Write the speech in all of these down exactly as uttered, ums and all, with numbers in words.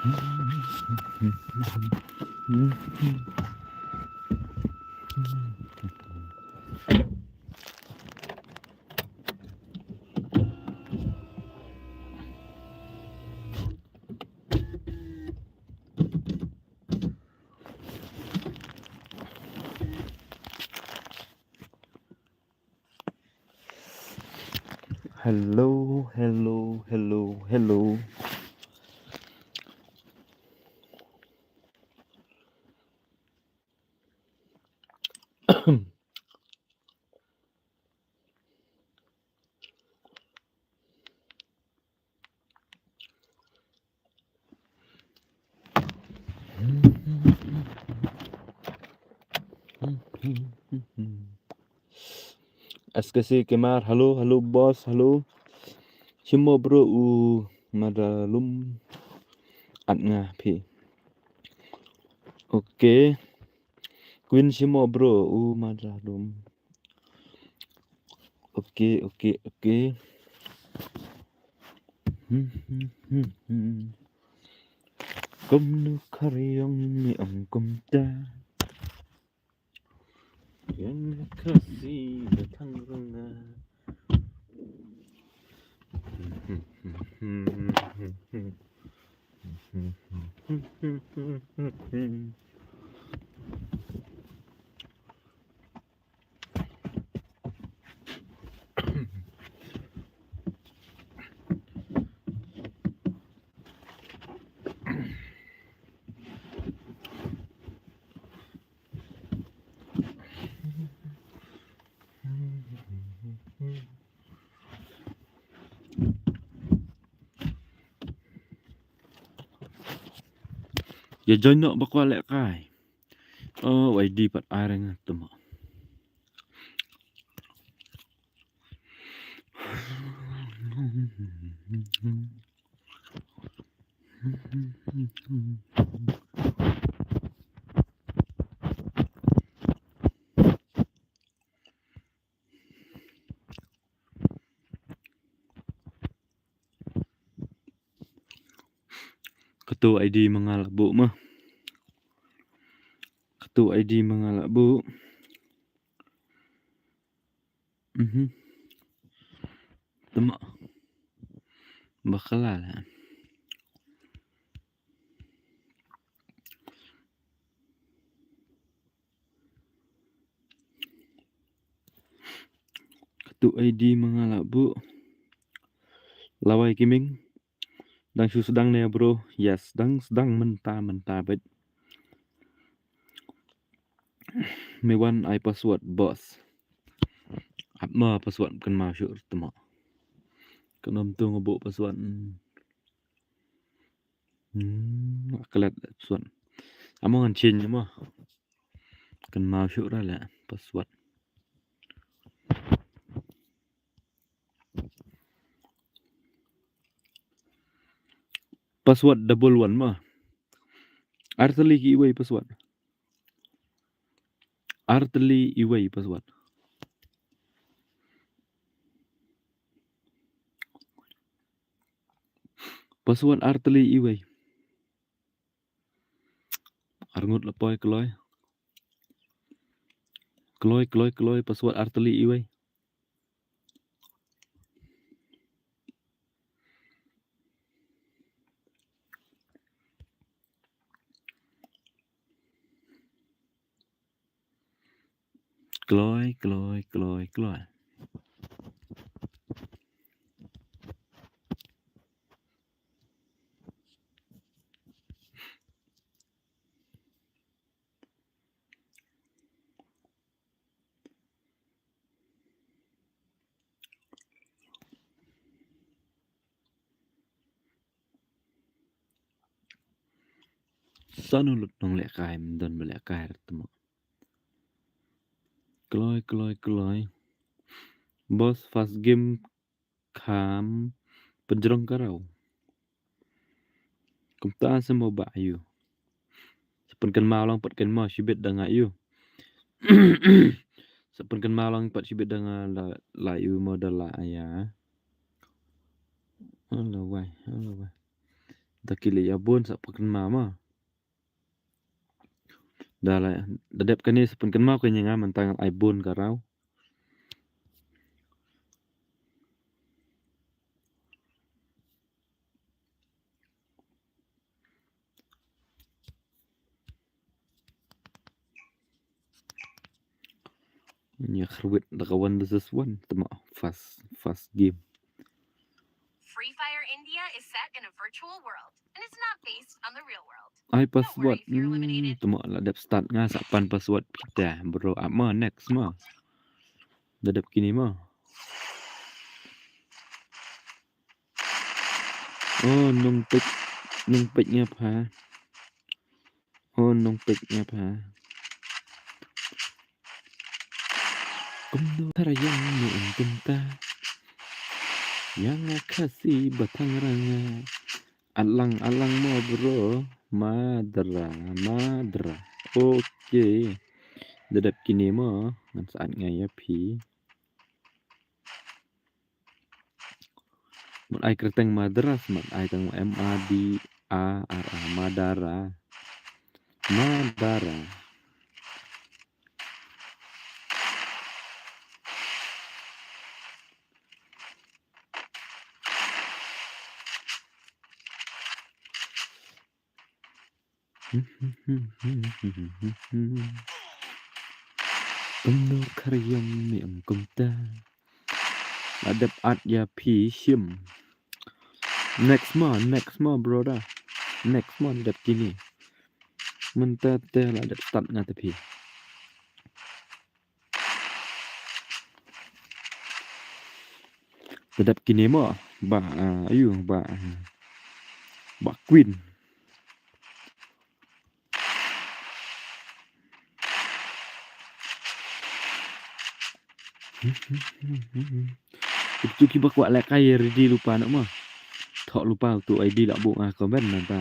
Hello, hello, hello, hello. S K C Kemar, hello, hello boss, hello. Shimo bro u Madalum at nga phi. Okay. Queen shimo bro u Madalum. Okay, okay, okay. Kumnu kariong ni ong kumta. Yang kasi datang renga. Ïa join noh ba kwah lehkai. Oh, wai di pat ai reng tuma. Katu I D ma nga la buh ma. Katu I D ma nga la buh. Mhm. Tuma. Bakala la. Katu I D ma nga la buh. Lawai Kiming. Dang shu sdang ne bro? Yes, dang sdang mynta mynta bad. Me wan ai password boss. Ap ma password kan ma shu tuma. Kan om tu ngebu password. Hmm, kelet password. Amo ngan change mo. Kan mau shu ra la password. Password double one ma. Artylli ki iwei password. Artylli iwei password. Password artylli iwei. Arngut la poi kloi. Kloi, kloi, kloi, password artylli iwei. Kloi, kloi, kloi, kloi. Sanu lut nong lehkai, mdon ba lehkai rat mo. Kloi, kloi, kloi. Boss, first game kham pynjrong ka raw. Kumta sa mo ba ïu. Sa pynkan mau lang pat kan mo shibit da nga ïu. Sa pynkan mau lang pat shibit da nga la, la ïu mo da la aya. Ala wai, ala wai. Da ki leh ïa bun sa pynkynmaw ma. Da la, da dep kane sa pynkynmaw kane nga mynta ngan ai bun ka raw. Ïa khyrwit da ka one versus one. Tama first, first game. Free Fire India is set in a virtual world and it's not based on the real world. Ai password. Hmm, tama la dep start nga sa pan password kita bro. Ap ma next ma. Da dep kine ma. Oh, nongpeit, nongpeit nga pha. Oh, nongpeit nga pha. Kumno tharai ïa nga ong kumta. Ïa nga Khasi ba thangrang nga. Alang, alang mo bro. Madra, madra. Okay. Da dep kine mo. Ngan sa at nga ïa phi. Mut ai kyrteng Madras, mut ai tang M A D A R A, Madara. Madara. Kumno khariyam mi ang kumta. La dep at ïa phi shim. Next ma, next ma brother. Next ma dep kine. Mynta te la dep start nga te phi. Te dep kine mo ba, ah, ayu ba, ah, ba queen. Utu kiba kwah lehkai ready lypa noh mo. Thoh lypa utu I D lah buh nga comment nangta.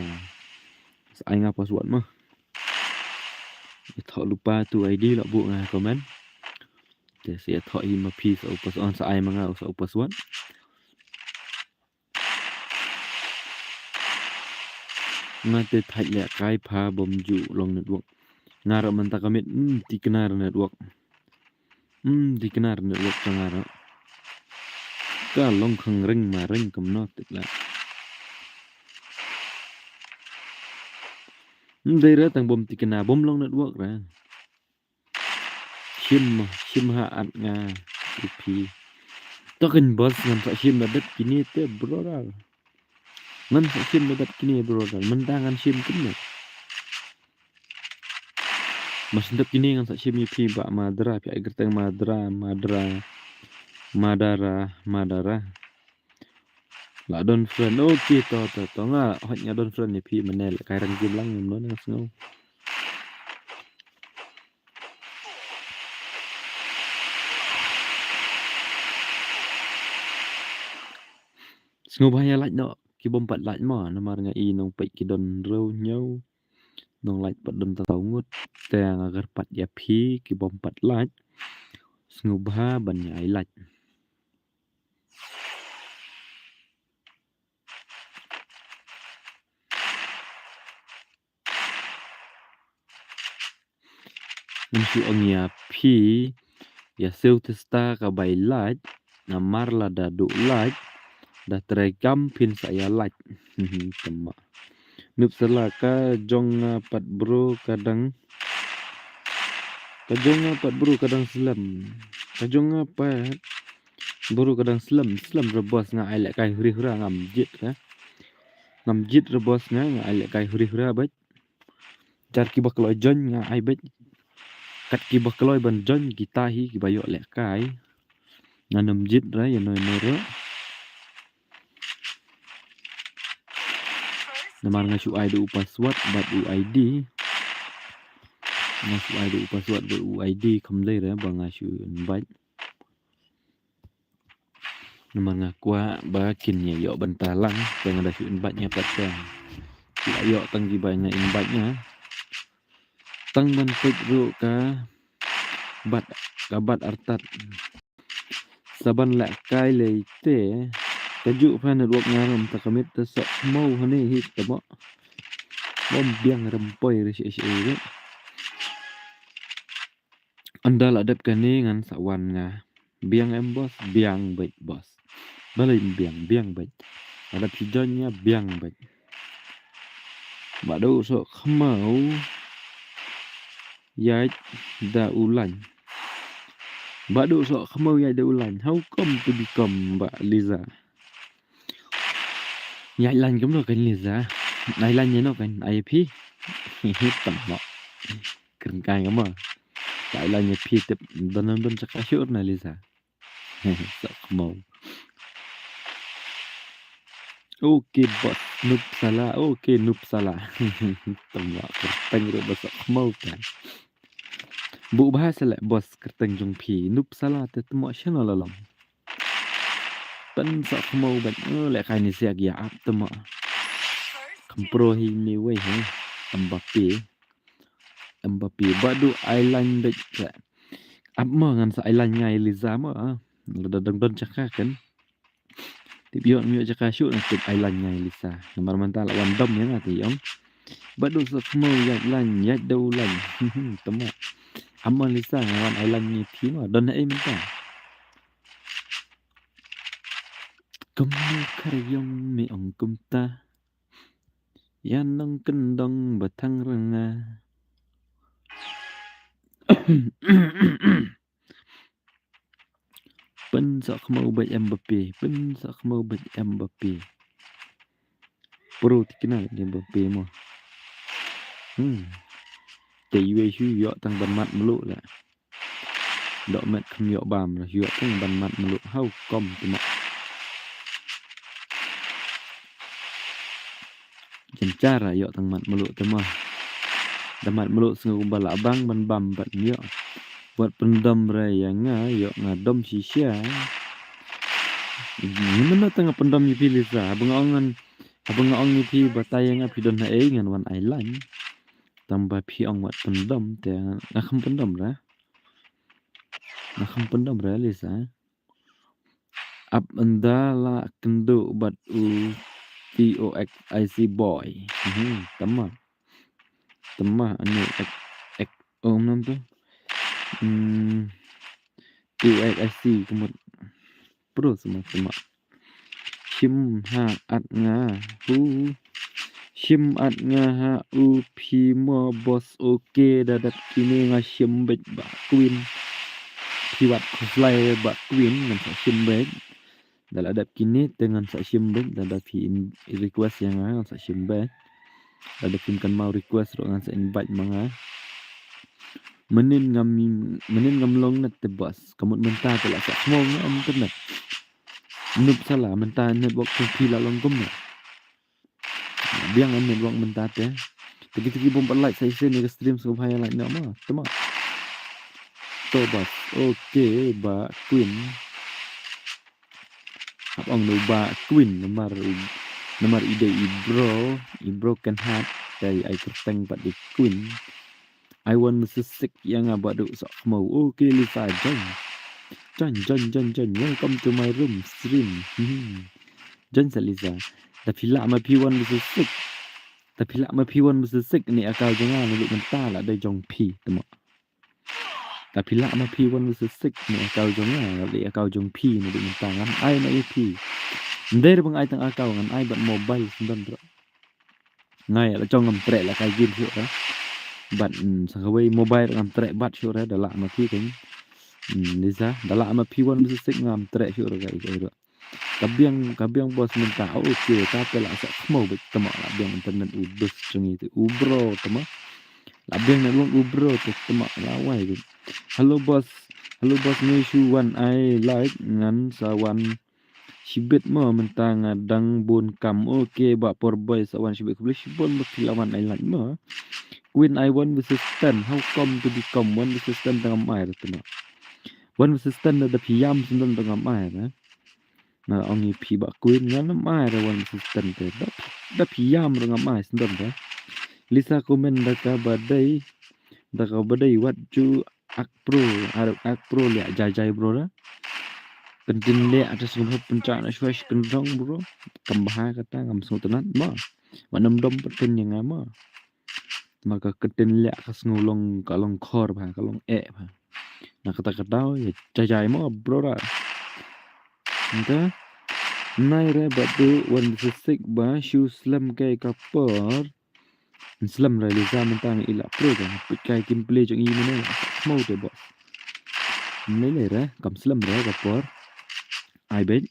Sa ai nga password mo. Thoh lypa utu I D lah buh nga comment. Te sa thoh hi ma phi sa u password, sa ai ma nga sa u password. Nga te thait lehkai pha bym ju long network. Nga ruh mynta ka miet, hmm, thikna ruh network. Hmm, thikna ruh network jong nga ruh. Ka long khang ring ma ring kumno te la. Hmm, dei re tang bym thikna bym long network re. Shim, shim ha at nga ïa phi. To kan boss ngan sa shim da dep kine te brother. Ngan sa shim da dep kine brother. Mynta ngan shim kumne. Mas dep kine ngan sa shim ïa phi ba Madra phi ai kyrteng Madra, Madra, Madara, Madara. La don friend. Okay, to, to, to. Nga hoi nga don friend ïa phi mynne lehkai rang jin lang ngam don nga sngew. Sngewbha ïa like noh ki bym pat like mo namar nga i nongpeit ki don hynriew hynñiew. Nong like pat don tang saw ngut. Te nga kyrpad ïa phi ki bym pat like. Sngewbha ban ïa ai like. Ngan shu ong ïa phi ïa siew te sta ka bai lait namar lada duh lait da trei kam phin sa ïa lait. Tama. Nup sala ka jong nga pat bro ka dang, ka jong nga pat bro ka dang slem. Ka jong nga pat bro ka dang slem, slem re boss nga ai lehkai huri hura ngam jied re. Ngam jied re boss nga, nga ai lehkai huri hura bad. Jar kiba kloi join nga ai bad. Kat kiba kloi ban join kita hi kiba ïoh lehkai. Ngan ym jied re ïa noi noi re. Namar nga shu ai da u password bad u I D. Nga shu ai da u password bad u I D kham dei re ba nga shu invite. Namar nga kwah ba kin ïa ïoh bynta lang te nga da shu invite nga pat te. Ki la ïoh tang kiba nga invite nga. Tang ban peit ruh ka bat, ka bat artat. Sa ban lehkai lei te Ka juh pha network nga ram ta ka miet ta sa mo hane hi ta mo. Bom biang ram poi re shi shi re. Ynda la dep kane ngan sa wan nga. Biang em boss, biang beit boss. Balei biang, biang beit. Ada phi join nga biang beit. Ba do so khmau. Ïaid da u lain. Ba do so khmau ïaid da u lain. How come to become ba Liza. Ïaid lain kumno kan Liza. Ai lain ïa no kan ai phi. Tam mo. Kren kai kumno. Ai lain ïa phi tip don don chaka sure na Liza. Sok mo. Okay boss, Nupsala. Okay Nupsala. Tam mo kyrteng ruh ba sok mo kan. Bu bha sa leh boss kyrteng jong phi. Nupsala te tmo sha no la long. Pyn sok khmo bet. Oh, leh kai ni siak ïa ap tmo. Kham pro hi ni wei he. Mbappe. Mbappe ba du ai lain bet. Ap mo ngan sa ai lain ngai Liza mo. Lada dang don chaka kan. Tip ïoh ym ïoh chaka shuh na tip ai lain ngai Liza. Namar mynta la wan dom ïa nga te ïong. Ba du sa khmo ïaid lain ïaid da u lain. Tama. Ama Liza nga wan ai lain ngai phi ma don ei mynta. Kumno khar ïong me ong kumta. Ïa nong kyndong ba thang rnga. Pyn sa khmo bet Mbappe, pyn sa khmo bet Mbappe. Pro tikna ni Mbappe mo. Hmm. Te yue shu ïoh tang ban mat mluh la. Dok met kham ïoh bam la ïoh tang ban mat mluh how come tma. Jan char ïoh tang mat mluh tma. Da mat mluh sngew ba la bang ban bam bad ïoh. Wat pyndom re ïa nga ïoh nga dom shisha. Ngin mynta nga pyndom ïa phi Liza haba nga ong ngan haba nga ong ïa phi batai ïa nga phi don ha ei ngan wan ai lain. Tang ba phi ong wat pyndom te nga kham pyndom ra. Nga kham pyndom ra Liza. Ap ynda la kynduh bad u T O X I C boy. Hmm, tama. Tama ane ek ek um nam tu. Hmm. T O X I C kumut. Pro sama tama. Shim ha at nga hu. Shim at nga ha u phi mo boss okay da dap kine nga shim beit ba Queen. Phi wat khuslai ba Queen ngan sa shim beit. Da la dap kine te ngan sa shim beit da dap phi in request ïa nga ngan sa shim beit. Da dap phi kan mau request ruh ngan sa invite ma nga. Mynnin ngam mynnin ngam long net te boss. Kamut mynta te la sa khmo nga internet. Nupsala mynta network phi la long kumno. Biang network mynta te. Tiki tiki bom pat like sa isen ïa ka stream sngewbha ïa like noh ma. Tama. To boss. Okay ba Queen. Hap ong no ba Queen namar namar i dei i bro i bro kan hat dei ai kyrteng pat i Queen. I want to sick ïa nga ba duk sok mo. Okay Liza join. Join join join join. Welcome to my room stream. Hmm. Join sa Liza. Da phi lah ma phi wan versus six. Da phi lah ma phi wan versus six ni account jong nga naduh mynta la dei jong phi tama. Da phi lah ma phi wan versus six ni account jong nga la dei account jong phi naduh mynta ngan ai na ïa phi. Ndei ba ngan ai tang account ngan ai bad mobile sendon bro. Ngai la jong ngam treh la kai game shuh ra. Bad mm, sa kawei mobile ngam treh bad shuh ra da lah ma phi kan. Hmm, Liza da lah ma phi wan versus six ngam treh shuh ra kai kai ro. Ka biang ka biang boss mynta. Okay, ta te la sa khmo bit tama la biang internet u dus chengi te u bro tama. La biang network u bro te tama la wai bit. Hello boss. Hello boss me shu wan ai like ngan sa wan shibit mo mynta nga dang bun kam. Okay ba por boy sa wan shibit khublei shibun ba phi la wan ai like mo. Queen I one versus ten. How come to become one versus ten tang am ai tama. One versus ten da phi yam sendon tang am ai na. Na ong i phi ba Queen ngan am ai ra one versus ten te. Da phi yam ra ngam ai sendon te. Lisa komen da ka ba dei da ka ba dei wat ju ak pro aruk ak pro lia jai jai bro ra. Kyntien leh ata sngewbha pynchah na shwa shi kyndong bro. Kam bha kata ngam sngewtynnat mo. Wat nym dom pyntien ïa nga mo. Namar ka kyntien leh ka sngew long ka long khor bha ka long eh bha. Na kata ka daw ïa jajai mo bro ra. Nta. Nai re ba du wan sisik ba shu slem kai ka por. Slem re Lisa mynta ngi ila pro ka pit kai kim ple jong i mane. Mo te bo. Nai le re kam slem re ka por. Ai bet.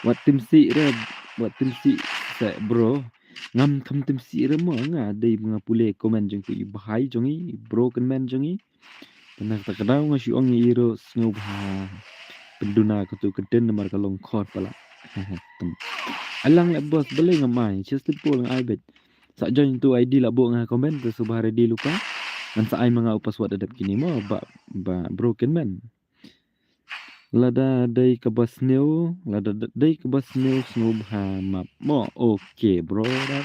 Wat tim si re, wat tim si se bro. Ngam kham tim si re mo nga dei nga pule comment jong ki bhai jong i, bro kynmen jong i. Tang na kata ka daw nga shu ong i ro sngewbha pynduna katu ka dien namar ka long khor palat. Alang le boss balei ngam ai, just simple nga ai bet. Sa join tu I D la buh nga comment tu sngewbha ready lypa. Ngan sa ai ma nga u password da dep kine mo ba, ba bro kynmen. Lada dei kaba sniew, lada dei kaba sniew sngewbha map mo. Okay brother.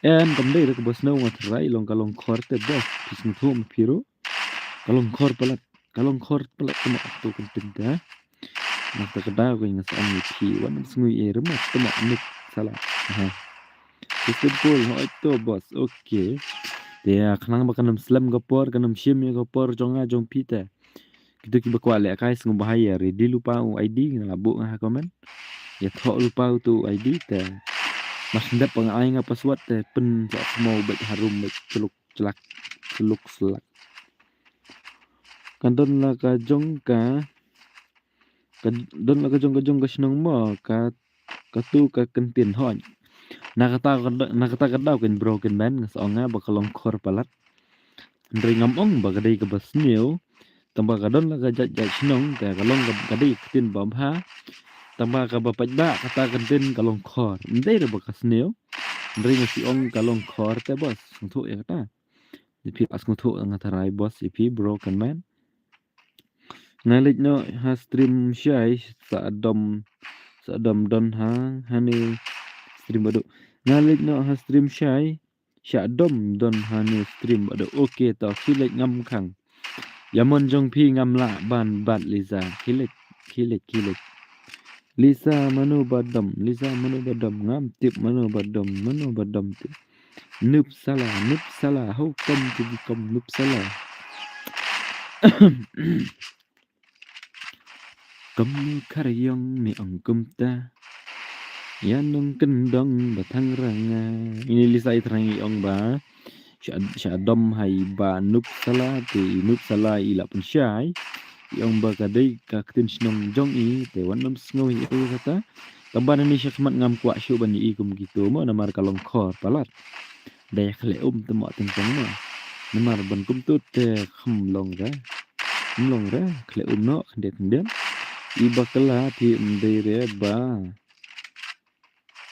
Em kam dei da kaba sniew nga tharai long ka long khor te boss. Phi sngewthuh ma phi ruh. Ka long khor palat, ka long khor palat te mo tu kan tin te. Nang ta ka daw ka nga sa ong ïa phi wan sngui e remat te mo nuk sala. Ha. Simple hoi to boss. Okay. Te khnang ba kan ym slem ka por, kan ym shim ïa ka por jong nga jong phi te. Kitu kiba kwah lehkai sngewbha ïa ready lypa u I D nga la buh nga ha comment. Ïa thoh lypa utu u I D te. Mas ndep nga ai nga password te pyn sa khmo bad harum bad chluk chlak chluk slak. Kan don la ka jong ka, ka don la ka jong ka jong ka shnong mo ka katu ka kyntien hoi. Na kata ka da-, na kata ka daw kan bro kynmen nga sa ong nga ba ka long khor palat. Hynrei ngam ong ba ka dei kaba sniew. Tang ba ka don la ka jait jait shnong te ka long ka, ka dei ka ktien ba bha. Tang ba kaba paidbah kata ka ktien ka long khor. Ym dei re ba ka sniew. Hynrei nga shu ong ka long khor te boss. Sngewthuh ïa kata. Ïa phi la sngewthuh nga tharai boss ïa phi bro kynmen. Nga leit noh ha stream shai sa dom, sa dom don ha hane stream badu. Nga leit noh ha stream shai sa dom don hane stream badu. Okay to khie leit ngam khang. Ïa mon jong phi ngam lah ban bat Lisa. Khie leit, khie leit, khie leit. Lisa mano ba dom, Lisa mano ba dom, ngam tip mano ba dom, mano ba dom tip. Noob sala, noob sala, how come to become noob sala? Kumno khar ïong me ong kumta. Ïa nong kyndong ba thang ranga. Ini Lisa i thrang i ong ba. Sha, sha dom hai ba noob sala te i noob sala i la pynshai. I ong ba ka dei ka ktien shnong jong i te wan nym sngew i kata. Tang ba nani sha khmat ngam kwah shuh ban i kum kitu mo namar ka long khor palat. Dei khleh um te mo teng teng mo. Namar ban kumtu te kham long re. Kham long re khleh um noh khyndiat khyndiat. I bakla phi ym dei re ba.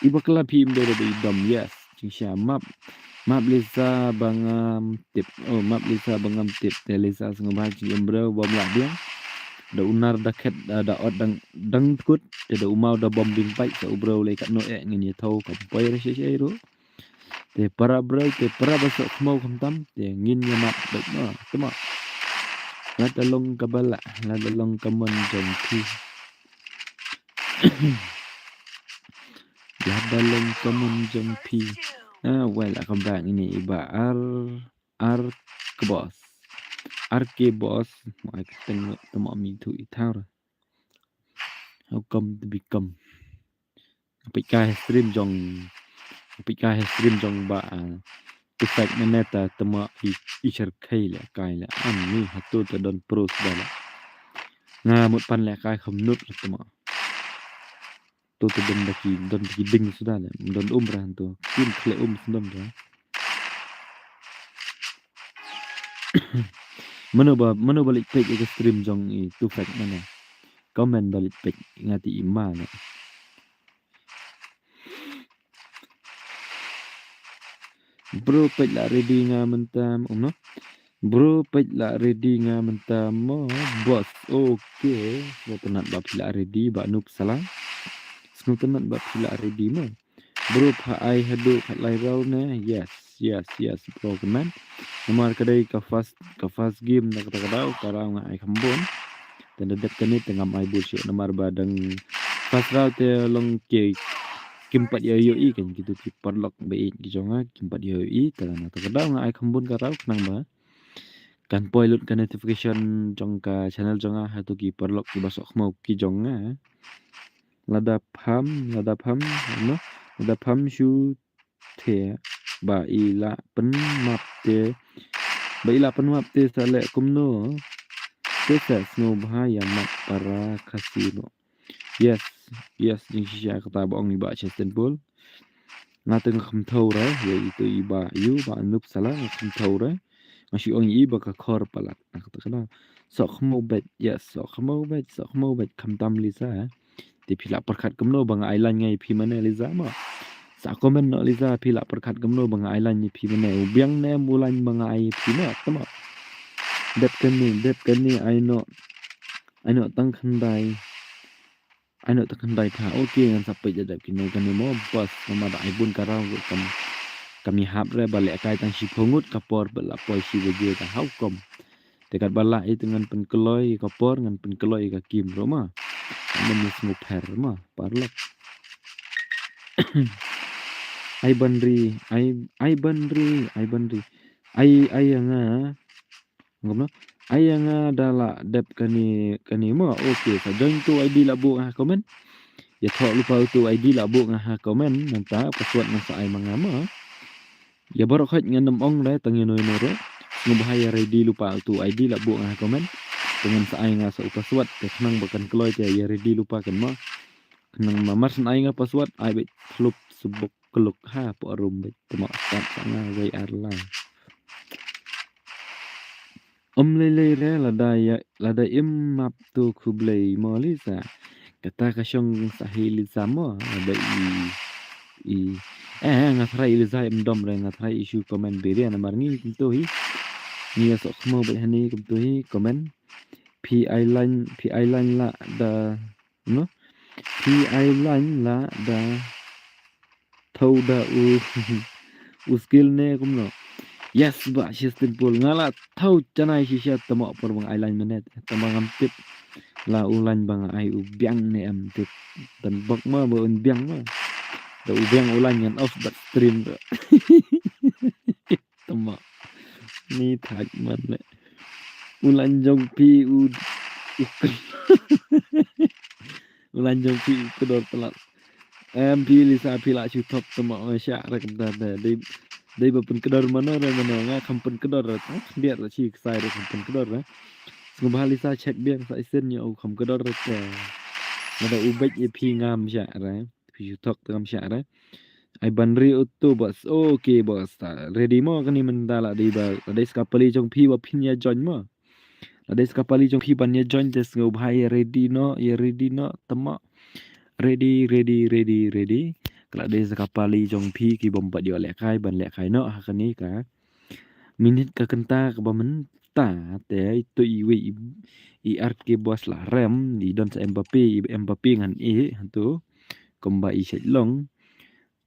I bakla phi ym dei re ba i dom yes. Jingshisha map. Map Lisa ba ngam tip. Oh map Lisa ba ngam tip. Te Lisa sngewbha jingim briew bym lah biang. Da u nar da khet da, da ot dang dang tkut. Te da u maw da bom bing pait sa u briew lei katno eh ngin ïathaw kam poi re shisha ruh. Te para briew te para ba soh khmaw khamtam te ngin ïa map beit mo. Te mo. Lada long kaba lah, lada long ka mon jong phi. Lada long ka mon jong phi. Ah, well, ka bang ini i ba ar, ar ke boss. Ar ke boss, mo ai ka teng te mo mi thu i thar. How come to become? Peit ka stream jong, peit ka stream jong ba, ah, tu fake na neta te mo i, i shar kai le, kai le. Ani hatu te don pro sdale. Nga mut pan le kai kham nut te mo. Tu te don da ki, don da ki ding sdale. Don um ra tu. Kin khleh um sdom ra. Mano ba, mano ba leit peit ïa ka stream jong i tu fake na ne. Comment ba leit peit nga ti i ma ne. Bro peit la ready nga mynta mo, um no. Bro peit la ready nga mynta mo boss. Okay. Sngewtynnat ba phi la ready ba noob sala. Sngewtynnat ba phi la ready mo. Bro, pha ai haduh khatlai round ne? Yes, yes, yes, bro, kmen. Namar ka dei ka first, ka first game na kata ka daw, ka round nga ai kham bun. Te da dep kane te ngam ai bun shuh namar ba dang first round te long ki kim pat ïoh ïohi kan, kito ki paralok ba ïeit ki jong nga kim pat ïoh ïohi, te na kata ka daw nga ai kham bun ka round khnang ba kan poi lut ka notification jong ka channel jong nga ha kito ki paralok kiba sohkhmaw ki jong nga. Lada pham, lada pham, no? Lada pham shu te ba i la pynmap te, ba i la pynmap te sa leh kumno? Te sa sngewbha ïa map para Khasi noh. Yes, yes, jingshisha kata ba ong i Bah Chestenpol. Nga te nga kham thaw re, ïa ito i Bah, ïa u Bah Anup Sala nga kham thaw re. Nga shu ong i ba ka khor palat. Na kata ka daw. Sohkhmaw beit, yes, sohkhmaw beit, sohkhmaw beit, khamtam Lisa, eh. Te phi lah pyrkhat kumno ba nga ai line nga ïa phi mane Lisa mo. Sa comment noh Lisa, phi lah pyrkhat kumno ba nga ai line ïa phi mane. U biang ne em u line ba nga ai ïa phi mo, te mo. Dep kane, dep kane ai noh. Ai noh tang khyndai. Ai noh tang khyndai pha. Okay, ngan sa peit da dep kine kane mo, boss, namar da ai bun ka round ruh kam, kam ïahap re ba lehkai tang shiphew ngut ka por ba la poi shi baje ka hau kom. Te katba lah ïa te ngan pynkloi ïa ka por, ngan pynkloi ïa ka kim ruh ma. Ngan ïa sngewpher ma, paralok. Ai ban ri, ai, ai ban ri, ai ban ri. Ai, ai ïa nga. Ngam no? Ai ïa nga da lah dep kane, kane mo. Okay, sa join tu ID lah buh nga ha comment. Ïathoh lypa utu ID lah buh nga ha comment. Nangta password ngan sa ai ma nga mo. Ïa baroh khoit ngan ym ong re tang ïano ïano ruh. Sngewbha ïa ready lypa utu ID lah buh nga ha comment. Te ngan sa ai nga sa u password te khnang ba kan kloi te ïa ready lypa kan mo. Khnang ma mar syn ai nga password ai beit khlop subok kluk ha po rum beit te mo start sa nga wei ar lai. Ym lei lei re lada ïa, lada im map tu khublei mo Lisa. Kata ka shong sa hi Lisa mo ba i, i, eh, nga tharai i Lisa im dom re, nga tharai i shu comment biria namar ngi kumto hi. Ngi ïa sohkhmaw beit hani kumto hi comment. Phi ai line, phi ai line lah da, no? Phi ai line lah da thaw da u, u skill ne kumno. Yes, Bah Chestenpol, nga lah thaw janai shisha te mo por ba nga ai line mynne. Te mo ngam tip la u line ba nga ai u biang ne em tip. Tang bok ma ba un biang ma. Da u biang u line ngan off bad stream ruh. Te mo. Ni thak man le. U line jong phi u, u kdor. U line jong phi u kdor palat. Em, phi Lisa phi lah shu thok te mo, shah re kumta te. Dei, dei ba pynkdor mano re mano, nga kham pynkdor re, tang khyndiat re shi ksai re kham pynkdor re. Sngewbha Lisa check biang sa shisien, ïa u kham kdor re te. Lada u beit ïa phi ngam shah re. Phi shu thok te ngam shah re. Ai ban ri utu boss. Okay boss, ta ready mo kane mynta la dei ba, la dei sa ka pali jong phi ba phin ïa join mo. La dei sa ka pali jong phi ban ïa join te sngewbha ïa ready noh, ïa ready noh te mo. Ready, ready, ready, ready. Ka la dei sa ka pali jong phi ki bym pat ïoh lehkai ban lehkai noh ha kane ka minit ka kynta kaba mynta te ito iwei i, i art ki boss la rem, i don sa Mbappe, i Mbappe ngan ïeh hato kumba i shait long.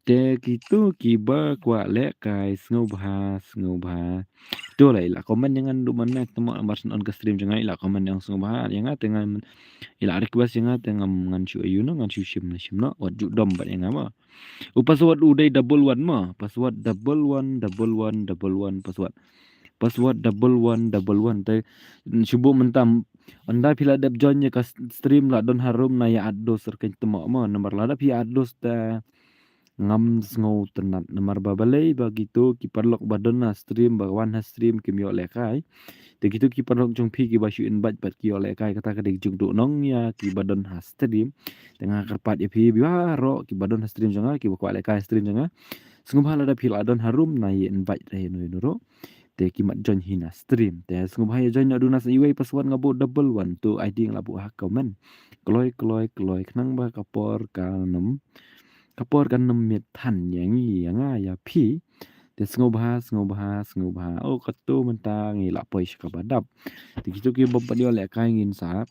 Te kito kiba kwah lehkai sngewbha, sngewbha. To la i la comment ïa nga duh mynne te mo, namar shen on ka stream jong nga i la comment ïa nga sngewbha ïa nga te ngan, i la request ïa nga te ngam, ngan shu ïa u no, ngan shu shim na shim noh, wat ju dom bad ïa nga mo. U password u dei double one mo. Password double one double one double one password. Password double one double one te shu buh mynta. Ynda phi la dep join ïa ka stream la don harum na ïa add dos rkeiñ te mo mo. Namar lada phi add dos te ngam sngewtynnat namar ba balei ba kito ki paralok ba don ha stream ba wan ha stream kim ïoh lehkai. Te kito ki paralok jong phi kiba shu invite pat ki ïoh lehkai, kata ka dei jingduh nong ïa kiba don ha stream. Te nga kyrpad ïa phi baroh kiba don ha stream jong nga, kiba kwah lehkai stream jong nga. Sngewbha lada phi la don harum na ïa invite re ïa no ïa no ruh. Te ki mat join hi na stream. Te sngewbha ïa join noh duna sa iwei password nga buh double one tu ID nga la buh ha comment. Kloi, kloi, kloi, khnang ba ka por kan ym, ka por kan ym miet than ïa ngi, ïa nga, ïa phi. Te sngewbha, sngewbha, sngewbha. Oh, kato mynta ngi la poi sha kaba dap. Te kito ki bym pat ïoh lehkai ngin sa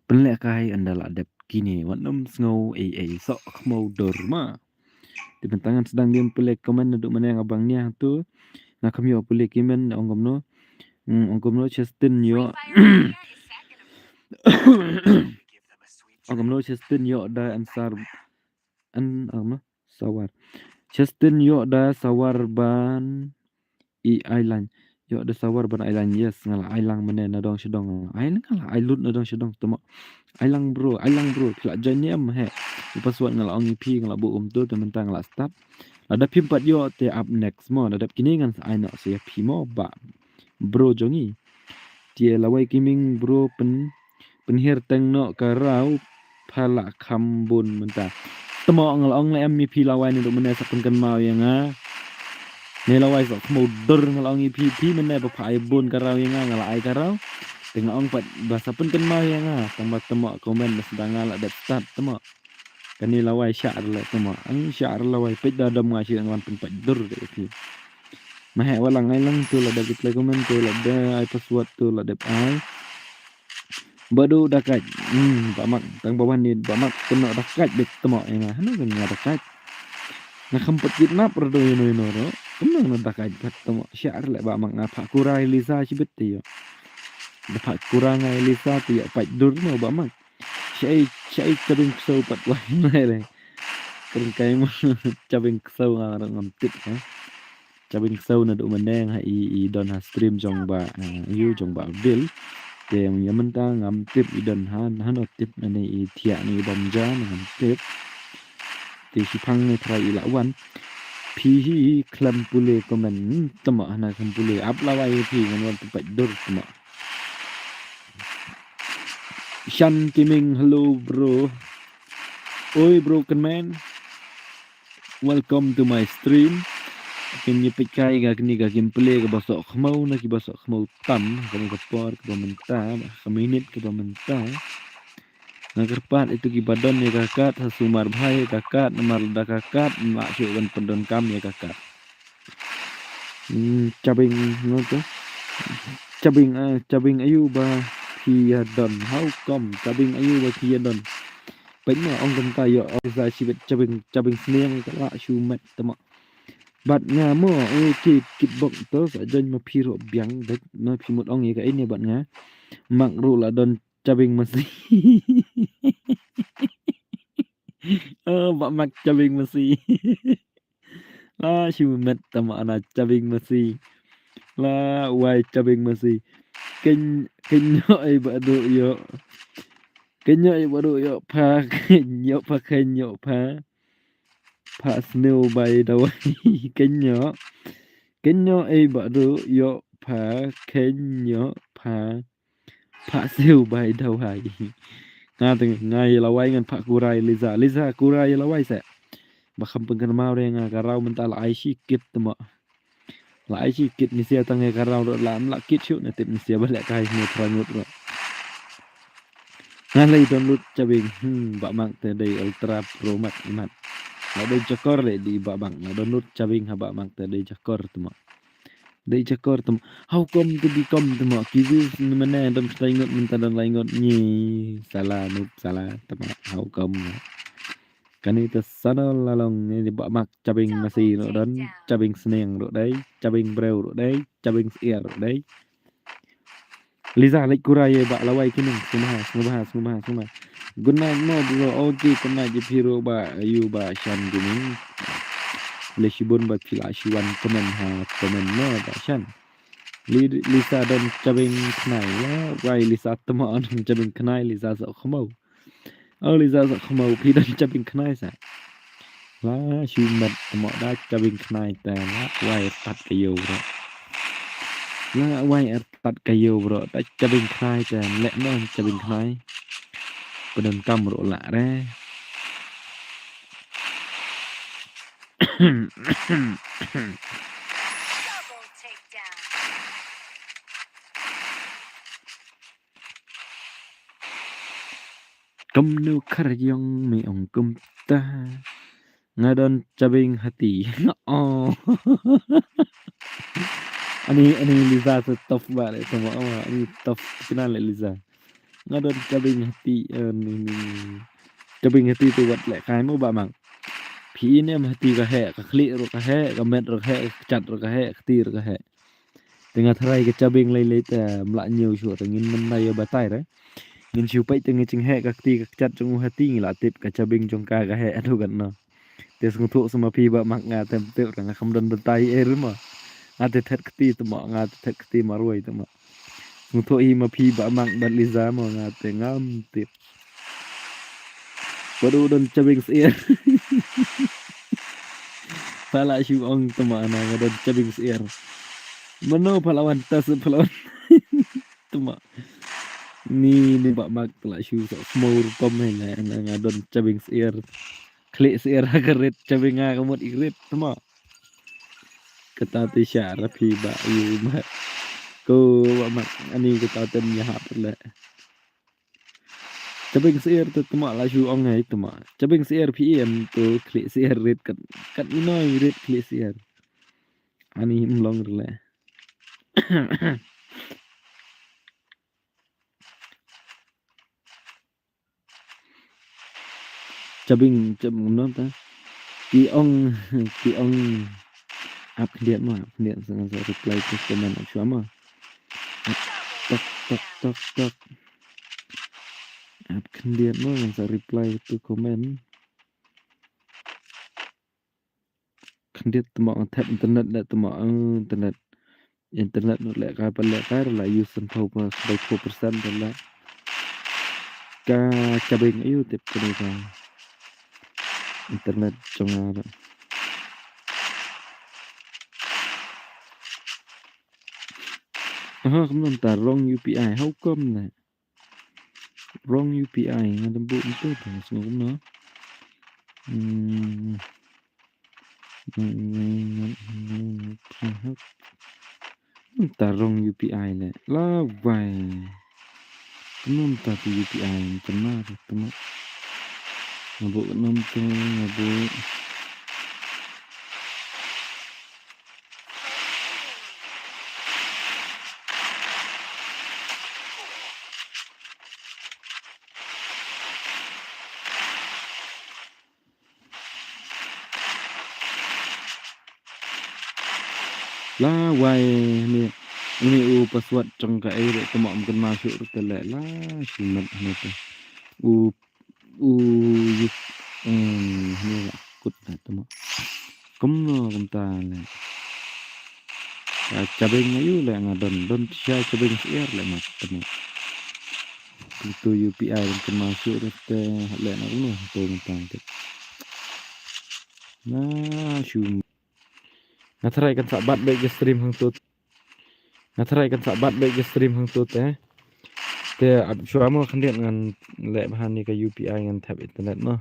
pynlehkai ynda la dep kine, wat nym sngew ei ei, soh khmaw dur ma. Te mynta ngan sdang ïa pule comment naduh mynne nga bang nia tu. Nga kham ïoh pule comment ong kumno. Hmm, ong kumno Justin ïoh. Ong kumno Justin ïoh da answer an ong kumno sawar. Justin ïoh da sawar ban i ailang. Ïoh da sawar ban ailang, yes, nga la ailang mynne na dong sha dong. Ai nga la ai lut na dong sha dong tamo. Ailang bro, ailang bro, phi la join ne em he. I password nga la ong ïa phi nga la buh kumto te mynta nga la start. Lada phim pat ïoh te up next mo, lada dep kine ngan sa ai noh sa ïa phi mo ba bro jong i. Te lawei ki ming bro pyn pynhiar teng noh ka raw pha la kham bun mynta. Tamo nga la ong la em ïa phi lawei naduh mynne sa pynkynmaw ïa nga. Ne lawei sa khmut dur nga la ong ïa phi, phi mynne ba pha ai bun ka raw ïa nga, nga la ai ka raw. Te nga ong pat ba sa pynkynmaw ïa nga, tang ba tamo comment ba sdang nga la dep start tamo. Kane lawei shah rle tamo. Ang shah rle lawei peit da dom nga shi nga wan pynpait dur de phi. Mahe walang ai lang tu la dep reply comment tu la dep ai password tu la dep ai. Ba du da kait. Hmm, ba mak tang ba wan ni ba mak kena da kait bet tamo ïa nga. Hano kan nga da kait. Nga kham pat kidnap ro do ino ino ro. Kena na da kait pat tamo. Shah rle ba mak nga pha kurai Lisa shi bet te ïo. Da pha kurai ngai Lisa te ïa pait dur mo ba mak. Shai shai Chabing Ksew pat wan nai re. Kren kai mo Chabing Ksew nga ngam tip ha. Chabing Ksew naduh mynne nga i i don ha stream jong ba ïu jong ba Bill. Te ïa mynta ngam tip i don ha, hano tip nane i thiah ne i bam ja ngam tip. Te shi phang ne trai i la wan. Phi hi khlem pule comment tamo hana khlem pule ap lawei phi ngan wan pynpait dur tamo. Shan Kiming, hello bro. Oi bro Kenmen. Welcome to my stream. Kin ïa peit kai ka kini ka gameplay kaba sok khmau na kiba sok khmau tam kani ka por kaba mynta ka minit kaba mynta. Nga kyrpad ïa tu kiba don ïa ka kat ha sumar bha ïa ka kat namar da ka kat ma shu ban pyndonkam ïa ka kat. Hmm, Chabing no to. Chabing ah Chabing ayu ba phi ïa don. How come Chabing ayu ba phi ïa don? Peit ma ong kumta ïoh ong sa shibit Chabing Chabing sniang ka la shu met tamo. Bad nga mo eh ki kitbok to sa join ma phi ruh biang bad ma phi mut ong ïa ka ine bad nga. Mak ruh la don Chabing masi. Oh, ba mak Chabing masi. La shu met tama ana Chabing masi. La wai Chabing masi. Ken ken ïoh ai ba do ïoh. Ken ïoh ai ba do ïoh pha ken ïoh pha ken ïoh pha. Pha sniew bai dawai ken ïoh. Ken ïoh ai ba do ïoh pha ken ïoh pha. Pha siew bai dawai. Nga teng nga ïa lawai ngan pha kurai Liza. Liza kurai ïa lawai se. Ba kham pynkan mau re nga ka rau mynta la ai shi kit tama. La ai shi kit ni sia tang ïa ka rau ro la am la kit shu na tip ni sia ba leh kai ni prangut ro. Nga lei download Chabing hmm ba mak te dei Ultra Pro Max imat. La dei jakor le di ba mak la download Chabing ha ba mak te dei jakor tama. Dei jakor tem. How come to become tem? Ki views ni mane don ktai ngut mynta don lai ngut ni. Sala nup sala tem. How come? Kani te sana lalong ni ba mak Chabing masi ro don, Chabing sniang ro dei, Chabing breu ro dei, Chabing siar ro dei. Liza lek kurai ba lawai kining suma suma suma suma. Good night mo bro. Okay, good night ipiro ba yu ba shan guming. Le shibun ba pila shiwan komen ha komen mo ba shan. Li Lisa don Chabing knai la wai Lisa tama don Chabing knai Lisa sok khmau. Oh Lisa sok khmau phi don Chabing knai sa. La shu met tama da Chabing knai ta la wai tat ka yo bro. La wai er tat ka yo bro da Chabing knai ta le no Chabing knai. Pyndonkam ro la re. Kumno khar yong me ong kumta. Nga don Chabing hati. Oh. Ani ani Liza tu tough ba le sama oh. Ani tough kena le Liza. Nga don Chabing hati ani ni. Chabing hati tu wat le kai mo ba mang. P Ki i ne em ha kti ka heh, ka khlieh ruh ka heh, ka met ruh ka heh, ka kjat ruh ka heh, ka kti ruh ka heh. Te nga tharai ka jabieng lei lei te ym lah ñiew shuh te ngin mynta ïa batai re. Ngin shu peit te ngi jynheh ka kti ka kjat jong u ha kti ngi lah tip ka jabieng jong ka ka heh haduh katno. Te sngewthuh sa ma phi Bah Mak nga te ym tip re nga kam don batai ei ruh mo. Nga te thet kti te mo, nga te thet kti marwei te mo. Sngewthuh hi ma phi Bah Mak bad Liza mo nga te ngam tip. Padu don jabieng syiar. Pha la shu ong te mo na nga don jabieng syiar. Mano pha la wan tas pha la wan. Te mo. Ni ni Bah Mak te la shu sok smour pom he nga nga nga don jabieng syiar. Khlieh syiar ha ka rit jabieng nga ka mut i rit te mo. Kata te sha ra phi Bah ïu ma. Ko Bah Mak ani kata te ym ïahap le. Jabieng syiar te te mo la shu ong hei te mo. Jabieng syiar phi em to khlieh syiar rit kat kat i noi rit khlieh syiar. Ani ym long re le. Jabieng jabieng no ta. Ki ong ki ong ap khyndiat mo ap khyndiat sa sa reply to comment ap shuwa mo. Ap tok tok tok tok. Ap khyndiat mo ngan sa reply to comment. Khyndiat te mo nga thep internet le te mo internet. Internet no lehkai pa lehkai la use san phew pa san phew percent te la. Ka jabieng ayu tip kane ka internet jong nga. Aha, kumno mynta wrong U P I, how come ne? Wrong U P I, nga dang buh mynta te, sngewbha kumno. Hmm. Mynta wrong U P I le. Lawai. Kumno mynta te U P I mynta ma te ma. Nga buh kumno mynta nga buh. Lawai ne, ne u password jong ka ei re te mo ym kynmaw shuh ruh te le la shu met ne te. U u yu ne la kut na te mo. Kumno kumta le. Ka jabieng ayu le nga don don sha jabieng syiar le ma te mo. Tu U P I ym kynmaw shuh ruh te le na kumno to kumta te. Na shu. Nga tharai kan sa bat beit ka stream hangto. Nga tharai kan sa bat beit ka stream hangto te. Te ap shuwa mo khyndiat ngan leh bha ni ka U P I ngan thep internet mo.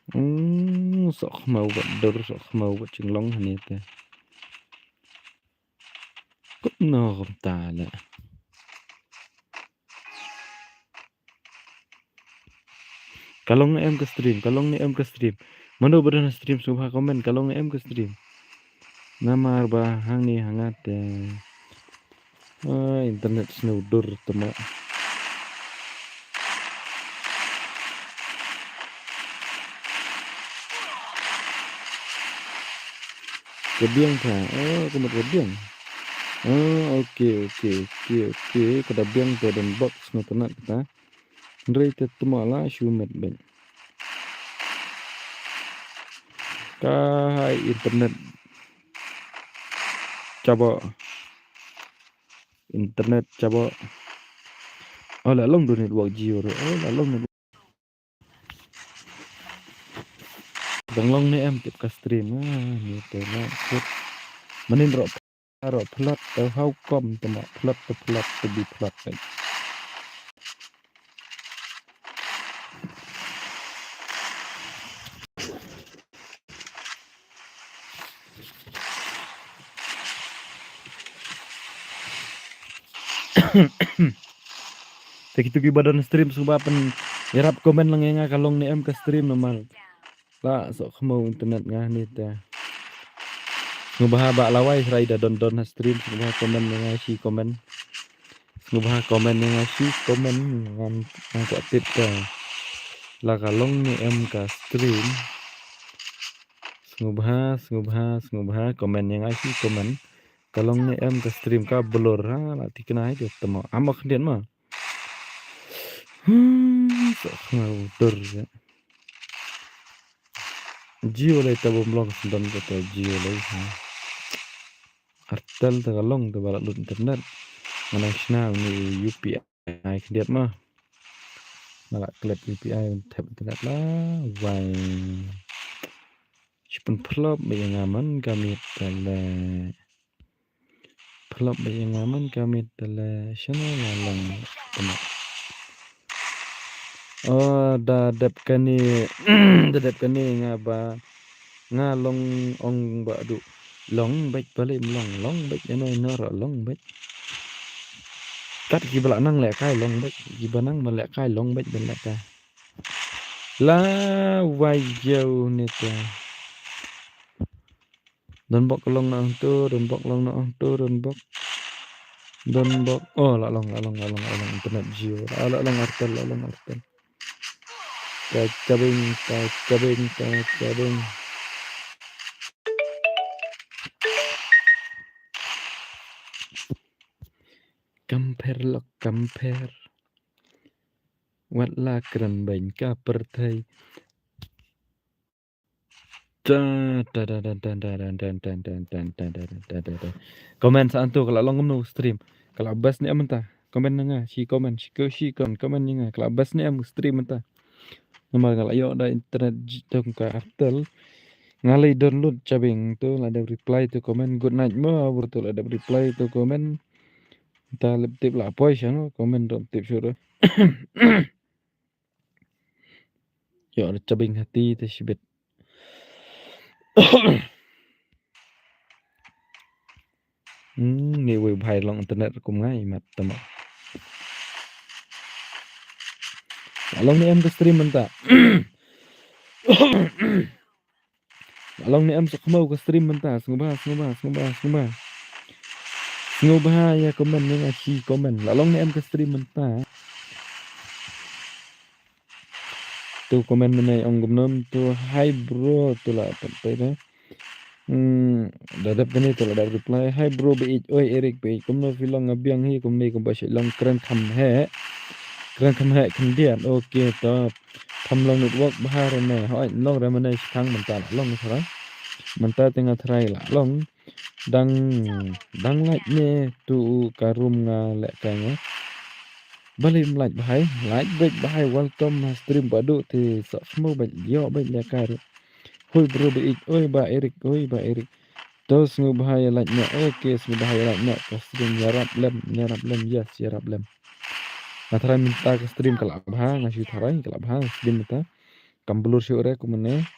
Hmm, sok khmaw bat dur sok khmaw bat jinglong hani te. Kumno kumta le. Ka long ne em ka stream, ka long ne em ka stream. Mano ba don ha stream sngewbha comment ka long ne em ka stream. Namar ba hangne hangat te. Ah, internet sngewdur te ma. Ka biang ka. Oh, ka mut ka biang. Oh, okay, okay, okay, okay. Ka da biang te don box nga tnat kata. Hynrei te tma la shu met beit. Ka hai internet. Chaba. Internet chaba. Oh, la long do network Jio re. Oh, la long network. Dang long ne em tip ka stream. Ah, ni te na kut. Manin ro ro plot te how come te ma plot te plot te bi plot te. Te kitu ki ba don stream sngewbha pyn ïarap comment lang ïa nga ka long ne em ka stream namar la sok khmaw internet nga ni te. Sngewbha ba lawai srai da don don ha stream sngewbha comment ïa nga shi comment. Sngewbha comment ïa nga shi comment ngan ngan kwah tip ka la ka long ne em ka stream. Sngewbha, sngewbha, sngewbha. Comment ïa nga shi comment. Ka long ne em ka stream ka blur ha, la thikna hi te temo. Amo khyndiat ma. Hmm, sok nga dur ya. Jio lei ta bom long sendon kata Jio lei ha. Airtel ta ka long ta ba la lut internet. Nga nang shna uni U P I khyndiat ma. Nga la klet U P I thep internet la wai. Shi pynphlop ba ïa nga man ka miet tale. Phlop ba ïa nga man ka miet tale. Shano la long tale. Oh, da dep kane, da dep kane nga ba, nga long ong ba du. Long beit ba lei long, long beit ïa no ïa no ro long beit. Kat ki ba la nang lehkai long beit, ki ba nang ba lehkai long beit ban lehkai. La wai ïew ne te. Don bok long na ong tu, don bok long na ong tu, don bok. Don bok. Oh, la long, la long, la long, la long internet Jio. Ah, la long Airtel, la long Airtel. Ka kabing, ka kabing, ka kabing. Compare lok, compare. Wat la kren beiñ ka pyrthei. Ta, ta, ta, ta. Comment sa antu ka la long kumno stream. Ka la best ne em mynta. Comment na nga, shi comment, shi ko, shi comment, comment na nga. Ka la best ne em stream mynta. Namar nga la ïoh da internet ji-, tong ka Airtel. Nga lei download chabing tu, la dep reply tu comment. Good night mo, bro tu la dep reply tu comment. Ta lep tip la poi sha ngo, comment dom tip shuh. Ïoh da chabing hati te shibit. Hmm, ni wei bhai long internet kum ngai mat tama. La long ne em ka stream mynta. La long ne em sok khmau ka stream mynta. Sngewbha, sngewbha, sngewbha, sngewbha. Sngewbha ïa comment ne nga shi comment. La long ne em ka stream mynta. Tu comment mynne ong kumno tu, hi bro, tu la pat pei da. Hmm, da dep kane tu la dep reply. Hi bro, ba ïeit, oi Eric, ba ïeit, kumno phi long, nga biang hi kumne kumba shi long, kren kham heh. Kren kham heh khyndiat. Okay, to. Kham long network bha re ne. Hoi, long re mynne shi khang mynta la long tharai. Mynta te nga tharai la long. Dang, dang lait ne tu ka room nga lehkai nga. Balei ym lait bhai, lait beit bhai, welcome ha stream ba du te sok khmau beit ïoh beit lehkai. Hoi bro ba ïeit, oi ba Eric, oi ba Eric. To sngewbha ïa lait ne, okay sngewbha ïa lait ne, ka stream ïarap lem, ïarap lem, yes ïarap lem. Nga tharai mynta ka stream ka la bha, nga shu tharai ka la bha, stream mynta. Kam blur shuh re kumne.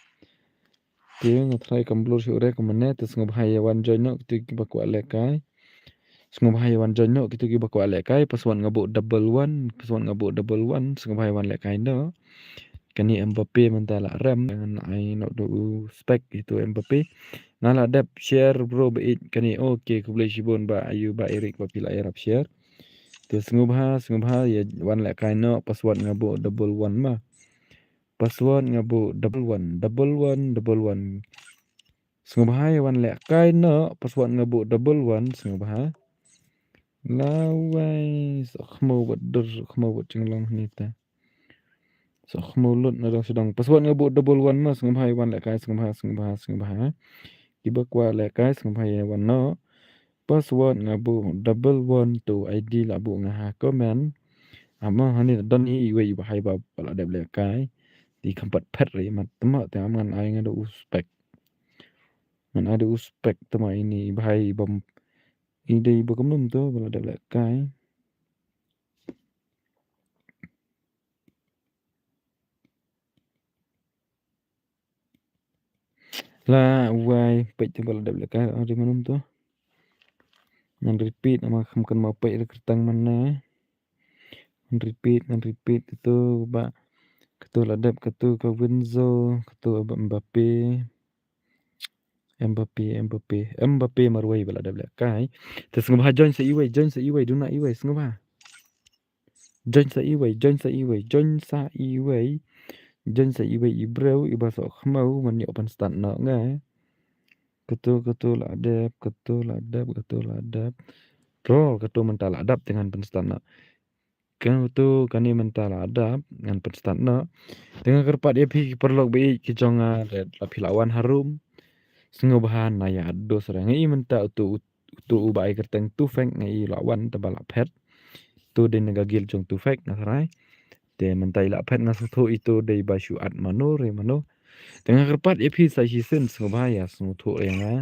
Te nga tharai kam blur shuh re kumne, te sngewbha ïa wan join noh kito kiba kwah lehkai. Sngewbha ïa wan join noh kito kiba kwah lehkai, password nga buh double one, password nga buh double one, sngewbha ïa wan lehkai noh. Kane Mbappe mynta la rem, ngan ai noh da u spec ïa uto u Mbappe. Nga la dep share bro ba ïeit kane, okay khublei shibun ba ïa u ba Eric ba phi la ïarap share. Te sngewbha, sngewbha ïa wan lehkai noh, password nga buh double one ma. Password nga buh double one, double one, double one. Sngewbha ïa wan lehkai noh, password nga buh double one, sngewbha. Lawei, sok khmau bad dur, sok khmau bad jinglong hangne te. Sok khmau lut na dong sdang. Password nga buh double one ma, sngewbha ïa wan lehkai, sngewbha, sngewbha, sngewbha. Kiba kwah lehkai, sngewbha ïa wan noh. Password nga buh double one tu I D la buh nga ha comment. Ama hangne don hi iwei iba hai ba la dep lehkai. Te kham pat phet re mat tama te am ngan ai nga da u spec. Ngan ai da u spec tama ini iba hai iba m-, i dei iba kumnum tu ba la dep lehkai. Lawei, peit te ba la dep lehkai, oh, dei mynno to. Ngan repeat, namar kham kynmaw peit re kyrteng mynne. Ngan repeat, ngan repeat, kito ba, kito la dep, kito ka Winzo, kito ba Mbappe. Mbappe, Mbappe, Mbappe marwei ba la dep lehkai. Te sngewbha join sa iwei, join sa iwei, duna iwei, sngewbha. Join sa iwei, join sa iwei, join sa iwei. Join sa iwei i briew, iba soh khmiew, man ïoh pan start noh nga. Katu, katu la dep, katu la dep, katu la dep. Bro, katu mynta la dep te ngan pynstart noh. Katu kane mynta la dep, ngan pynstart noh. Te nga kyrpad ïa phi ki paralok ba ïeit ki jong nga, lada phi la wan harum, sngewbha na ïa add dos re. Nga i mynta utu, utu uba ai kyrteng Tufek nga i la wan te ba la phet. Tu dei na ka guild jong Tufek nga tharai. Te mynta i la phet nga sngewthuh itu dei ba shu add mano re mano. Te nga kyrpad ïa phi sa shisien sngewbha ïa sngewthuh ïa nga.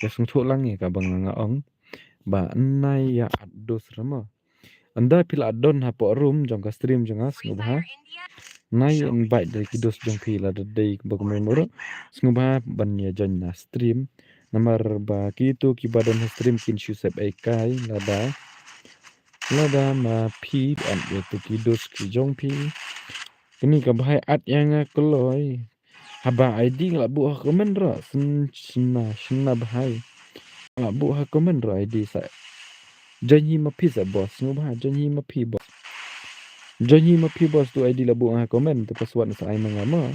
Ïa sngewthuh lang ïa kaba nga nga ong. Ba nai ïa add dos re mo. Ynda phi la don hapoh room jong ka stream jong nga sngewbha. Nai ïa invite da ki dos jong phi lada dei ba kumne mo ruh. Sngewbha ban ïa join na stream. Namar ba kitu kiba don ha stream kin shu sep ei kai lada. Lada ma phi add ïa tu ki dos ki jong phi. Kane ka bhai add ïa nga kloi. Haba I D nga la buh ha comment ruh. Syn-, shna, shna bhai. Nga la buh ha comment ruh I D sa. Join hi ma phi sa boss. Sngewbha join hi ma phi boss. Join hi ma phi boss tu I D la buh ha comment tu password sa ai ma nga mo.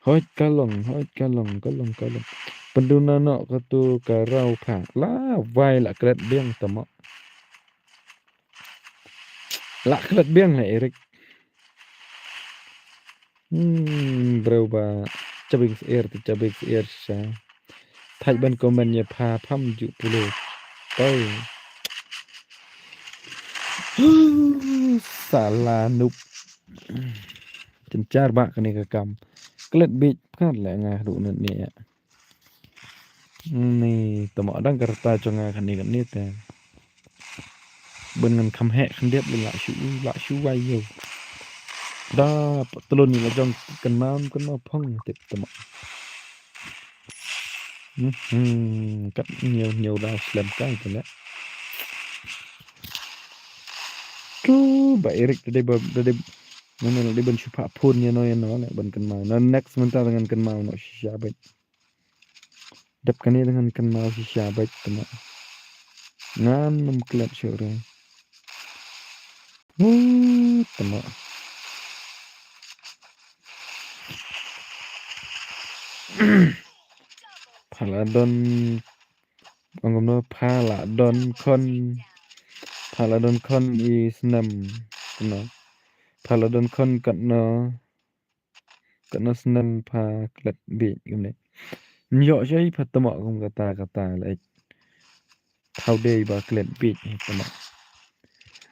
Hoi ka long, hoi ka long, ka long, ka long. Pynduna noh katu ka raw pha. La wai la klet biang tama. La klet biang la Eric. Hmm, breu ba chabing syiar tu chabing syiar sha. Thait ban comment ïa pha pham ju pule. Tau. Sala nup. Chenchar ba kane ka kam. Klet bit phat la nga ruh net ne. Ni tama dang ka rta jong nga kane kane te. Bun ngan kham heh khyndiat la shu la shu wai ïew. Da patlun ni la jong kynmaw kynmaw phong tip tama. Hmm, kat ñiew ñiew da slem kai te le. Tu ba Eric da dei ba da dei. Ngan dei ban shu pha phone ïa no ïa no le ban kynmaw. Na next mynta ngan kynmaw no shisha bad. Dep kane ngan kynmaw shisha bad tama. Ngan nym klet shuh re. Wuh, tama. Pha la don, ong kumno, pha la don khon, pha la don khon i snem, kumno. Pha la don khon katno, katno snem pha klet bit kumne. Ym ïoh shai pha tama kum kata kata leh. Thaw dei ba klet bit tama.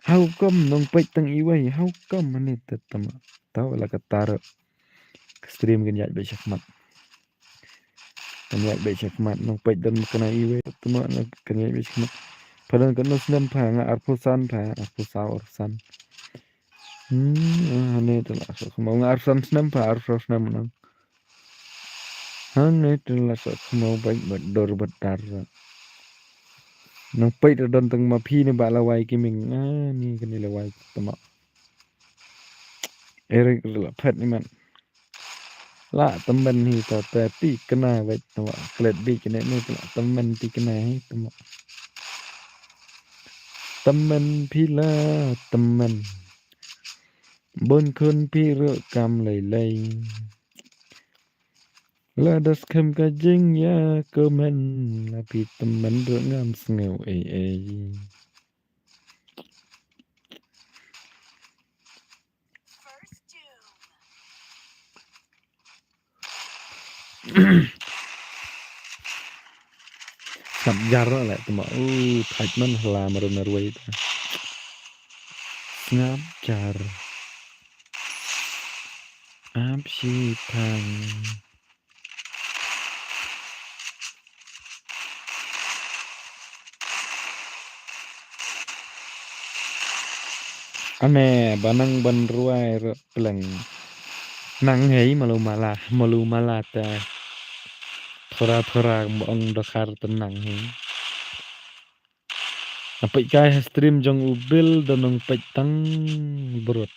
How come nong peit tang iwei? How come mane te tama? Thaw la kata ruh. Ka stream kan ïaid beit shakhmat. Kan ïaid beit shakhmat nong peit don kane iwei tama kan ïaid beit shakhmat. Pha don katno snem pha nga arphew san pha arphew saw arphew san. Hmm, ah, ne te la sa khmau nga arphew san snem pha arphew san snem nang. Hangne te la sa khmau bad bad dor bad dar. Nang peit don tang ma phi ne ba la wai ki ming. Ah, ni kane la wai tama. Eric la phet ni man. La tymmen hi ta te ti kena bad tama klet bi kene ne la tymmen ti kena hi tama. Tymmen phi la tymmen. Bun khun phi ruh kam lei lei. Lada skhem ka jingïa comment la phi tymmen ruh ngam sngew ei ei. Sngap jar leh tama u thait man hla maru narwei ta. Sngap jar. Ap shi thang. Ane banang ban ruai re pleng. Nang hei malu mala, malu mala ta. Thora thora mong dokhar tenang hei. Nga peit kai ha stream jong u Bill da nong peit tang brut.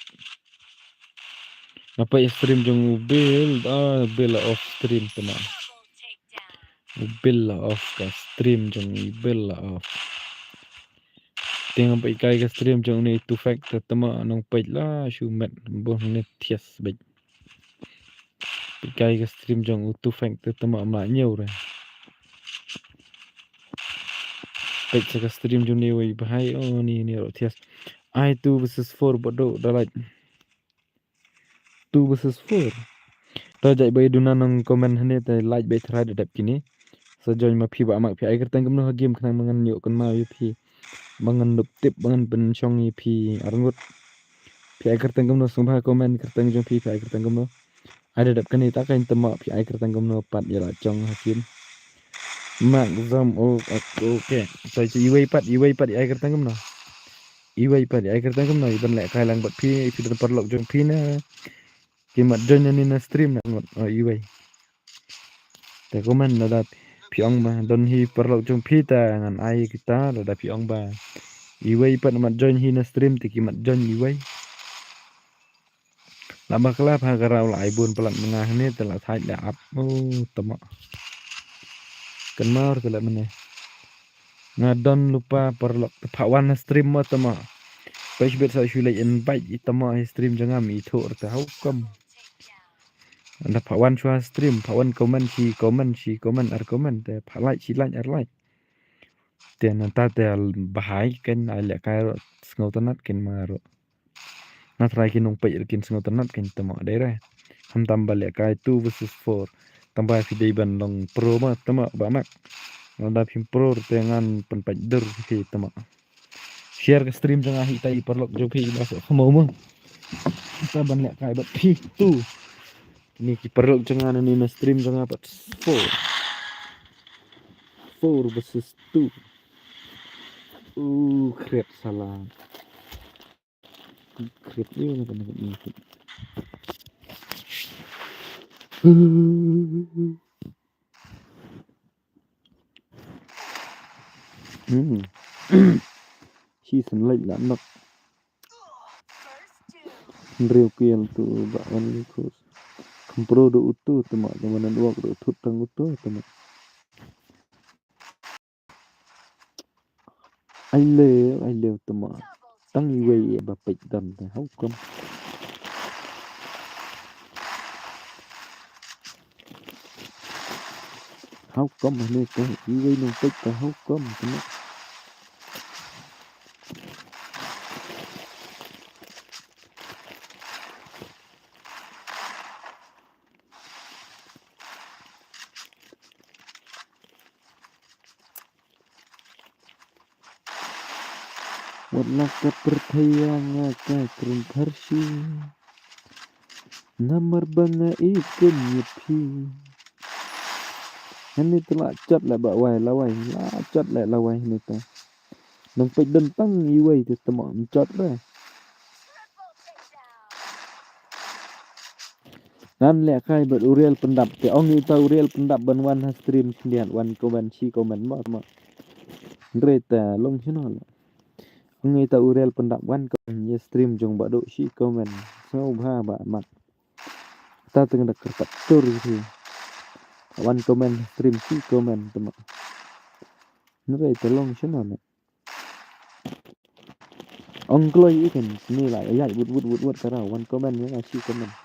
Nga peit stream jong u Bill, ah, Bill la off stream tama. U Bill la off ka stream jong u Bill la off. Te nga peit kai ka stream jong ni tu fek te tama nong peit la shu met boh ne thias beit. Peit kai ka stream jong u tu fek te tama ma ñiew re. peit sa ka stream jong ni wei bhai, oh, ni, ni ruh thias. Ai two versus four, bodoh, da like. Two versus four. To jai bai duna nang comment hane te like bai thrai da dep kini. Sa join ma phi ba mak phi ai kyrteng kumno ha game khnang ba ngan ïoh kynmaw ïa phi. Ba ngan dup tip ba ngan pynshong ïa phi arngut. Phi ai kyrteng kumno sngewbha comment kyrteng jong phi phi ai kyrteng kumno. Ai da dep kane ta kan tama phi ai kyrteng kumno pat ïa la jong ha game. Mak zam o okay. To iwei pat iwei pat ïa ai kyrteng kumno. Iwei pat ïa ai kyrteng kumno iban leh kai lang bad phi phi don paralok jong phi na. Ki mat join na ni na stream na ngot o iwei. Te comment lada phi ong ba don hi paralok jong phi ta ngan ai kita lada phi ong ba iwei pat mat join hi na stream te ki mat join iwei. La bakla pha ka raw la ai bun palat menga hne te la thait la ap. Oh, tama. Kan mar te la mene. Nga don lupa paralok te pha wan na stream mo tama. Pha shibit sa shu leh invite i tama hi stream jong nga mi thur te how come. Anda pha wan shwa stream pha wan comment shi comment shi comment ar comment te pha like shi like ar like. Te nanta te bahai ken ai leh kai ro sngewtynnat ken ma ro. Nga trai ki nongpeit kin sngewtynnat kin tama dei re. Ham tam ba leh kai two versus four. Tam ba phi dei ban long pro ma tama ba mak. Nga da phim pro te ngan pynpait dur phi tama. Share ka stream jong nga hi tai paralok jong phi ba so khamo mo. Ta ban leh kai bad phi tu. Ni ki paralok jong nga ni na stream jong nga pat four. Four versus two. Uh, kret salah. Kret ni na kena ni. Hmm. Shi sen lek la nok. Hynriew kiel tu ba wan li khus. Kham pro do utu tama tama nan wak do thut tang utu tama. Ai leo ai leo tama. Tang iwei ba peit dan te how come. How come hane te iwei nong peit te how come tama. Wat la ka pyrthei ïa nga ka kren pharshi. Namar ba nga i kum ïa phi. Hane te la chot la ba wai la wai la chot la la wai hane te. Nang peit don tang iwei te tama chot re. Ngan leh kai bad u Riel pyndap te ong ita u Riel pyndap ban wan ha stream khyndiat wan comment shi comment ma ma. Hynrei ta long shano la. Ong ita u Riel pyndap wan comment ïa stream jong ba do shi comment. Sngewbha ba mak. Ta teng da kyrpad tur hi. Wan comment stream shi comment tama. Hynrei ta long shano la. Ong kloi i kan sini la ya wut wut wut wut kara wan comment ya shi comment.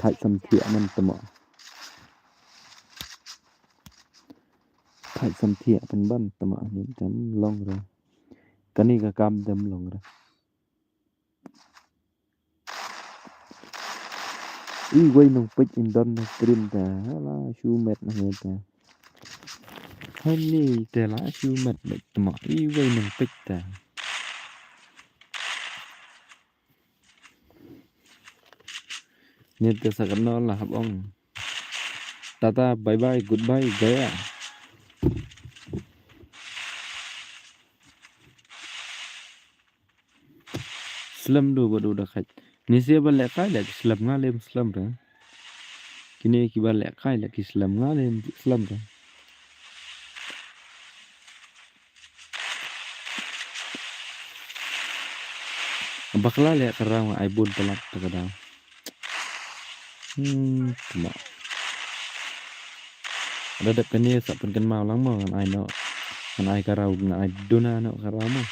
Thait sam thiah man tama. Thait sam thiah pynban tama ni kan long ra. Kane ka kam dem long re. Iwei nongpeit in don na stream ta. Hala shu met na ngi ta. Hani te la shu met beit tma. Iwei nongpeit ta. Ngi te sa kano la hap ong. Tata, bye bye, goodbye, gaya. Slem du ba du da khat. Ni sia ba leh kai leh ki slem nga lem slem re. Kine ki ba leh kai leh ki slem nga lem slem re. Bakla leh ka raw nga ai bun palat ta ka daw. Hmm, tma. Ada dep kane sa pynkynmaw lang mo ngan ai no. Ngan ai ka raw, ngan ai duna no ka raw mo.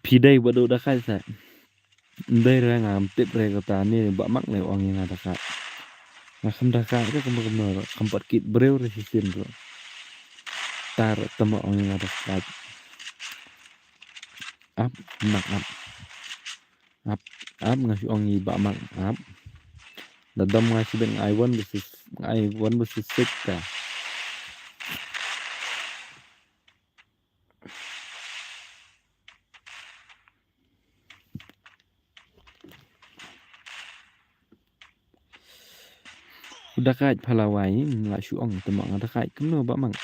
Phi dei ba du da khat sa. Ndei re ngam tip re kata ni ba mak ne ong ïa nga da khat. Nga kham da khat re kham kham no kham pat kit briew re shisien ro. Tar tama ong ïa nga da khat. Ap, mak ap. Ap, ap nga shu ong i ba mak ap. Da dom nga shu beng ai wan ba sis, ai wan ba sis sik ka. U da kait pha la wai, la shu ong tama nga da kait kumno ba mang.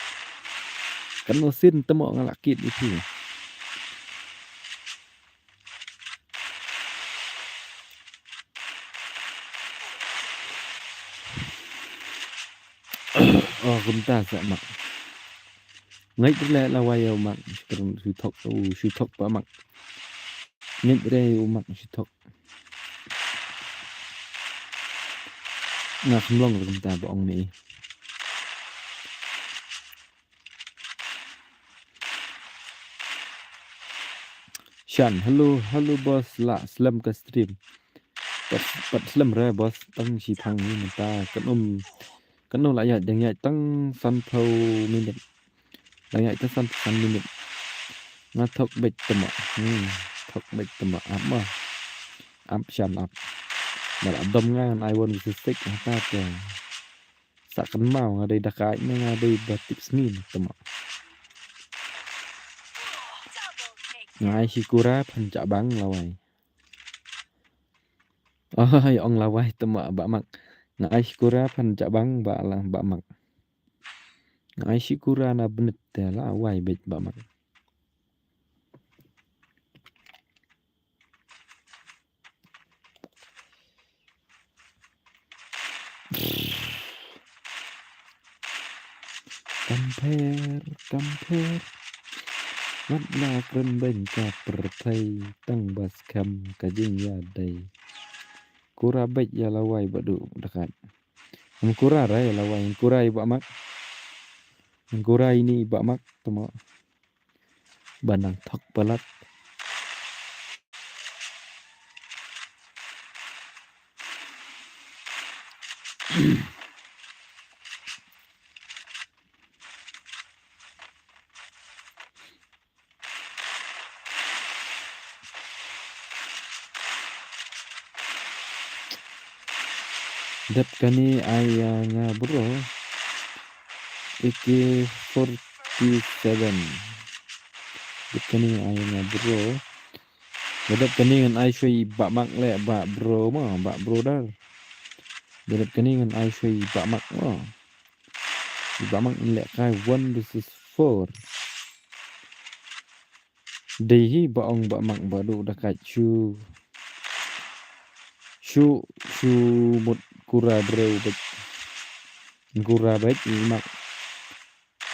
Kano sin tama nga la kit i phi. Oh, kumta sa mak. Ngait re la wai u mak, shu thok, u shu thok pa mak. Ngait re u mak shu thok. Nga kham long re kumta ba ong ni. Shan, hello, hello boss, la slem ka stream. Pat, pat slem re boss, tang shi thang ni mynta kan um, kan um la ïaid dang ïaid tang san phew minit. Dang ïaid tang san, san minit. Nga thok beit tama. Hmm, thok beit tama. Ap ma. Ap shan ap. Ba la dom nga ngan ai wan sisik hata te. Sa kynmaw nga dei da kait ne nga dei ba tip sngi tama. Nga ai shi kura phan cha bang lawai. Oi, ong lawai tama ba mak. Nga ai shi kura phan cha bang ba la ba mak. Nga ai shi kura na bnit te lawai beit ba mak. Kam pher, kam pher. Wat la kren beiñ ka pyrthei tang ba skhem ka jingïadei. Kura beit ïa lawai ba du da kait. Ngam kura re ïa lawai, ngam kura ïa ba mak. Ngam kura ïa ini ba mak tama. Ba nang thok palat. Dep kane ai ïa nga bro. A K forty-seven. Dep kane ai ïa nga bro. Dep kane ngan ai shuwa i ba mak le ba bro ma ba bro dar. Dep kane ngan ai shuwa i ba mak ma. Ba mak in leh kai one versus four. Dei hi ba ong ba mak ba du da kait shu. Shu, shu mut kura breu beit. Kura beit i mak.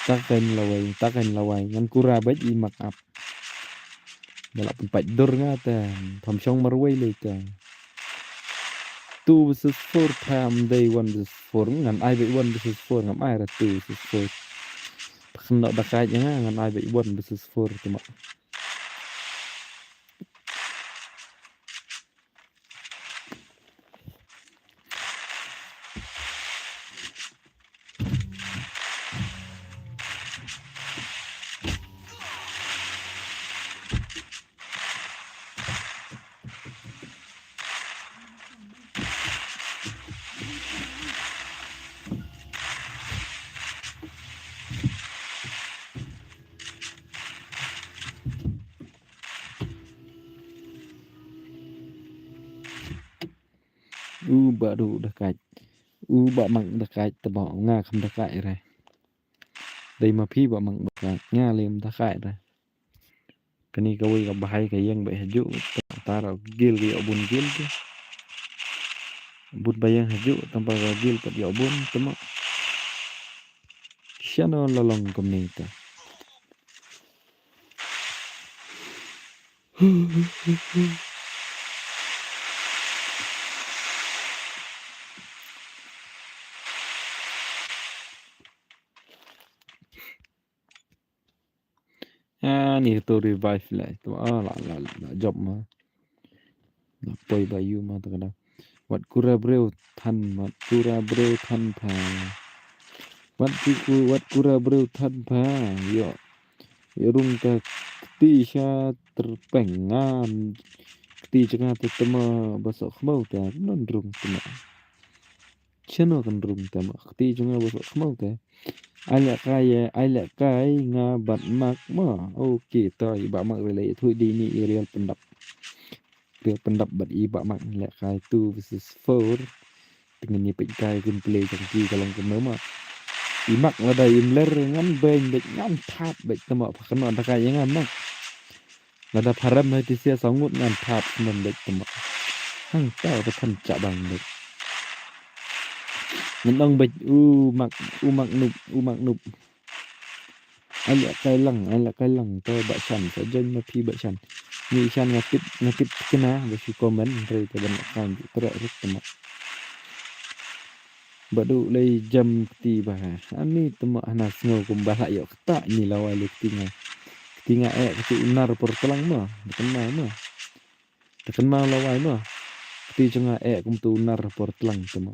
Ta kaiñ lawai, ta kaiñ lawai. Ngan kura beit i mak ap. Ba la pynpait dur nga te. Pham shong marwei lei te. Two versus four pham dei one versus four. Ngan ai beit one versus four. Ngam ai ra two versus four. Pha kynnoh da kait ïa nga ngan ai beit one versus four tama. U ba du da kait. U ba mang da kait te ba nga kham da kait re. Dei ma phi ba mang da kait. Nga lem da kait re. Kani kawei ka bahai ka ïeng ba haju. Tara gil ki obun gil ki. Bun ba ïeng haju tang ba ka gil pat ïa obun tama. Shano la long kumne ta. Ah, ni tu revive lah tu. Ah, la, la, la, job ma. La poi ba yu ma tu kada. Wat kura breu than, wat kura breu than pha. Wat ku-, wat kura breu than pha. Yo. Yo rung ka kti sha terpeng ngam. Kti jaka te tema ba sok khmau te. Non rung tema. Chano kan rung tema. Kti jaka ba sok khmau te. Ai leh kai, ai leh kai nga bat mak ma. Okay, to i ba mak relay thu di ni i real pendap. Real pendap bat i ba mak leh kai two versus four. Tengin ni pek kai kun play jong ki ka long kumno ma. I mak lada im ler ngan beng bek ngan thap bek tema pa kano da kai nga mak. Lada pharem hai ti sia sangut ngan thap ngan bek tema. Hang ta ta kan cha bang bek. Ngan ong bek u mak, u mak nup, u mak nup. Ai leh kai lang, ai leh kai lang to ba chan sa join ma phi ba chan. Ni chan nga tip, nga tip kena ba shu comment re te ban kan ju trek rek tema. Ba du lei jam kti ba. Ani tema hana sngew kum ba la ïoh kata ni lawai le kti nga. Kti nga eh kti unar por tlang ma. Kena ma. Te kynmaw lawai ma. Kti jong nga eh kum tu nar por tlang te ma.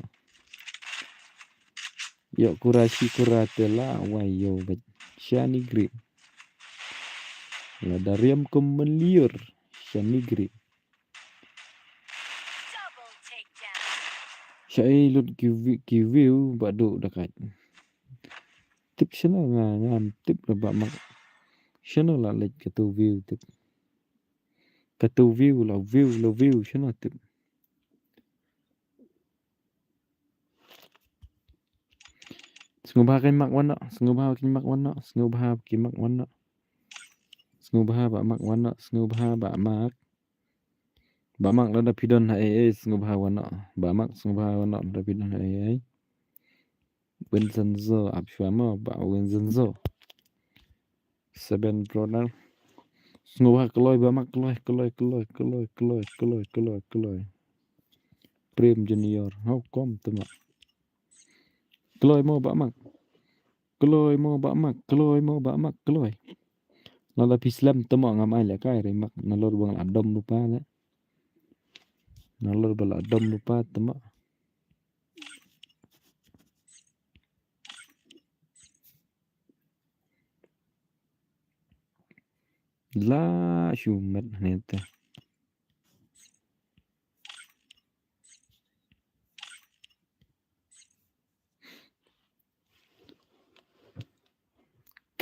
Yo kura shi kura te lawai yo bek. Shani grip. Lada riam kum men liur. Shani grip. Shai lut ki wi-, ki view ba du da kait. Tip shano nga, ngam tip la ba mak. Shano la leit ka tu view tip. Ka tu view la view la view shano tip. Sngewbha ki mak wan noh, sngewbha ki mak wan noh, sngewbha ki mak wan noh. Sngewbha ba mak wan noh, sngewbha ba mak. Ba mak lada phi don ha ei ei sngewbha wan noh. Ba mak sngewbha wan noh lada phi don ha ei ei. Vincenzo ap shuwa mo ba Vincenzo. Seven brother. Sngewbha kloi ba mak kloi, kloi, kloi. Prem Junior. How come te ma. Kloi mo ba mak. Kloi mo ba mak, kloi mo ba mak, kloi. Lada phi slem te ma ngam ai leh kai re mak. Nalor ba nga la dom lupa le. Nalor ba la dom lupa te ma. La shu met ne te.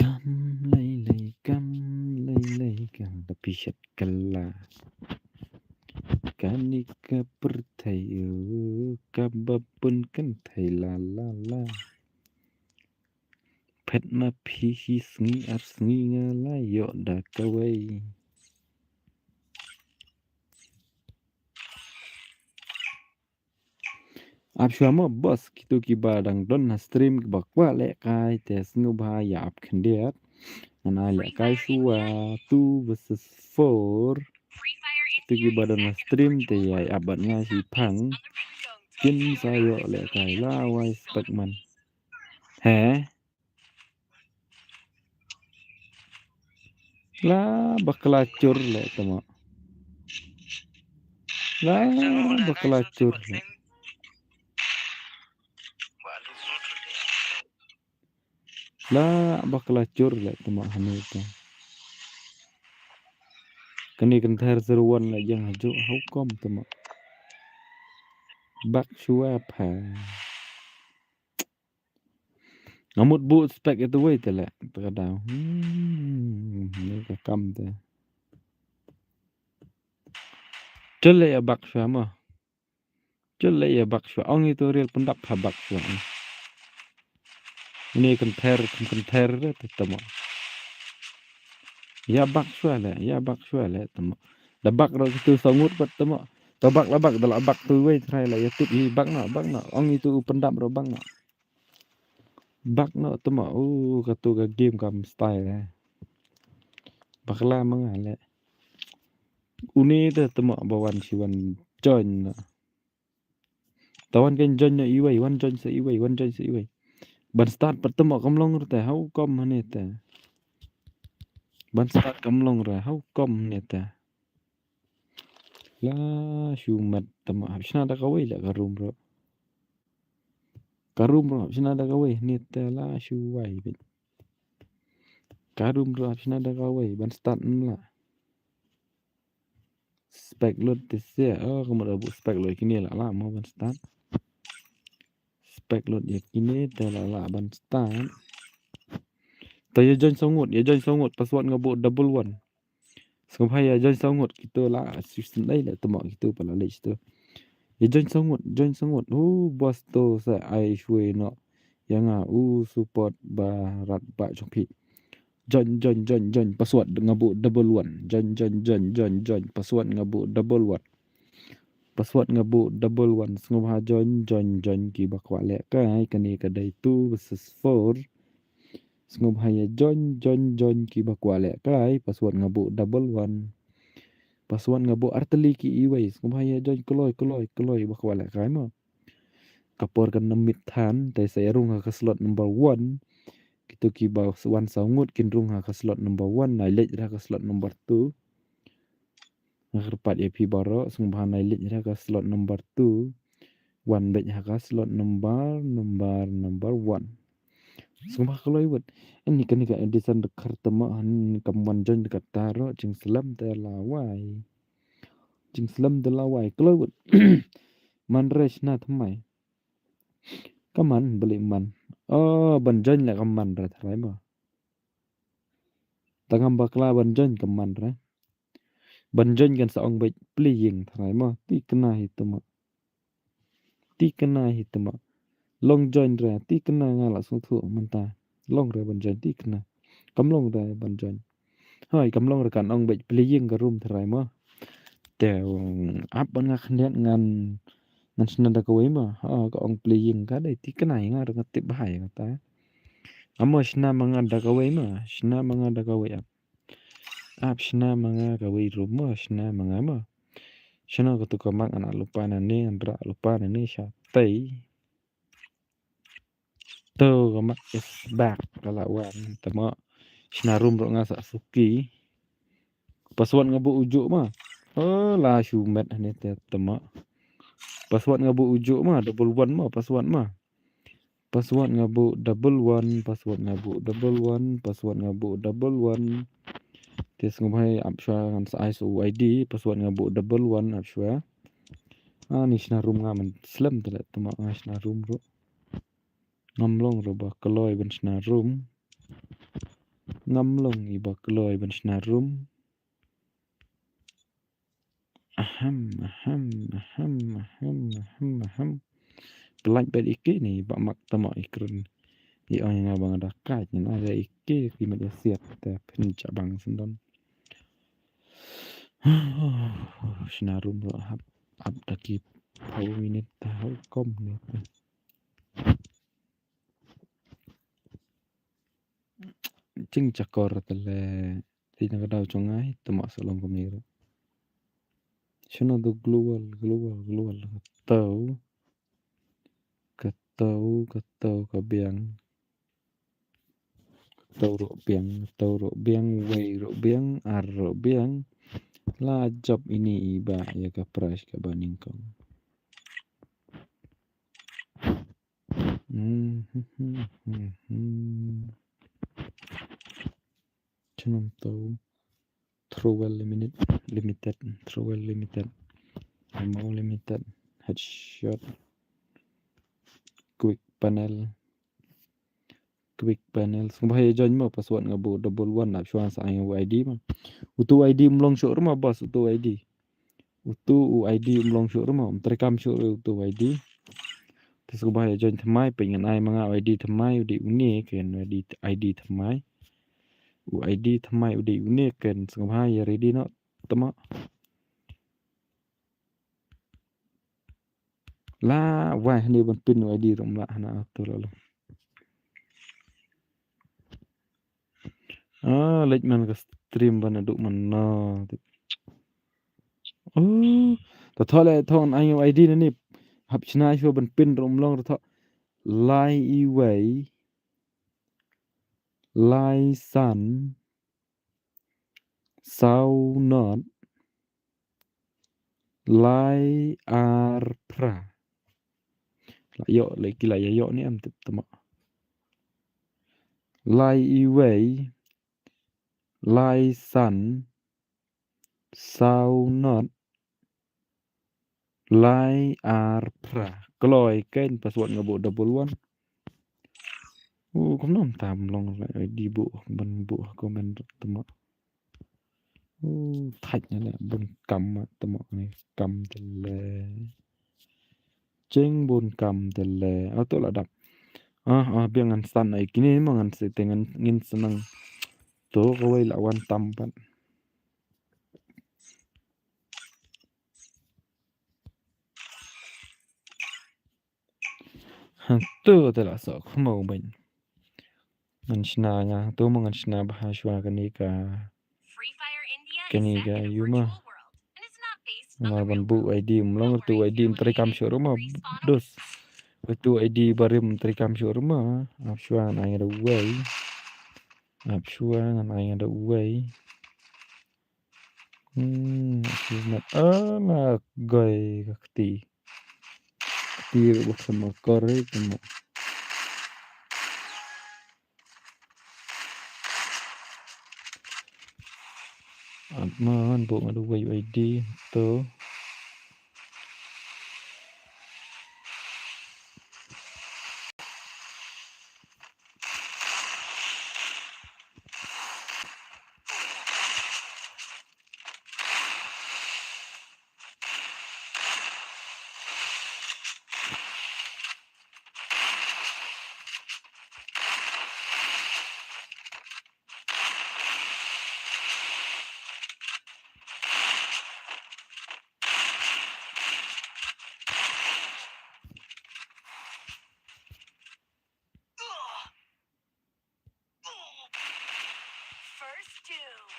Kam lei lei, kam lei lei, kam da phi shet kala. Kani ka pyrthei, oh, ka ba pun kan thei la la la. Phet ma phi hi sngi ar sngi nga la ïoh da kawei. Ap shuwa mo boss, kitu kiba dang don ha stream kiba kwah leh kai te sngewbha ïa ap khyndiat. Ngan ai leh kai shuwa two versus four. Kitu kiba don ha stream te ïa ap bad nga shi phang. Kin sa ïoh leh kai lawai spek man. He? La bakla chur le tama. La bakla chur le. La bakla chur le tama hanu ta. Kani kan thar seruan le jang haju hukum tama. Bak shuwa pha. Nga mut buh spek ïa tu wei te leh. Te ka daw. Hmm, ni ka kam te. Te leh ïa bak shuwa mo. Chul le ïa bak shuwa. Ong ïa tu rel pyndap ha bak shuwa. Ine kynter, kynter te tama. Ïa bak shuwa le, ïa bak shuwa le tama. Da bak ro kitu saw ngut pat tama. Da bak la bak, da la bak tu wei trai la ïa tip hi bak na, bak na. Ong ïa tu u pyndap ro bak na. Bak na tama, u katu ka game kam style le. Bakla manga le. Uni te tama ba wan shi wan join na. Tawan kan join na iwei, wan join sa iwei, wan join sa iwei. Ban start pat tama kam long rte, how come hane te. Ban start kam long re, how come hane te. La shu mat tama hap shna da kawei le ka room ro. Ka room ro hap shna da kawei hane te la shu wai bit. Ka room ro hap shna da kawei, ban start mla. Spek lut te sia, oh, ka mut da bu spek lut kine la, la, mo ban start. Spek lut ïa kine te la, la, ban start. Te ïa join saw ngut, ïa join saw ngut, password nga bu double one. Sngewbha ïa join saw ngut, kitu la, shisien dei la, tama kitu pa la leh tu. Ïa join saw ngut, join saw ngut, oh, bos to sa ai shwe no. Ïa nga u support ba rat ba jong phi. Join, join, join, join. Password nga bu double one. Join, join, join, join, join. Password nga bu double one. Password nga bu double one. Sngewbha join, join, join kiba kwah lehkai. Kane ka dei two versus four. Sngewbha ïa join, join, join kiba kwah lehkai. Password nga bu double one. Password nga bu artylli ki iwei. Sngewbha ïa join kloi, kloi, kloi ba kwah lehkai mo. Ka por kan ym miet than, te sa ïa rung ha ka slot number one. Kitu kiba wan saw ngut kin rung ha ka slot number one, nai leit ha ka slot number two. Nga kyrpad ïa phi baroh, sngewbha nai leit ha ka slot number two. Wan beit ha ka slot number, number, number one. Sngewbha kloi wut. Ini kane ka Edison da kar tama han kam wan join da kata ro, jingslem te lawai. Jingslem te lawai. Kloi wut. Man re shna thymmai. Ka man, beli man. Oh, ban join la ka man re tharai mo. Tangam bakla ban join ka man re. Ban join kan sa ong beit playing tharai mo. Ti kena hi tama. Ti kena hi tama. Long join re, ti kena nga la sngewthuh mynta. Long re ban join ti kena. Kam long re ban join. Hoi, kam long re kan ong beit playing ka room tharai mo. Te ap ban nga khyndiat ngan, ngan shna da kawei mo. Ha, ka ong playing ka dei ti kena hi nga re nga tip bha ïa kata. Amo shna ma nga da kawei mo, shna ma nga da kawei ap. Ap shna ma nga kawei room mo, shna ma nga mo. Shna katu ka mak ana lupa na ne, andra lupa na ne sha tei. Tu ka mak is back ka la wan tama. Shna room ro nga sa suki. Password nga bu uju ma. Oh, la shu met hane te tama. Password nga bu uju ma, double one ma, password ma. Password nga bu double one, password nga bu double one, password nga bu double one. Te sngewbha ap shwa ngan sa ai sa u I D, password nga bu double one ap shwa. Ah, ni shna room nga man slem te le tama nga shna room ro. Ngam long ro ba kloi ban shna room. Ngam long i ba kloi ban shna room. Ahem, ahem, ahem, ahem, ahem, ahem. Pelat bet iki ni ba mak tama ikren. I ong nga bang da kai ni ada iki ki met siap te phin chabang sendon. Shna room ro hap, ap da ki pau minit ta hau kom ni. Jing chakor te le. Ti na ka daw jong ngai, tama sa long kumne ro. Shano do global, global, global. Katau. Katau, katau, ka biang. Katau ro biang, katau ro biang, wei ro biang, ar ro biang. La jop ini iba ïa ka price kaba nyngkong. Hmm, hmm, hmm, hmm, hmm. Chunum tau. Trowel Limited, Limited, Trowel Limited, Amount Limited, Headshot, Quick Panel, Quick Panel. Sngewbha ïa join mo, password nga bu double one, ap shwa sa ai nga bu I D mo. Utu I D mlong shuh ruh mo, boss, utu I D. Utu u I D um long shuh ruh mo, um treikam shuh ruh utu u I D. Te sngewbha ïa join thymmai, peit ngan ai ma nga u I D thymmai, u dei une, keiñ u I D, I D thymmai. U I D thymmai u dei une, keiñ sngewbha ïa ready noh, thymmai. La wai hangne ban pin u I D ruh um lah hana tu la long. Ah, leit man ka stream ban adu man na. Oh, ta thoh le thoh ai u I D na ni. Hap shna shuwa ban pin ruh um long ta thoh. Lai iwei. Lai san. Saw not. Lai ar phra. La ïoh, la ki la ïa ïoh ni em tip tama. Lai iwei. Lai san. Saw not. Lai ar phra. Kloi keiñ password nga buh double one. U, kumno tam long lai I D buh, ban buh comment tama. U, thait na le, bun kam ma tama ni, kam de le. Jing bun kam de le. Auto la dap. Ah, ah, biang ngan san ai kini ma ngan setting ngan ngin senang. To kawei la wan tam pat. Ha, tu te la sok mo ben. Ngan shna nga, tu mo ngan shna bha shuwa kane ka. Kane ka yu ma. Nga ban buh I D, um long tu I D um treikam shuh ruh ma. Dus. Tu I D barim um treikam shuh ruh ma. Ap shuwa ngan ai da uwei. Ap shuwa ngan ai da uwei. Hmm, achievement. Ah, na goi ka kti. Kti ruh bak sama kor ruh sama. At man buh nga da uwei I D to. First Doom.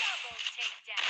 Double takedown.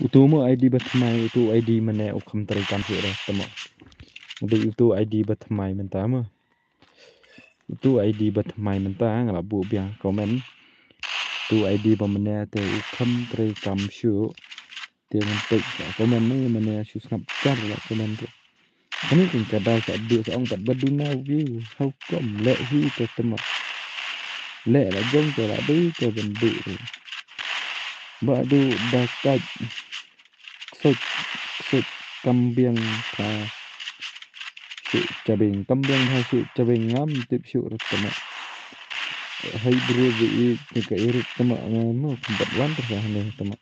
Utu mo I D ba thymmai, utu I D mane u kham treikam shuh re tama. Utu, utu I D ba thymmai mynta mo. Utu I D ba thymmai mynta nga la buh biang comment. Utu I D ba mane te u kham treikam shuh. Te ngan peit ka comment ne mane shu sngap jar la comment tu. Kane kan ka dei sa dei sa ong pat ba duna view. How come leh hi te tama. Leh la jong te la dei te ban dei tu. Ba du da kaj. Ksut, ksut kam biang ha shu chabeng, kam biang ha shu chabeng ngam tip shu rut tama. hai bro ba i te ka Eric tama nga no kumbat wan ter sa hane tama.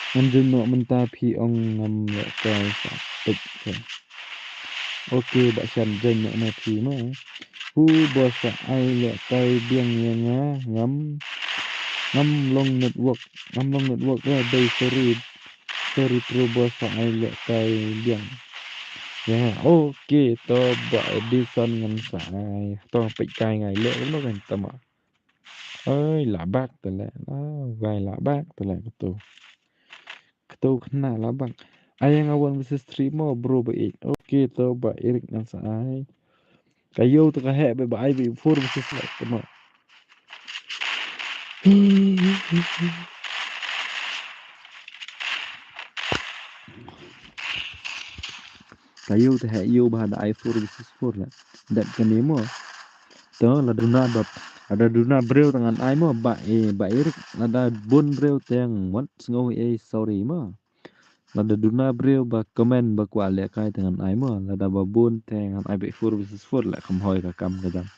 Ngam join noh mynta phi ong ngam lehkai sa peit ka. Okay, ba shan join noh na phi ma. Hu boss sa ai lehkai biang ïa nga ngam ngam long network, ngam long network ra dei sorry. Sorry bro boss sa ai lehkai biang. Ya, okay, to ba Edison ngan sa ai. To peit kai ngai leh no kan tama. Oi, la bak te leh. Ah, wai la bak te leh katu. Katu kena la bak. Ai nga one versus three mo bro ba ik. Okay, to ba Eric ngan sa ai. Ka yo to ka heh ba ba ai ba four versus three mo. Ka yo te heh yo ba da ai four versus four la. Dat kane mo. To la duna ba ada duna briew te ngan ai mo ba e ba Eric la da bun briew te ngan wat sngew e sorry mo. La da duna briew ba comment ba kwah lehkai te ngan ai mo. La da ba bun te ngan ai ba four versus four la kham hoi ka kam ka jam.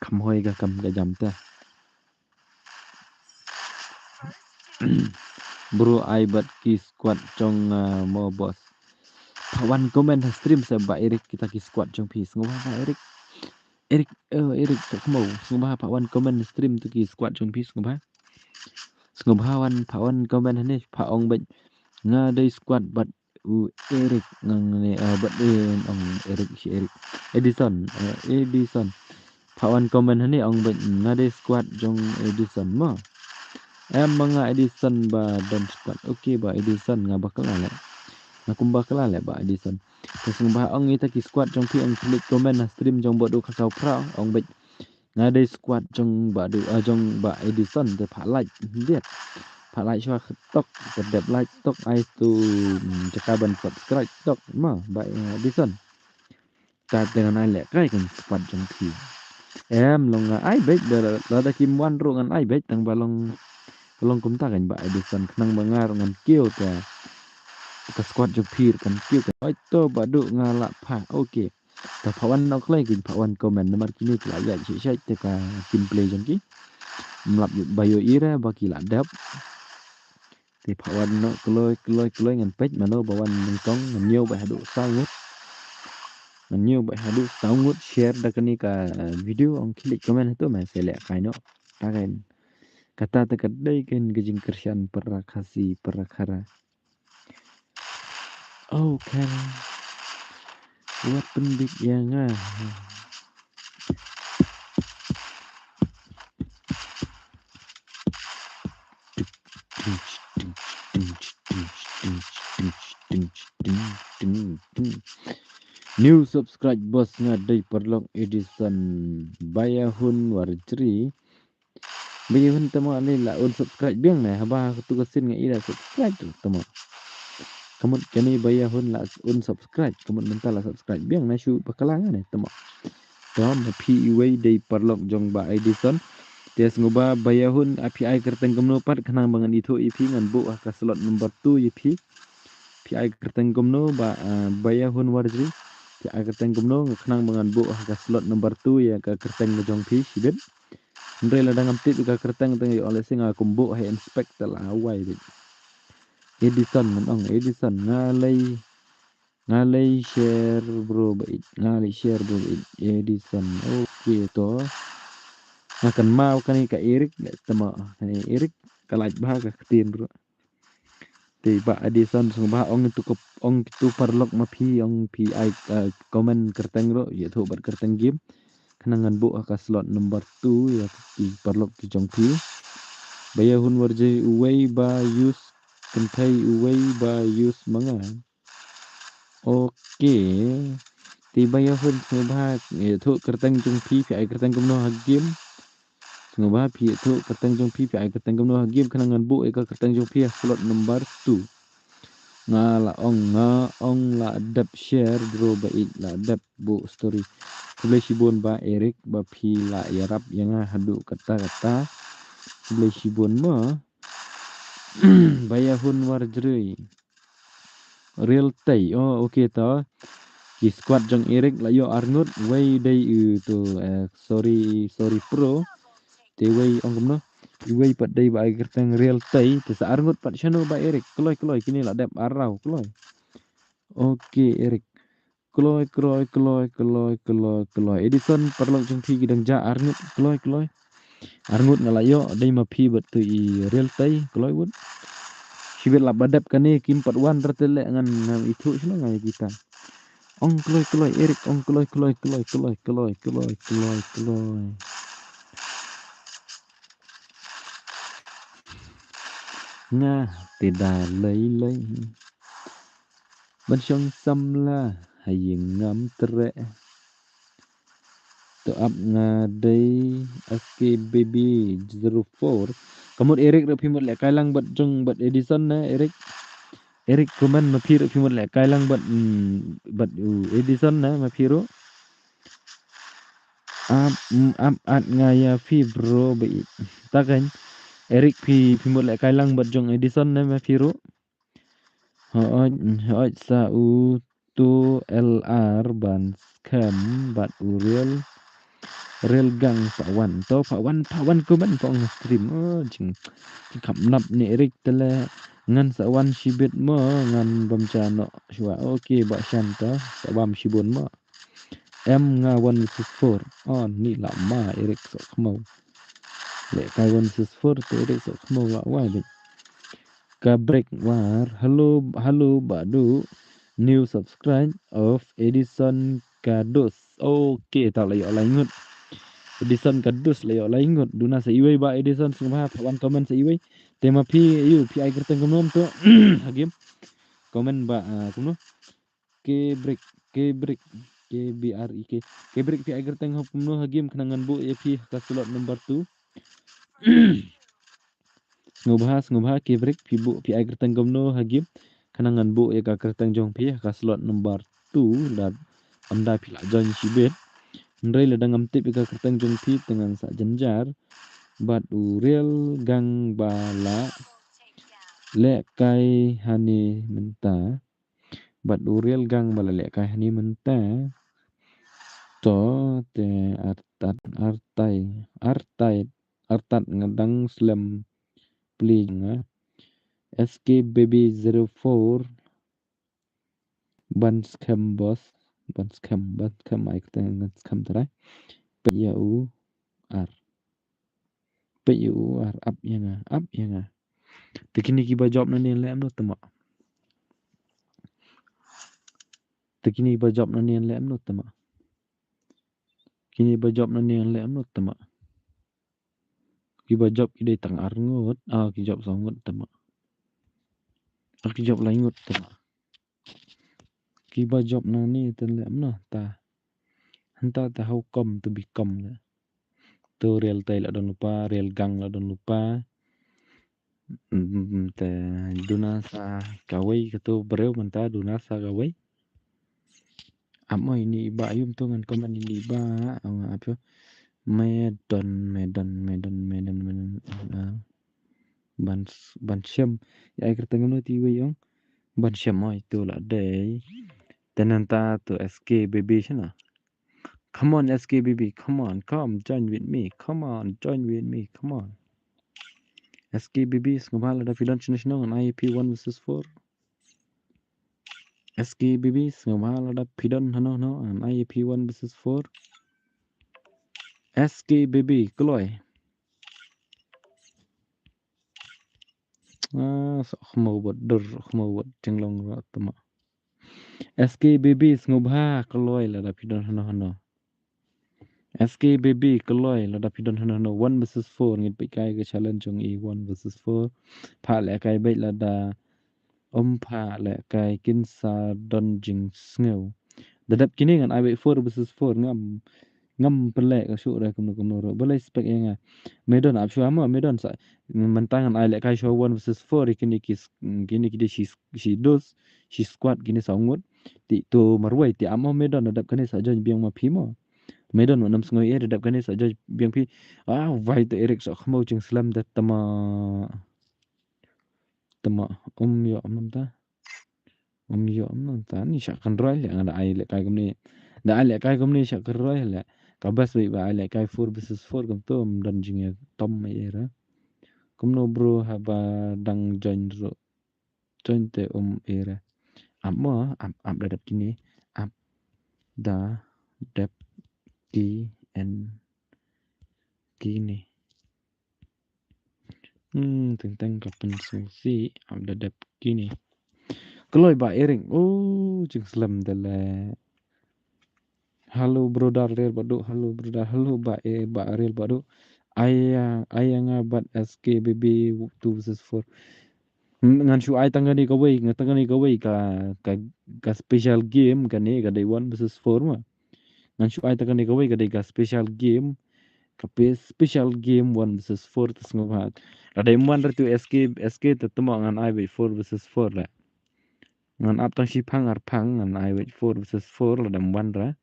Kham hoi ka kam ka jam te. Bro ai bad ki squad jong uh, mo boss. Pha wan comment ha stream sa ba Eric kita ki squad jong phi sngewbha ba Eric. Eric eh Eric sa kmo sngewbha pha wan comment ha stream tu ki squad jong phi sngewbha. Sngewbha wan pha wan comment hane pha ong bad nga dei squad bad u Eric ngang ne uh, bad eh, ong Eric si Eric Edison uh, Edison. Pha wan comment hane ong bad nga dei squad jong Edison mo. Em ma nga Edison ba don squad. Okay ba Edison nga bakla le. Nga kum bakla le ba Edison. Te sngewbha ong ita ki squad jong phi ong klik comment ha stream jong ba du ka sau pra ong bad nga dei squad jong ba du uh, jong ba Edison te pha like diet. Pha like shwa tok te dep like tok ai tu jaka ban subscribe tok ma ba Edison. Ta te ngan ai lehkai kan squad jong phi. Em long nga ai bek da la da kim wan ro ngan ai bek tang ba long long kumta kan ba Edison khnang ba nga ro ngan kiew ta ka squad jong phi kan kiew ta oi to ba du nga la pha. Okay. Ta pha wan nok lai kin pha wan comment namar kini ki la ya shi shai te ka gameplay jong ki. Mlap ba yo ira ba ki la dep. Te pha wan noh kloi kloi kloi ngan peit mano ba wan nyngkong ngan ñiew ba haduh saw ngut. Ngan ñiew ba haduh saw ngut share da kani ka uh, video ong klik comment hato man se lehkai noh. Ta kan kata ta ka dei kan ka jingkyrshan para Khasi para Khara. Oh kan wat pynbit ïa nga. New subscribe boss nga dei paralok Edison Bayahun Warjri. Bayahun tama le la unsubscribe biang ne haba tu ka sin nga ila subscribe tu tama. Kamut kani Bayahun la unsubscribe kamut mynta la subscribe biang na shu bakala nga ne tama. Tama phi iwei dei paralok jong ba Edison. Te sngewbha Bayahun a phi ai kyrteng kumno pat khnang ba ngan ithuh ïa phi ngan buh ha ka slot number two ïa phi. Phi ai kyrteng kumno ba uh, Bayahun Warjri. Phi ai kyrteng kumno nga khnang ba ngan buh ha ka slot number two ïa ka kyrteng jong phi shibit. Hynrei lada ngam tip ka kyrteng teng ïa ole singa kumbuh ha inspect la wai bit. Edison ngan ong Edison nga lei nga lei share bro ba it nga lei share bro ba it Edison. Okay to. Nga kan mau kani ka Eric le tama kani Eric ka lait ba ka ktin bro. Te ba Edison sngewbha ong tu kop ong tu paralok ma phi ong phi ai uh, comment kyrteng ro ïa thu bad kyrteng game. Khnang ngan buh ha ka slot number two ïa ki paralok ki jong phi. Bayahun Warjri uwei ba use kynthei uwei ba use manga. Okay. Te Bayahun sngewbha ïa thu kyrteng jong phi phi ai kyrteng kumno ha game. Sngewbha phi ïathuh kyrteng jong phi phi ai kyrteng kumno ha game khnang ngan buh ïa ka kyrteng jong phi ha slot number two. Nga la ong nga ong la dep share bro ba ik la dep buh story. Khublei shibun ba Eric ba phi la ïarap ïa nga haduh katta katta. Khublei shibun mo. Bayahun Warjri. Real tei. Oh okay to. Ki squad jong Eric la ïoh arngut, wei dei u tu, eh, sorry, sorry pro. Te wei ong kumno. Iwei pat dei ba ai kyrteng Real Tei, te sa arngut pat shano ba Eric. Kloi, kloi, kine la dep arraw, kloi. Ok, Eric. Kloi, kloi, kloi, kloi, kloi, kloi. Edison, paralok jong phi ki dang ja arngut, kloi, kloi. Arngut nga la ïoh, dei ma phi bad tu i Real Tei, kloi wut. Shibit la ba dep kane kim pat wan rate leh ngan ngam ithuh shano ngan ïa kita. Ong kloi kloi Eric, ong kloi kloi kloi kloi kloi kloi kloi kloi. Nga te da lei lei. Ban shong samla ha ïing ngam treh. To ap nga dei S K baby zero four. Ka mut Eric ruh phi mut leh kai lang bad jong bad Edison ne Eric. Eric comment ma phi ruh phi mut leh kai lang bad, mm, bad u Edison ne ma phi ruh. Ap, mm, ap at nga ïa phi bro ba i. Ta kan Eric phi phi mut leh kai lang bad jong Edison ne ma phi ruh. Hooid, hooid sa u tu L R ban skhem bad u Real, Real Gang sa wan. To pha wan, pha wan comment pha ong stream. Oh, jing, jing kham nap ni Eric te leh ngan sa wan shibit mo ngan bam ja noh shuwa. Ok, ba shan to sa bam shibun mo. Em nga one versus four. Oh, ni la ma Eric Sohkhmaw. Leh kai one versus four te Eric Sohkhmaw la wai bit. Ka break war. Hello, hello, badu. New subscribe of Edison Kadus. Ok, ta la ïoh lai ngut. Edison Kadus la ïoh lai ngut. Duna sa iwei ba Edison sngewbha pha wan comment sa iwei. Te ma phi ïa u phi ai kyrteng kumno to. Ha game. Comment ba, ah, kumno. K break, K break, K B R E K. K break phi ai kyrteng hok kumno ha game khnang ngan buh ïa phi ka slot number two. Sngewbha, sngewbha, K break phi buh, phi ai kyrteng kumno ha game khnang ngan buh ïa ka kyrteng jong phi ka slot number two lada ym da phi la join shibit. Hynrei lada ngam tip ïa ka kyrteng jong phi te ngan sa jynjar. Bad u Real Gang ba la leh kai hane mynta. Bad u Real Gang ba la leh kai hane mynta. To te artat, artai, artai, artat nga dang slem pli nga. S K baby zero four. Ban skhem boss, ban skhem, ban skhem ai kyrteng ngan skhem trai. Peit ïa u ar. Peit ïa u ar ap ïa nga, ap ïa nga. Te kine kiba jop nangne leh em no tama. Te kine ba jop nangne leh em no tama. Kine ba jop nangne leh em no tama. Kiba jop ki dei tang ar ngut, ah, ki jop saw ngut tama. Ah, ki jop lai ngut tama. Kiba jop nangne te leh em no ta. Hynta te how come to become ne. To Real Tei la don lypa, Real Gang la don lypa. Mm, te duna sa kawei kato briew mynta duna sa kawei. Ap mo ini iba yum to ngan comment ini iba, ap to. Medon, medon, medon, medon, medon. Ah. Ban, ban shem. Ïa ai kyrteng no ti wei ong. Ban shem mo ito la dei. Te nangta to S K baby shana. Come on, S K baby, come on, come, join with me, come on, join with me, come on. S K baby, sngewbha lada phi don shano shano ngan ai ïa phi one versus four. S K baby, sngewbha lada phi don shano shano ngan ai ïa phi one versus four. S K baby, kloi. Ah, Sohkhmaw bad dur, Sohkhmaw bad jinglong ruh tama. S K baby sngewbha kloi lada phi don hano hano. S K baby kloi lada phi don hano hano. One versus four ngin peit kai ka challenge jong i one versus four. Pha leh kai beit lada ym pha leh kai kin sa don jingsngew. Da dep kine ngan ai beit four versus four ngam ngam pynleh ka shuh re kumno kumno ruh. Balei spek ïa nga. Me don ap shuwa mo, me don sa. Mynta ngan ai leh kai shuwa one versus four ïa kine ki s-, kine ki dei shi, shi dos, shi squad kine saw ngut. Ti to marwei ti ap mo me don da dep kane sa join biang ma phi mo. Me don wat nam sngew ïa da dep kane sa join biang phi. Ah, wai to Eric Sohkhmaw jingslem da tama. Tama um ïoh mynta. Ym ïoh mynta ni shah kynroi leh, nga da ai lehkai kumne. Da ai lehkai kumne shah kynroi leh. Ka best beit ba ai lehkai four versus four kumto ym don jingïatom ei ei re. Kumno bro haba dang join ruh. Join te um ei re. Ap mo, ap, ap da dep kine. Ap da dep ki en kine. Hmm, teng teng ka pynsngewsih, ap da dep kine. Kloi ba Eric, oh, jingslem de leh. Hello brother Riel Badu, hello brother, hello ba e ba Riel Badu. Ai ïa, ai ïa nga bad S K B B two versus four. Hmm, ngan shu ai tang kane kawei, nga tang kane kawei ka, ka, ka special game kane ka dei one versus four ma. Ngan shu ai tang kane kawei ka dei ka special game. Ka pe special game one versus four te sngewbha. Lada im wan re tu S K, S K te temo ngan ai beit four versus four re. Ngan ap tang shi phang ar phang ngan ai beit four versus four lada im wan re.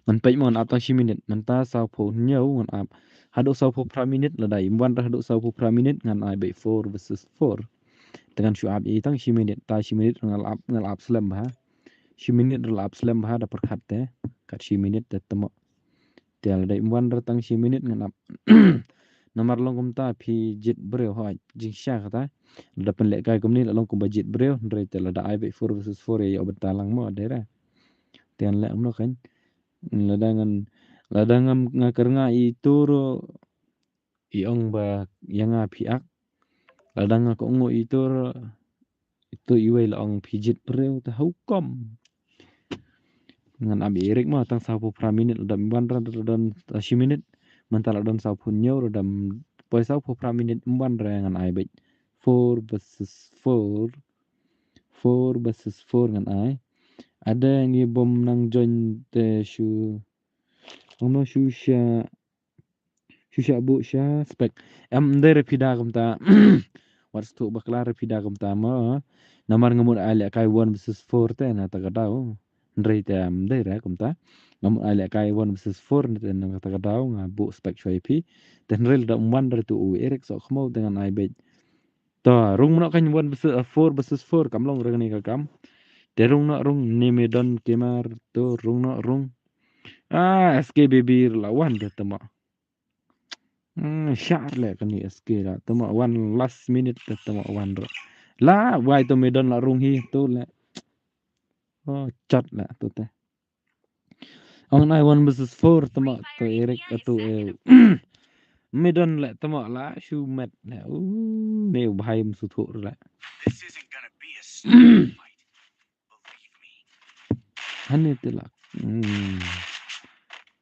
Ngan peit mo ngan ap tang shi minit. Mynta sawphew hynñiew ngan ap. Haduh sawphew phra minit lada im wan re haduh sawphew phra minit ngan ai beit four versus four. Te ngan shu ap ïa tang shi minit. Ta shi minit ngan ap, ngan ap slem bha. Shi minit re la ap slem bha da pyrkhat te. Kat shi minit te temo. Te lada im wan re tang shi minit ngan ap. Namar long kumta phi jied briew hooid jingshisha kata. Lada pynlehkai kumne la long kumba jied briew hynrei te lada ai beit four versus four ïa ïoh bynta lang mo dei re. Te ngan leh kumno kan. Lada ngan, lada ngam nga kyrngah ïa ito ruh i ong ba ïa nga phi ak. Lada nga kohnguh ito ruh ito iwei la ong phi jied briew te how come. Ngan ap ïa Eric mo tang sawphew phra minit lada im wan re lada don shi minit. Mynta la don sawphew hynñiew lada poi sawphew phra minit im wan re ngan ai beit four versus four. Four versus four ngan ai. Ada ngi bym nang join te shu. Ong no shu sha Shu sha buh sha spek. Em ym dei re phi da kumta. Wat shu bakla re phi da kumta mo. Namar nga mut ai lehkai one versus four te na ta ka daw. Hynrei te ym dei re kumta. Nga mut ai lehkai one versus four te na ta ka daw nga buh spek shuwa ïa phi. Te hynrei lada ym wan re tu u Eric Sohkhmaw te ngan ai beit. To rung mano kan one versus, uh, four versus four kam long re kane ka kam. Te rung no rung ne me don kemar to rung no rung. Ah, S K B B la wan te temo. Hmm, shah leh kane S K la. Temo wan last minute te temo wan ro. La, wai to me don la rung hi to leh. Oh, chat leh to te. Ong nai one versus four temo to Eric to e. Me don leh temo la shu met leh. Uh, ne u bhai msu thuh leh. Hane te la. Hmm.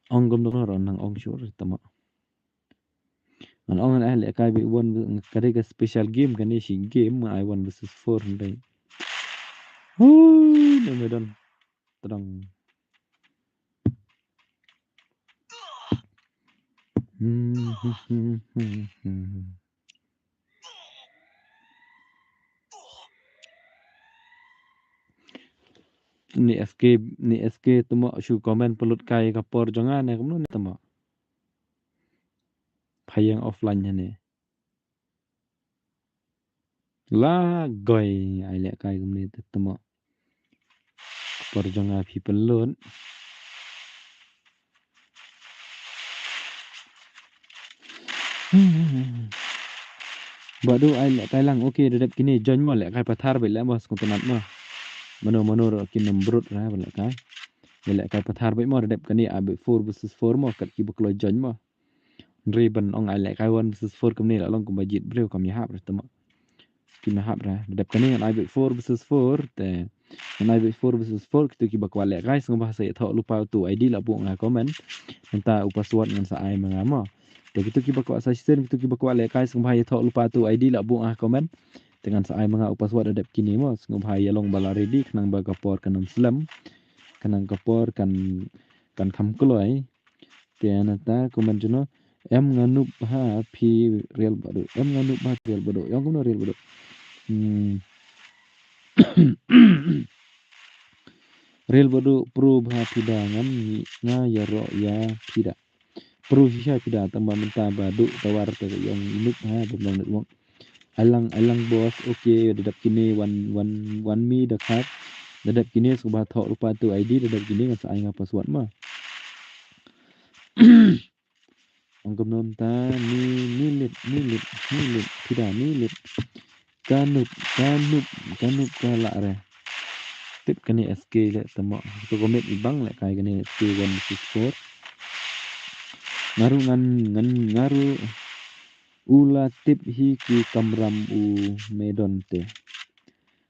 Ong gum dong ro nang ong sure temo. Ngan ong ngan ai lehkai beit one v-, ka dei ka special game kane shi game ngan ai one versus four hynrei. Huu, ne me don. Tadang. Hmm, hmm, hmm, hmm, hmm. Ni S K, ni S K temo shu comment pynlut kai ka por jong nga ne kumno ni temo. Phayang offline hane. La goi ai lehkai kumne te temo. Por jong nga phi pynlut. Badu ai lehkai lang. Okay, da dep kine join mo lehkai pathar beit leh mo sngewtynnat mo. Mano mano ruh kin ym brut ra ba lehkai. Lehkai pathar beit mo da dep kane a beit four versus four mo kat ki ba kloi join mo. Hynrei ban ong ai lehkai one versus four kumne la long kumba jied briew kam ïahap re temo. Kim ïahap re. Dep kane ngan ai beit four versus four te. Ngan ai beit four versus four kito kiba kwah lehkai sngewbha sa ïathoh lypa uto u I D la buh nga comment. Mynta u password ngan sa ai ma nga mo. Te kito kiba kwah sa shisien kito kiba kwah lehkai sngewbha ïathoh lypa uto u I D la buh nga comment. Te ngan sa ai ma nga u password da dep kine mo sngewbha ïa long ba la ready khnang ba ka por kan ym slem. Khnang ka por kan, kan kham kloi. Te nata comment jong no. Em nga noob ha phi Riel Badu. Em nga noob ha phi Riel Badu. Ong kumno Riel Badu. Hmm. Riel Badu pro bha phi da ngam nga ïaroh ïa phi da. Pro shisha phi da tang ba mynta ba duk tawar te ong noob ha bym long network. Alang, alang boss, okay, da dep kine wan, wan, wan mi da khat. Da dep kine sngewbha thoh ruh pat tu ID, da dep kine ngan sa ai nga password ma. Ong kumno mynta, ni, ni lit, ni lit, ni lit, phi da, ni lit. Ka nup, ka nup, ka nup ka lah re. Tip kane S K le tama. To commit i bang le kai kane S K one six four. Nga ruh ngan, ngan, nga ruh u la tip hi ki kamram u medon te.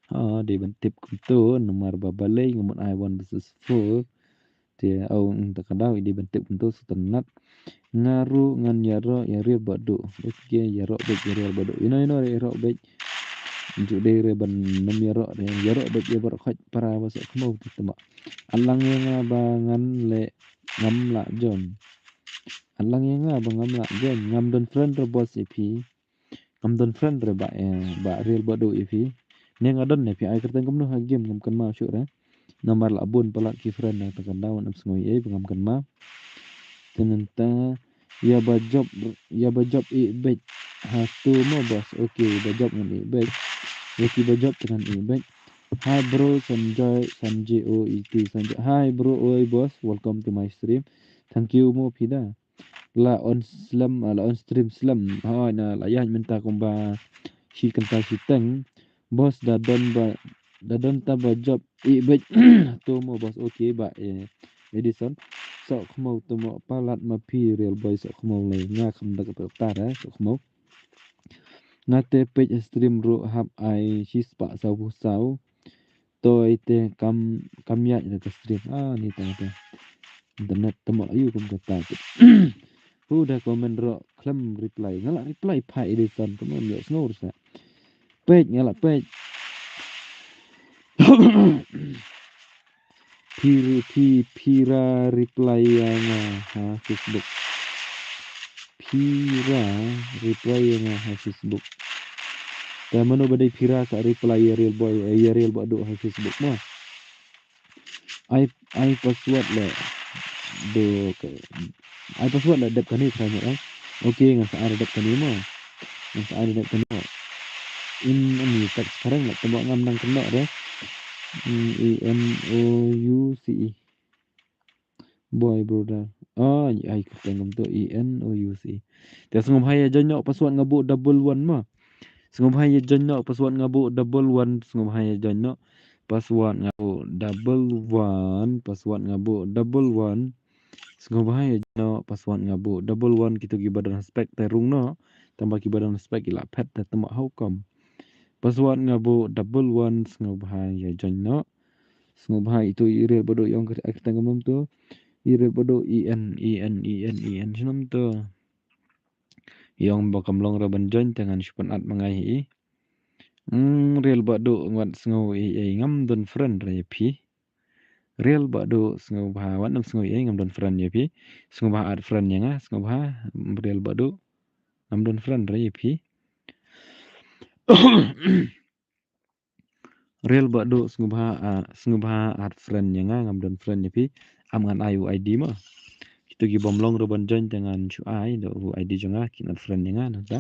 Ha, dei ban tip kumto, namar ba balei nga mut ai one versus four. Te au, mm, ta ka daw i dei ban tip kumto, sa tynat. Nga ruh ngan ïaroh ïa Riel Baduh. Okay, ïaroh beit ïa Riel Baduh. Ino ino re ïaroh beit. Ju dei re ban nym ïaroh re. Ïaroh beit ïa baroh khoit para ba soh khmaw te tama. Alang ïa nga ba ngan le ngam lah join. Alang ïa nga ba ngam lah join. Ngam don friend re boss ïa phi. Ngam don friend re ba, eh, ba Riel Baduh ïa phi. Ne nga don ne phi ai kyrteng kumno ha game ngam kynmaw shuh re. Namar la bun palat ki friend na ta ka daw ngam sngew ei ba ngam kynmaw. Te mynta ïa ba job, ïa ba job i beit. Ha tu mo boss. Okay, ba job ngan i beit. Ïa ki ba job te ngan i beit. Hi bro, Sanjay, Sanjay O E T, Sanjay. Hi bro, oi boss, welcome to my stream. Thank you mo phi da. La on slem, ah, la on stream slem. Hoi na la ïaid mynta kumba shi kynta shiteng. Boss da don ba, da don ta ba job i beit. To mo boss, okay ba, eh, Edison. Soh khmaw to mo palat ma phi Riel Baduh soh khmaw le. Nga kham da ka ta re, soh khmaw. Nga te peit stream ruh hap ai shispah saw phew saw. To ite kam, kam ïaid da ka stream. Ah, ni ta ta. Internet tama ayu kum kata. Hu da comment ruh khlem reply. Nga la reply pha Edison tama ym ïoh sngew ruh sa. Peit nga la peit. Phi, phi, phi ra reply ïa nga ha Facebook. Phi ra reply ïa nga ha Facebook. Te mano ba dei phi ra sa reply ïa Riel Baduh, eh, ïa Riel Baduh ha Facebook mo. Ai, ai password le. Do ke. Ai password le dep kane try mo, eh. Okay, ngan sa ai dep kane mo. Ngan sa ai dep kane mo. In, in text karen le tama ngam nang kena re. Mm, E N O U C E. Boy brother. Ah, ai kyrteng ngam to E N O U C E. Te sngewbha ïa join noh password nga buh double one ma. Sngewbha ïa join noh password nga buh double one, sngewbha ïa join noh password nga buh double one, password nga buh double one. Sngewbha ïa join noh password nga buh double one, kito ki ba don spec te rung noh. Tang ba ki ba don spec ki la phet te tama how come. Password nga buh double one, sngewbha ïa join noh. Sngewbha ito i Riel Baduh ïong kyrteng ngam to. I Riel Baduh E N, E N, E N, E N shnam to. Ïong ba kam long re ban join te ngan shu pynat ma nga hi. Hmm, Riel Baduh wat sngew ei ei ngam don friend re ïa phi. Riel Baduh sngewbha wat nam sngew ei ei ngam don friend ïa phi. Sngewbha add friend ïa nga, sngewbha Riel Baduh ngam don friend re ïa phi. Riel Baduh sngewbha, ah, sngewbha add friend ïa nga ngam don friend ïa phi. Am ngan ai u I D ma. Kito ki bym long ruh ban join te ngan shu ai da u I D jong nga kin add friend ïa nga nangta.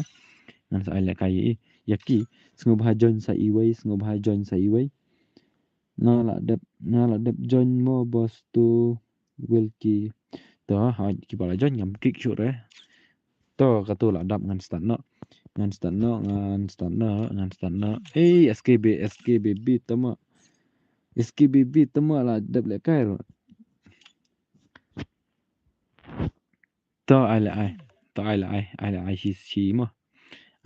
Ngan sa ai lehkai ïa i. Ïa ki sngewbha join sa iwei, sngewbha join sa iwei. Nga la dep, nga la dep join mo boss to Wilkie. To, ha, ki ba la join ngam kick shuh re. To, kato la dap ngan start noh. Ngan start noh, ngan start noh, ngan start noh. Eh, S K B, S K B B tama. S K B B tama la dap lehkai ruh. To ai la ai. To ai la ai. Ai la ai shi shi mo.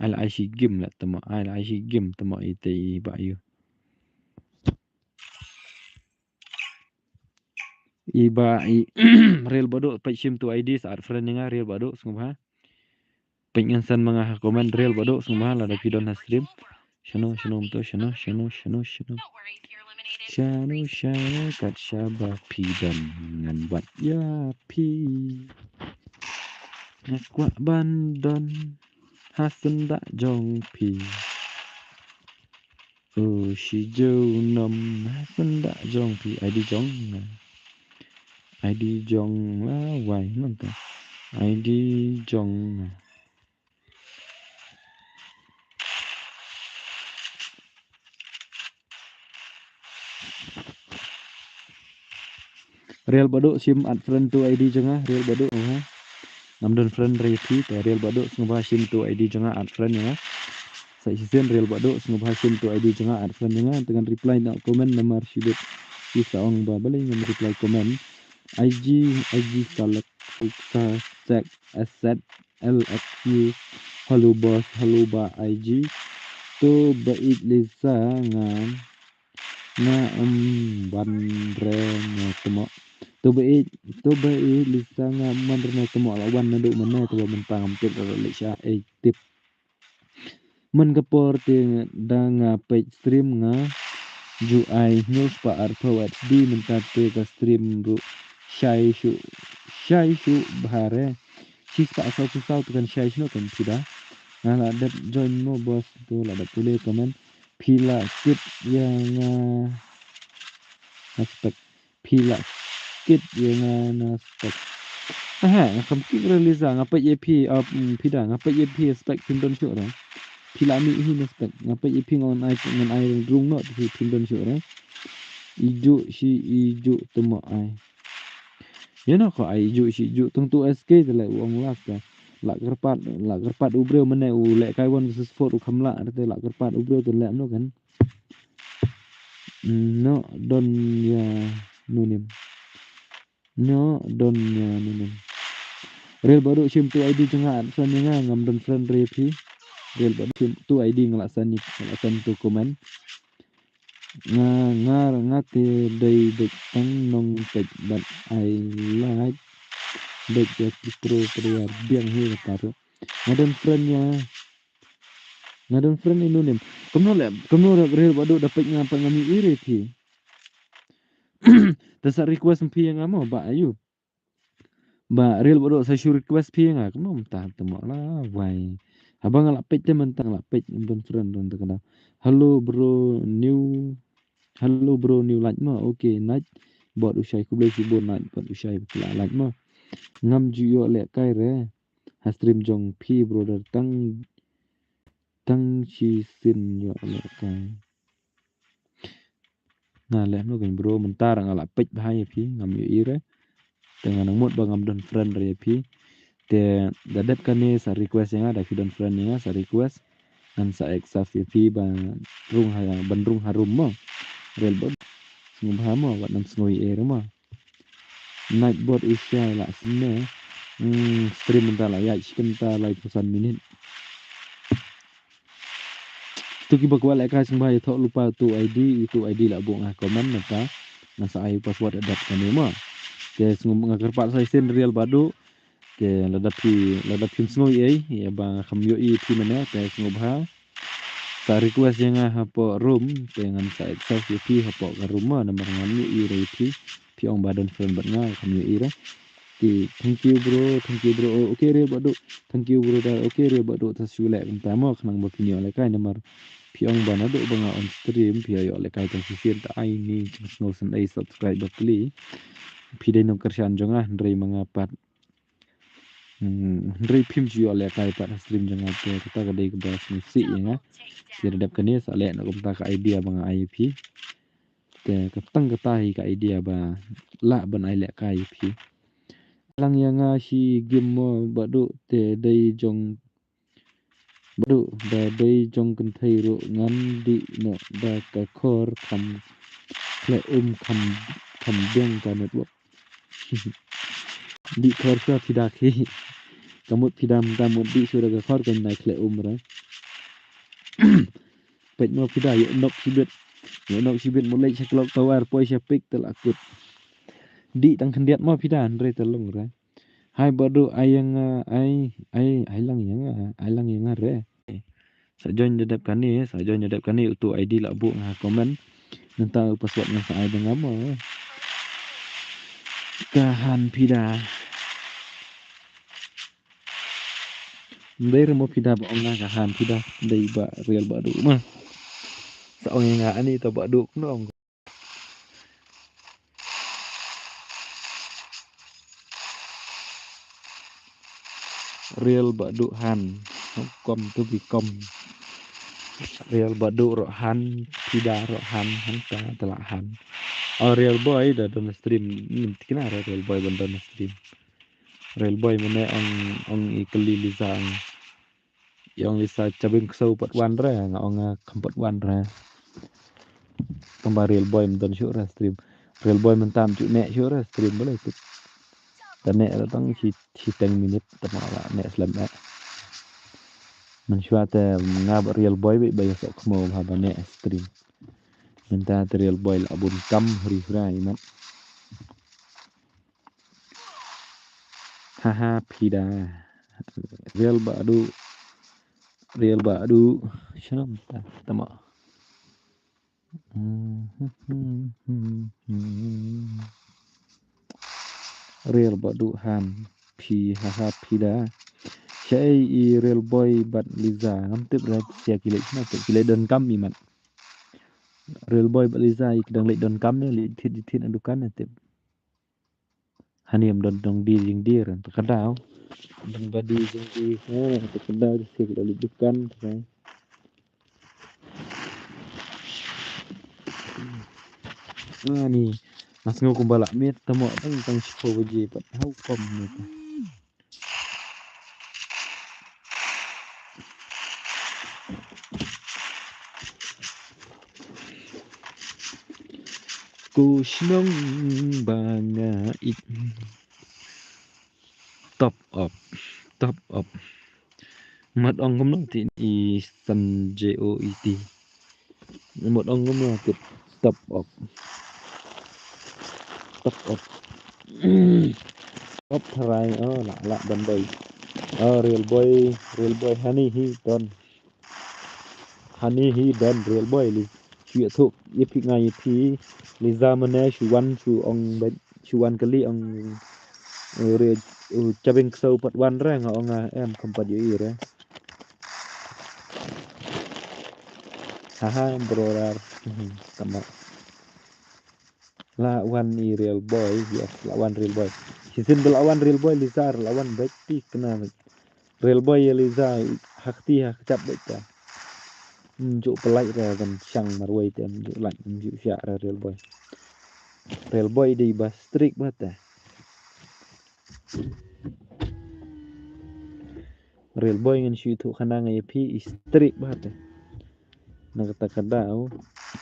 Ai la ai shi game la tama. Ai la ai shi game tama ite i ba yu. I ba i Riel Baduh peit shim tu I D sa add friend ïa nga Riel Baduh sngewbha. Peit ngan send ma nga ha comment Riel Baduh sngewbha lada phi don ha stream. Shano shano mto shano shano shano shano. Shano shano kat shaba phi don ngan wad ïa phi. Nga kwah ban don ha syndah jong phi. O shi jew nom ha syndah jong phi. I D jong nga. I D jong nga wai nonta. I D jong nga. Real Badu shim add friend to ID jong nga, Real Badu, ha. Ngam don friend re phi, te Real Badu sngewbha shim to ID jong nga, add friend jong nga. Sa shisien Real Badu sngewbha shim to ID jong nga, add friend jong nga, te ngan reply na comment namar shibit. Isa ong ba balei ngam reply comment. IG, IG salak sa check asset LXU. Hello boss, hello ba IG. To ba it Lisa nga nga em ban re na temo. To ba it, to ba it Lisa nga ban re na temo la wan na du mana to ba mentang am tip la le sha eh tip. Man ka por te da nga peit stream nga ju ai hynñiew spah arphew HD mynta te ka stream ruh shai shu shai shu bha re. Shi spah saw phew saw tu kan shai shno kan phi da. Nga la dep join mo boss tu la dep pule comment. Phi la kit ïa nga na spek. Phi la kit ïa nga na spek. Aha, nga kam kit re Lisa, nga peit ïa phi, ah, mm, phi da, nga peit ïa phi spek phim don shuh re. Phi la mih hi na spek, nga peit ïa phi ngan ai, ngan ai rung noh phi phim don shuh re. Ijuh shi ijuh temo ai. Ïa no ko ai ijuh shi ijuh tang tu SK te le u ong lak ka. La kyrpad, la kyrpad u briew mane u leh kai one versus four u kham lah te la kyrpad u briew te leh no kan. No don ïa nunim. No don ïa nunim. Real Badu shim tu ID jong nga, add friend ïa nga, ngam don friend re phi. Real Badu shim tu ID nga la send, nga la send tu comment. Nga nga nga te dei dei tang nong peit bad ai like. Dei ïa ki pro player biang hi ka tu. Nga don friend ïa. Nga don friend ïa nunim. Kumno le, kumno le Real Badu da peit nga pat ngam ïohi re phi. Te sa request phi ïa nga mo ba ayu. Ba Real Badu sa shu request phi ïa nga kumno mynta te mo la wai. Haba nga la peit te mynta nga la peit ngam don friend don te ka da. Hello bro new. Hello bro new like mo. Okay, night. Bad u shai khublei shibun night bad u shai la like mo. Ngam ju ïoh leh kai re. Ha stream jong phi brother tang tang shisien ïoh leh kai. Nga leh mano kan bro mynta nga la peit bha ïa phi ngam ïohi re. Te nga nang mut ba ngam don friend re ïa phi. Te da dep kane sa request ïa nga da phi don friend ïa nga sa request. Ngan sa accept ïa phi ba rung ha ban rung harum mo. Real Badu. Sngewbha mo wat nang sngew ïa re mo. Night bot u shai la sne. Hmm, stream mynta la ïaid shi kynta laiphew san minit. Tu kiba kwah lehkai sngewbha ïathoh lypa tu ID, tu ID la buh nga comment mynta. Nga sa ai password adat kane mo. Te sngewbha nga kyrpad sa shisien Real Badu. Te lada phi, lada phim sngew ei, ïa ba kham ïohi phi mane, te sngewbha. Sa request ïa nga hapoh room, te ngan sa accept ïa phi hapoh ka room mo, namar ngam ïohi re ïa phi. Phi ong ba don friend bad nga, kham ïohi re. Te thank you bro, thank you bro. Oh, okay Real Badu. Thank you bro da. Okay Real Badu, ta shu leh kumta mo, khnang ba phin ïoh lehkai namar phi ong ba naduh ba nga on stream phi ïoh lehkai tang shisien ta ai ni jingsngew sngewsih subscribe ba pli. Phi dei nongkyrshan jong nga hynrei ma nga pat. Hmm, hynrei phim ju ïoh lehkai pat ha stream jong nga te kata ka dei kaba sngewsih ïa nga. Te da dep kane sa leh na kumta ka idea ba nga ai ïa phi. Te ka tang kata hi ka idea ba lah ban ai lehkai ïa phi. Lang ïa nga shi game mo Badu te dei jong Badu da dei jong kynthei ruh ngan dih noh da ka khor kham khleh um kham kham biang ka network. Dih khor shuwa phi da khi. Ka mut phi da mynta mut dih shuwa da ka khor kan nai khleh um re. Peit mo phi da ïoh nok shibit. Ïoh nok shibit mut leit sha clock tower poi sha peak te la kut. Dih tang khyndiat mo phi da hynrei te long re. Hai Badu ai ïa nga ai ai ai lang ïa nga ai lang ïa nga re. Sa join da dep kane, sa join da dep kane utu ID la buh nga comment. Nangta u password nga sa ai da nga mo. Ka han phi da. Ndei re mo phi da ba ong nga ka han phi da. Ndei ba Real Badu ma. Sa ong ïa nga ani to Badu kno ong. Real Badu han. Kom tu bi kom. Real Badu ruh han, Pida ruh han, hangta te la han. Oh, Real Boy da don stream, mynta kine re Real Boy ban don stream. Real Boy mynne ong, ong i kylli Liza ong. I ong Liza Chabeng Ksew pat wan re, nga ong nga kam pat wan re. Tang ba Real Boy ym don shuh re stream. Real Boy mynta ym ju neh shuh re stream balei tip. Te neh re tang shi, shiteng minit te ma la neh slem eh. Mynshuwa te nga bad Real Boy bad ba ïa soh khmo bha ba neh stream. Mynta te Real Boy la bun kam hri hra imat. Haha, Pida. Real Badu. Real Badu. Shnong ta, tama. Real Badu han. Phi, haha, Pida. Shaei i Real Boy bad Liza. Ngam tip re sia ki leit shna tip ki leit don kam imat. Real Boy bad Liza i ki dang leit don kam ne leit thied thied na dukan ne tip. Hani ym don dong die jingdie ran ta ka daw. Don ba die jingdie ha ta ka daw di sik da leit dukan ta. Ani nga sngew kumba la miet tamo tang tang shiphew baje pat hau kom ni ta. Ku shnong ba nga it. Top up. Top up. Mat ong kumno ti i san J O E T. Mat ong kumno ti top up. Top up. Top tharai oh la la ban dei. Oh Real Boy, Real Boy hani hi don. Hani hi don Real Boy li. Shu ïathuh ïa phi nga ïa phi. Liza mane shu wan shu ong bad shu wan kali ong. Uh, Real uh, Chabeng Ksew pat wan re nga ong nga em kam pat ïohi re. Haha brother. Tama. La wan i Real Boy, yes, la wan Real Boy. Shisien ba la wan Real Boy Liza la wan bad ti kena. Real Boy ïa Liza ha kti ha kjap bad ta. Ym ju pynlait re ban shang marwei te ym ju lait ym ju shah re Real Boy. Real Boy dei ba strict ba ta. Real Boy ngan shu ïathuh khana nga ïa phi i strict ba ta. Na kata ka daw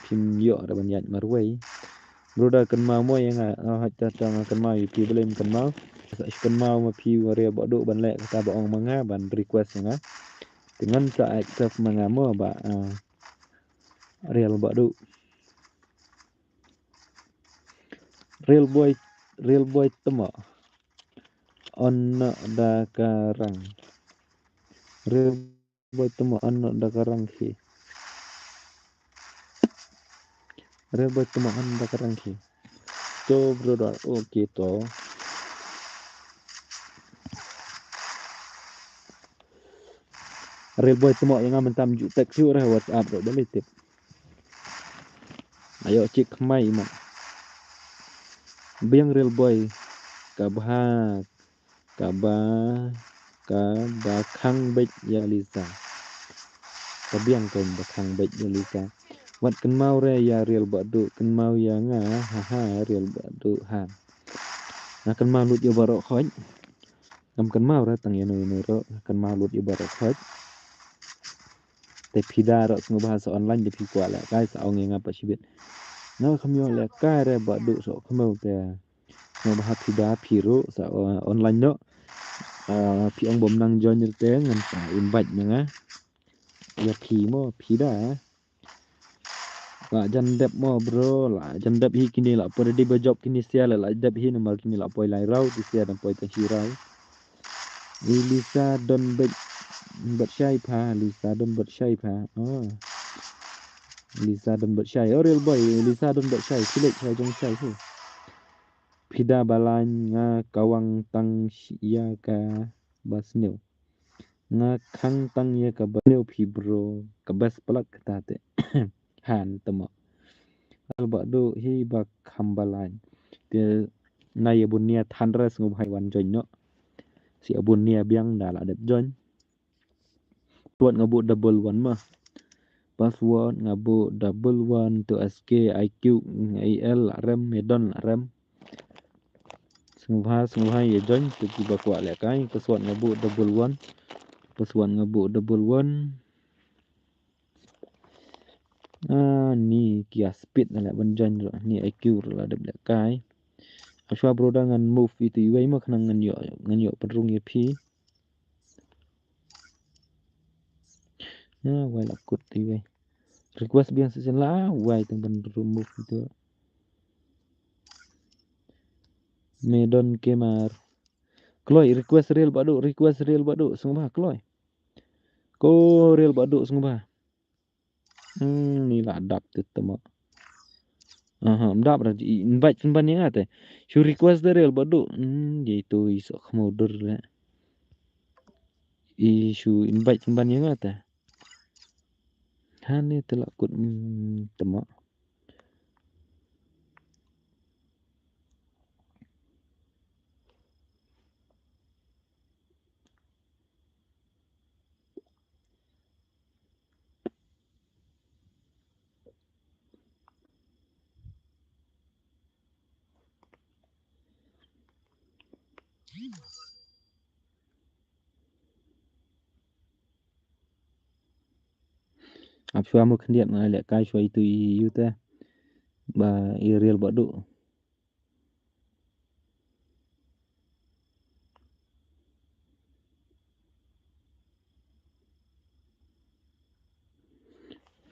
phim ïoh re ban ïaid marwei. Brother kynmaw mo ïa nga, ah, hata ta nga kynmaw ïa phi balei ym kynmaw. Sa shu kynmaw ma phi wa Real Badu ban leh kata ba ong ma nga ban request ma nga. Te ngan sa accept ma nga mo ba, ah, Real Badu. Real Boy, Real Boy tama. Ono da ka rang. Real Boy tama ono da ka rang khi. Real Boy tama ono da ka rang khi. To brother, okay to. Real Boy tama ïa nga mynta ym ju text shuh re WhatsApp re balei tip. Ayo chik khmai imat. Biang Real Boy ka bha kaba kaba khang beit ïa Liza. Ka biang kaba khang beit ïa Liza. Wat kynmaw re ïa Real Badu kynmaw ïa nga haha Real Badu ha. Nga kynmaw lut ïa baroh khoit. Ngam kynmaw re tang ïa no ïa no ro nga kynmaw lut ïa baroh khoit. Te phida ro sngewbha sa online te phi kwah lehkai sa ong ïa nga pat shibit. Nga kham ïoh lehkai re Badu sa kham te. Nga ba ha phi da phi ruh sa, uh, online noh. Uh, phi ong bym nang join te ngan sa invite ma nga. Ïa phi mo phi da. La jan dep mo bro, la jan dep hi kine la poi da dei ba jop kine sia la la dep hi namar kine la poi lai rau ti sia dang poi tang hi rau. Lisa don bet bet shai pha, Lisa don bet shai pha. Oh. Lisa don bet shai. Oh real boy, Lisa don bet shai. Silik shai jong shai hi. Phi da ba lain nga kawang tang ïa ka ba sniew. Nga khang tang ïa ka ba sniew phi bro ka best plak kata te. Han tama. Al ba do hi ba kham ba lain. Te na ïa bun nia than res ngub hai wan join no. Si abun nia biang da la dep join. Tuat nga bu double one ma. Password nga buh double one to S K I Q A L la rem, Medon la rem. Sngewbha, sngewbha ïa join to kiba kwah lehkai. Password nga buh double one. Password nga buh double one. Ah, ni ki ïa speed na leh ban join ruh. Ni I Q ruh la dep lehkai. Hashwa bro da ngan move ïa tu iwei ma khnang ngan ïoh, ngan ïoh pynrung ïa phi. Na wai la kut tu iwei. Request biang session la wai tang ban remove ïa tu. Medon Kemar. Kloi request Real Badu, request Real Badu, sngewbha kloi. Ko Real Badu sngewbha. Hmm, ni la dap tu tama. Aha, mdap ra i invite pynban ïa nga te. Shu request da Real Badu. Hmm, ïa itu i sok khmau dur le. I shu invite pynban ïa nga te. Ha ni te la kut, hmm, tama. Ap shuwa mo khyndiat na lehkai shuwa itu i yu te. Ba i Real Badu.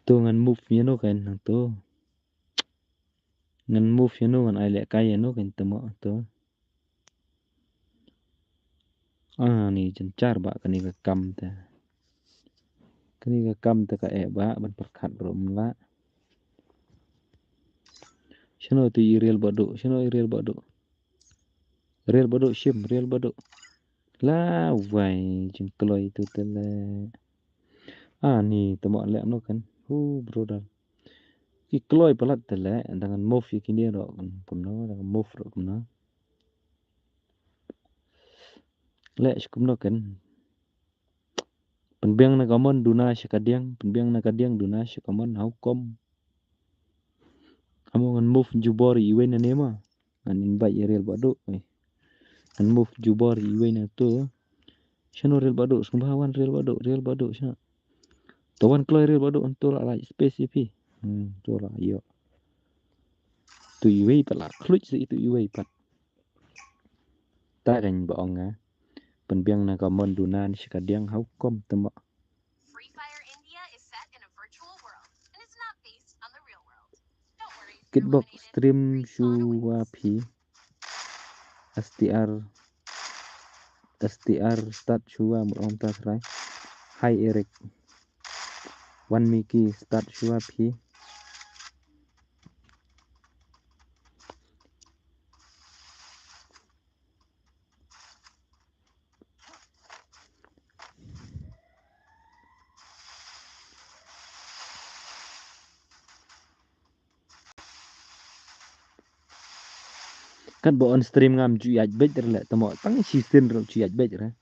Tu ngan move ïa no kan nang tu. Ngan move ïa no, ngan ai lehkai ïa no kan tama tu. Ah, ni jynjar ba kane ka kam te. Kane ka kam te ka eh ba ban pyrkhat ruh ym lah. Shano tu i Real Badu, shano i Real Badu. Real Badu shim, Real Badu. La wai jingkloi tu te le. Ah, ni tama leh no kan. Hu brother. Ki kloi palat te le, da ngan move ïa kine ruh kumno, da ngan move ruh kumno. Leh shi kumno kan. Pynbiang na ka mon duna sha ka diang, pynbiang na ka diang duna sha ka mon, how come? Amo ngan move jubor iwei na ne ma. Ngan invite ïa Real Badu. Eh. Ngan move jubor iwei na tu. Shano Real Badu, sngewbha wan Real Badu, Real Badu shano. To wan kloi Real Badu, to la lai space ïa phi. Hmm, to la ïoh. Tu iwei pat la khluit sa itu iwei pat. Ta kan ba ong nga. Pynbiang na ka mon duna sha ka diang, how come tama. Free Fire India is set in a virtual world and is not based on the real world. Don't worry, your Kitbok eliminated stream free shuwa phi. S T R, S T R start shuwa mut ong ta srai. Hi Eric. Wan Miki start shuwa phi. Kat ba on stream ngam ju ïaid beit re le, tamo tang shisien re ju ïaid beit re.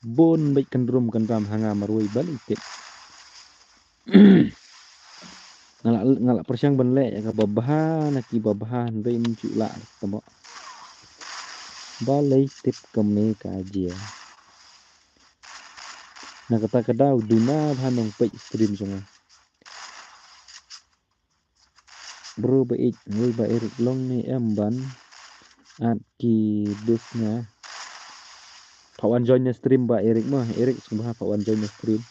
Bun beit kan rum kan ram ha nga marwei ba lei tip. Nga la, nga la pyrshang ban leh ïa ka babha na ki babha hynrei ym ju lah tamo. Ba lei tip ka me ka jia. Na kata ka daw duna bha nong peit stream jong nga. Bro ba ïeit, wei ba Eric long ne em ban at ki dus nga. Pha wan join na stream ba Eric mo, Eric sngewbha pha wan join na stream.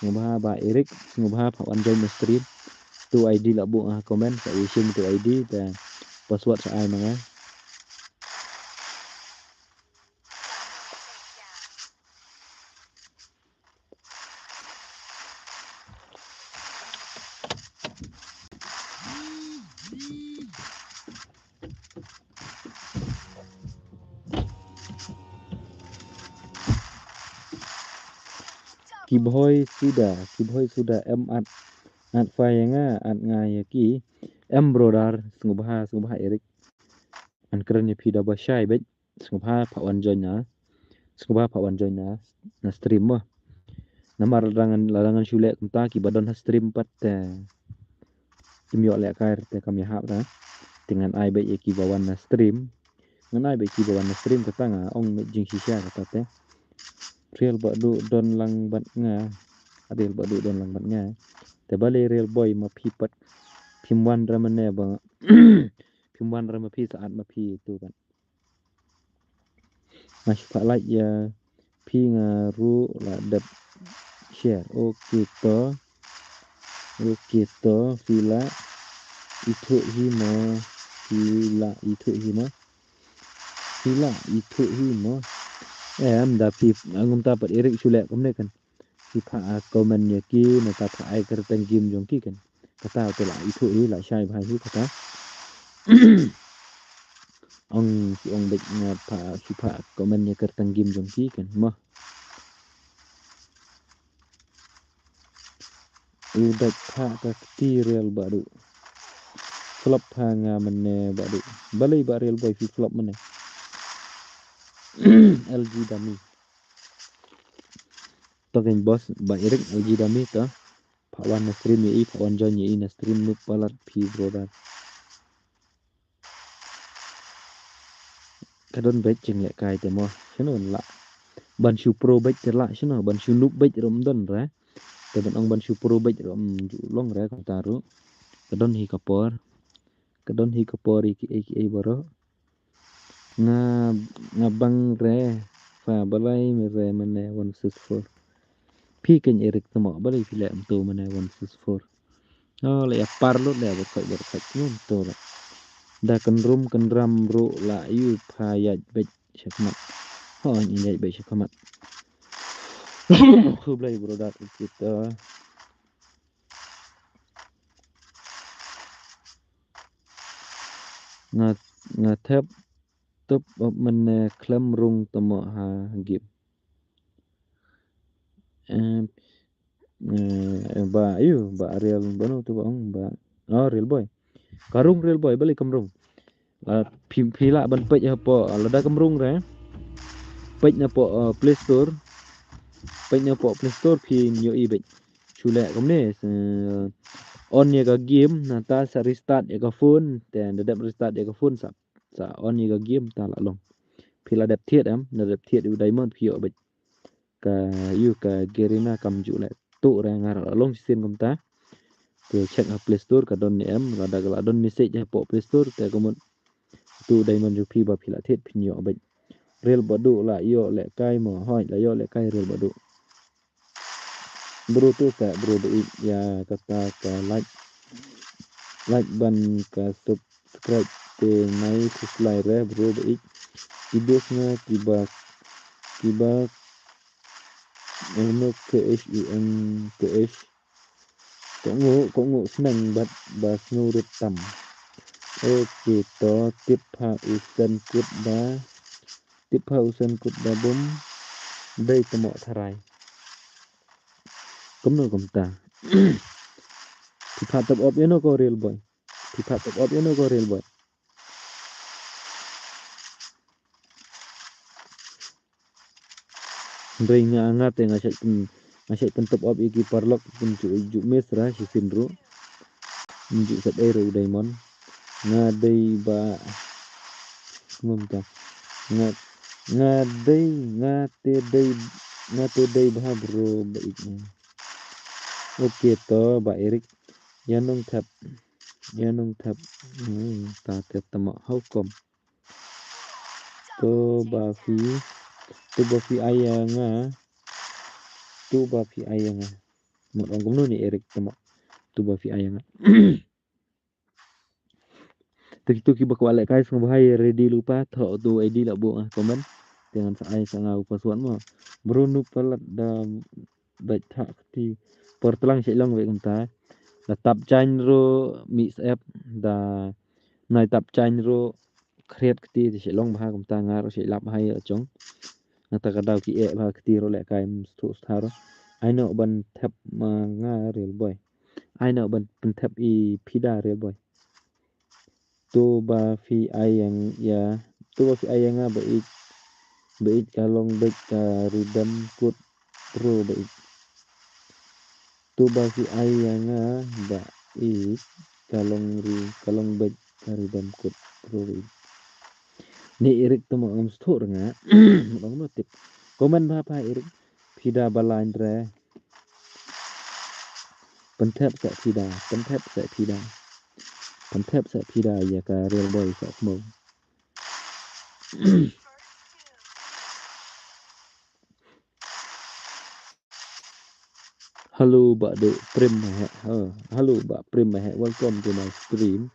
Sngewbha ba Eric, sngewbha pha wan join na stream. Tu I D la buh ha comment, sa ïa shim tu I D ta password sa ai ma nga. Ki bhoi suda, ki bhoi suda em at, at pha ïa nga, at nga ïa ki. Em brother, sngewbha, sngewbha Eric. An kren ïa phi da ba shai beit. Sngewbha pha wan join na. Sngewbha pha wan join na, na stream mo. Namar la dang, la dang shu leh kumta, kiba don ha stream pat te kim ïoh lehkai te kam ïahap te. Te ngan ai beit ïa kiba wan na stream. Ngan ai beit kiba wan na stream kata nga ong beit jingshisha kata te. Real Bah Duh don lang bad nga. Real Bah Duh don lang bad nga. Te balei Real Boy ma phi pat phim wan ra mane ba phim wan ra ma phi syaid ma phi tu kan. Nga shu phah like ïa phi nga ruh la dep share. Okay to. Okay to phi la ithuh hi mo. Phi la ithuh hi mo. Phi la ithuh hi mo. Em da phi ngam ta pat Eric shu leh kumne kan. Phi phah comment ïa ki nata phah ai kyrteng game jong ki kan. Kata te la ithuh hi la shai bha hi kata. Ong ki ong beit nga phah ki phah comment ïa kyrteng game jong ki kan mo. U dait phah ka kti Real Bah Duh. Flop pha nga mane Bah Duh. Balei Bah Real Boy phi flop mane. L G Dummy. To keiñ boss Bah Eric L G Dummy to. Phah wan na stream ïa i, phah wan join ïa i na stream Noob Palat phi brother. Ka don beit jing lehkai te mo. Shano lah. Ban shu pro beit te lah shano. Ban shu noob beit ruh ym don re. Te ban ong ban shu pro beit ruh ym ju long re kumta ruh. Ka don hi ka por. Ka don hi ka por ïa kiei kiei baroh. Nga, nga bang re. Pha balei me re mane one six four. Phi keiñ Eric te mo balei phi leh kumto mane one six four. Oh, leh ïa par lut leh bad khoit bad khoit kumto leh. Da kynrum kynram ruh la ïu pha ïaid beit sha khmat. Ho ïaid beit sha khmat. Khublei bro dat u kit. Nga, nga thep top up mane khlem rung te mo ha game. Eh, eh, ba ayu ba Real bano tu ba ong ba. Oh, Real Boy. Ka rung Real Boy balei kam rung. Ah, phi, phi lah ban peit hapoh, ah, lada kam rung re. Peit na poh, ah, Play Store. Peit na poh Play Store phi ïohi beit. Shu leh kumne, eh, on ïa ka game nata sa restart ïa ka phone, te da dep restart ïa ka phone sa, sa on ïa ka game ta la long. Phi la dep thied em, la dep thied u diamond phi ïoh beit. Ka ïu ka Garena kam ju leh tu re nga la long shisien kumta. Te check ha Play Store ka don ne em, lada ka la don message hapoh Play Store te ka mut tu diamond jong phi ba phi la thied phin ïoh beit. Real Bah Duh la ïoh lehkai mo, hoi la ïoh lehkai Real Bah Duh. Bro tu ka bro ba ïeit ïa kata ka like. Like ban ka subscribe te nai khuslai re bro ba ïeit. Ki bus nga kiba kiba Eno K H U N K H. Ko ngu ko ngu sneng bad ba sngew rut tam. Okay to tip ha u sen kut ba. Tip ha u sen kut ba bum. Dei temo tharai. Kumno kumta. Phi pha top up ïano ko Real Boy. Phi pha top up ïano ko Real Boy. Hynrei nga nga te nga shait pyn nga shait pyn top up ïa ki paralok pyn ju ju miss ra shisien ruh. Ju sat ei ruh u diamond. Nga dei ba ngam ta. Nga nga dei nga te dei nga te dei bha bro ba ik. Okay to ba Eric. Ïa nong thap. Ïa nong thap. Hmm, ta te tama how come. To ba phi to ba phi ai ïa nga. To ba phi ai ïa nga. Mut ong kumno ni Eric tama. To ba phi ai ïa nga. Te kito kiba kwah lehkai sngewbha ïa ready lypa, thoh uto u I D la buh ha comment. Te ngan sa ai sa nga u password mo. Bro Noob Palat da beit thah kti. Por tlang shait long beit kumta. Da tap chain ruh mix up da nai tap chain ruh create kti te shait long bha kumta nga ruh shait lap bha ïa jong. Nga ta ka daw ki eh bha kti ruh lehkai ym sthu stha ruh. Ai noh ban thep ma nga Real Boy. Ai noh ban pynthep i phi da Real Boy. To ba phi ai ïa nga, to ba phi ai ïa nga ba ik, ba ik ka long beit ka rhythm kut bro ba ik. Tu ba phi ai ïa nga ba i ka long ri, ka long beit ka ri dam kut ro ri. Ni Eric tu ma ngam sthu ri nga. Ngam no tip. Comment ba pa Eric. Phi da ba line re. Pynthep sa phi da, pynthep sa phi da. Pynthep sa phi da ïa ka real boy sa khmo. Hello ba do prim ma he. Ha, hello ba prim ma he. Welcome to my stream.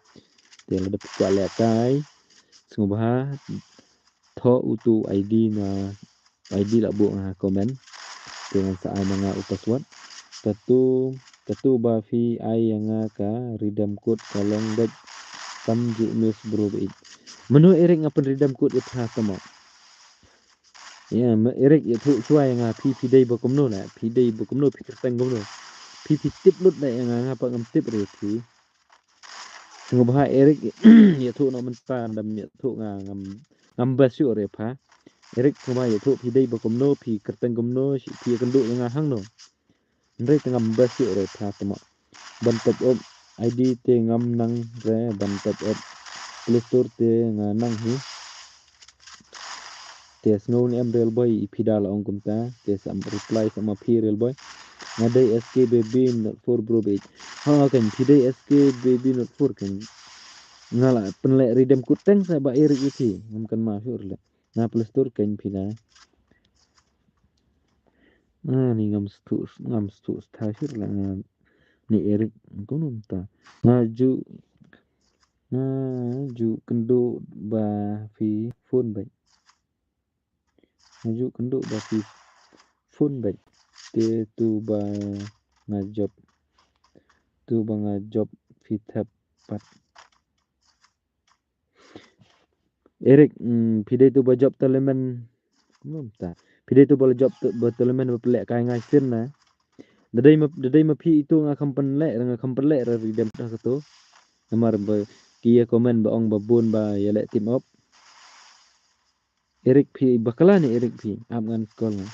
Te la da phi kwah leh kai. Sngewbha tho utu I D na I D la buh nga comment. Te ngan sa ai ma nga u password. Katu, katu ba phi ai ïa nga ka redeem code ka long beit kam ju miss bro beit. Mano Eric nga pyn redeem code ïa pha tama. Ya, ma Eric ïathuh shuwa ïa nga phi phi dei ba kumno na, phi dei ba kumno phi kyrteng kumno. Phi phi tip lut na ïa nga nga pa ngam tip re phi. Sngewbha Eric ïathuh noh mynta, dam ïathuh nga ngam, ngam best shuh re pha. Eric sngewbha ïathuh phi dei ba kumno, phi kyrteng kumno, shi phi ïakynduh ïa nga hangno. Hynrei te ngam best shuh re pha tama. Ban top up I D te ngam nang re ban top up. Play Store te nga nang hi. Te sngew ne em real boy i phi da la ong kumta. Te sa reply sa ma phi real boy. Nga dei S K baby not four bro beit. Ha kan phi dei S K baby not four kan. Nga la pynleh redeem code teng sa ba Eric ïa phi. Ngam kan ma shuh re le. Nga Play Store kan phi da. Ah, ni ngam stu, ngam stu stha shuh la nga ni Eric kumno mynta. Nga ju, nga ju kynduh ba phi phone beit. Nga ju kynduh ba phi phone beit. Te tu ba nga jop. Tu ba nga jop phi thep pat. Eric, mm, phi dei tu ba jop talemen. Kumno mynta. Phi dei tu ba la jop tu ba talemen ba pynleh kai nga sien na. Da dei ma, da dei ma phi itu nga kham pynleh, nga kham pynleh ra redeem da katu. Namar ba ki ïa comment ba ong ba bun ba ïa leh team up. Eric phi bakla ne Eric phi ap ngan call nga.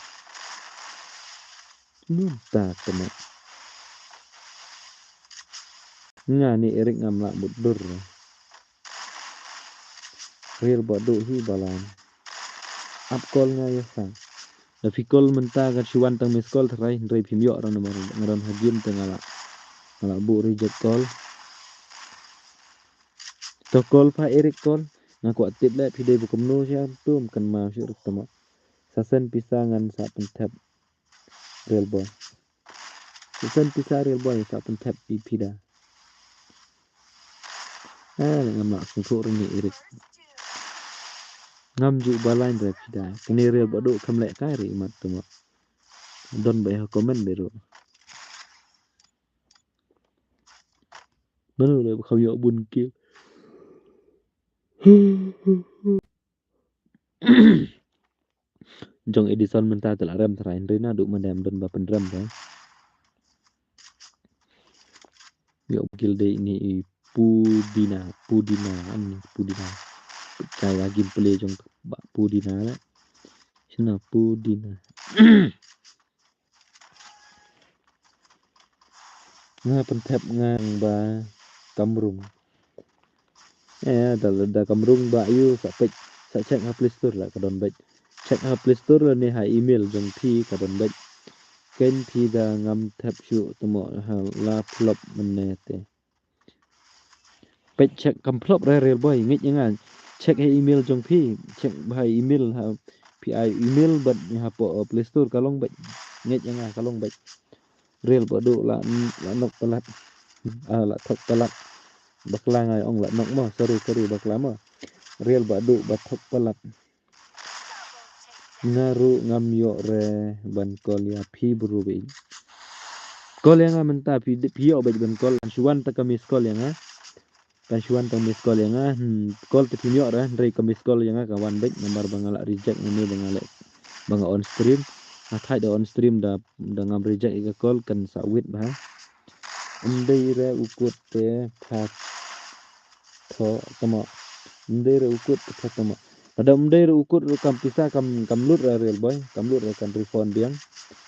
Mynta tama. Nga ni Eric ngam lah mutdur. Real ba duh hi balang. Ap call nga ïa sa. Da phi call mynta kan shu wan tang miss call tharai hynrei phim ïoh ran namar nga don ha game te nga lah. Nga lah buh reject call. To call pha Eric call. Nga kwah tip leh phi dei ba kumno sha tum kan ma shu ruk tama. Sa send pisa ngan sa pynthep. Real boy. Sa send pisa real boy sa pynthep i phi da. Ah, ngam lah sngewthuh ri ni Eric. Ngam ju ba line re phi da. Kane real ba duh kham leh kai ri mat tama. Don ba ha comment be ruh. Mano le ba kham ïoh bun kill. Jong Edison mynta te la rem tharai hynrei naduh mynta em don ba pynrem ba. Ïoh kill dei ni i Pudina, Pudina, ani Pudina. Kai wa gameplay jong ba Pudina le. Shina Pudina. Nga pynthep nga ba Kamrung. Eh, da, da Kamrung ba ïu sa peit, sa check ha Play Store la ka don beit. Check ha Play Store lane ha email jong phi ka don beit. Ken phi da ngam thep shuh tamo ha la flop mynne te. Peit check kam flop re real boy, ngeit ïa nga. Check ha email jong phi, check ha email ha phi ai email bad hapoh Play Store ka long beit. Ngeit ïa nga ka long beit. Real ba duh la, la nok palat. Ah, la thok palat. Bakla ngai ong la nok mo, sorry, sorry, bakla mo. Real ba duh ba thok palat. Nga ruh ngam ïoh re ban call ïa phi bro beit. Call ïa nga mynta phi, phi ïoh beit ban call. Kan shu wan ta ka miss call ïa nga. Kan shu wan ta miss call ïa nga. Hmm, call te phim ïoh re, hynrei ka miss call ïa nga ka wan beit namar ba nga la reject nga ne ba nga leh ba nga on stream. Nga thait da on stream da, da ngam reject ïa ka call kan sa wit ba. Ym dei re u kut te pha tho tama. Ym dei re u kut te pha tama. Lada ym dei re u kut ruh kam pisa kam, kam lut re real boy, kam lut re kan refund biang.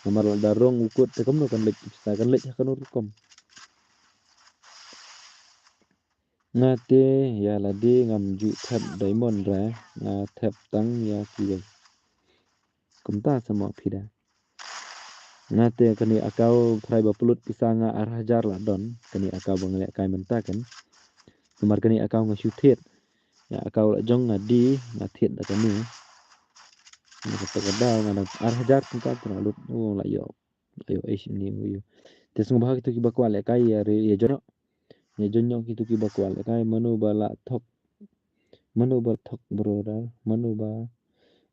Namar lada rong u kut te kumno kan leit ki pisa, kan leit ha kano rukom. Nga te ïa lade ngam ju thep diamond re, nga thep tang ïa kiwei. Kumta sa mo phi da. Nga te kane account trai ba pynlut pisa nga ar hajar la don, kane account ba nga lehkai mynta kan. Namar kane account nga shu thied. Ïa account la jong nga dei, nga thied da kane. Nga kata ka daw nga dang ar hajar kumta trai lut. Oh, la ïoh. Ayo, eish, ni, ayo. Te sngewbha kito kiba kwah lehkai ïa re, ïa join noh. Ïa join noh kito kiba kwah lehkai, mano ba la thok. Mano ba la thok, brother. Mano ba,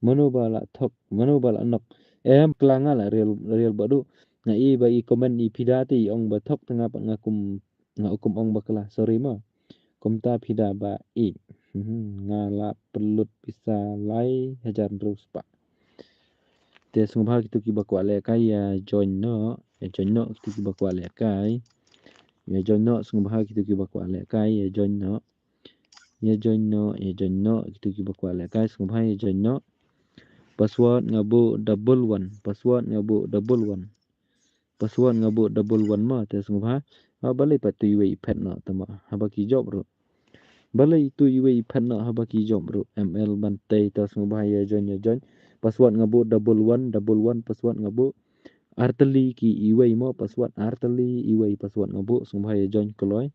mano ba la thok, mano ba la nok. Em, kla nga la real, real badu. Nga i ba i comment i phi da te i ong ba thok te nga pat nga kum, nga kum ong ba kla. Sorry mo. Kumta phi da ba i. Mhm, nga la pynlut pisa lai hajar hynriew spah. Te sngewbha kito kiba kwah lehkai ïa join noh, ïa join noh kito kiba kwah lehkai. Ïa join noh sngewbha kito kiba kwah lehkai, ïa join noh. Ïa join noh, ïa join noh kito kiba kwah lehkai sngewbha ïa join noh. Password nga buh double one, password nga buh double one. Password nga buh double one mo te sngewbha. Ha balei pat tu iwei i phet noh te mo haba ki jop ruh. Balei tu iwei i phet noh haba ki jop ruh. M L ban tei te sngewbha ïa join ïa join. Password nga buh double one double one password nga buh. Artylli ki iwei mo password artylli iwei password nga buh sngewbha ïa join kloi.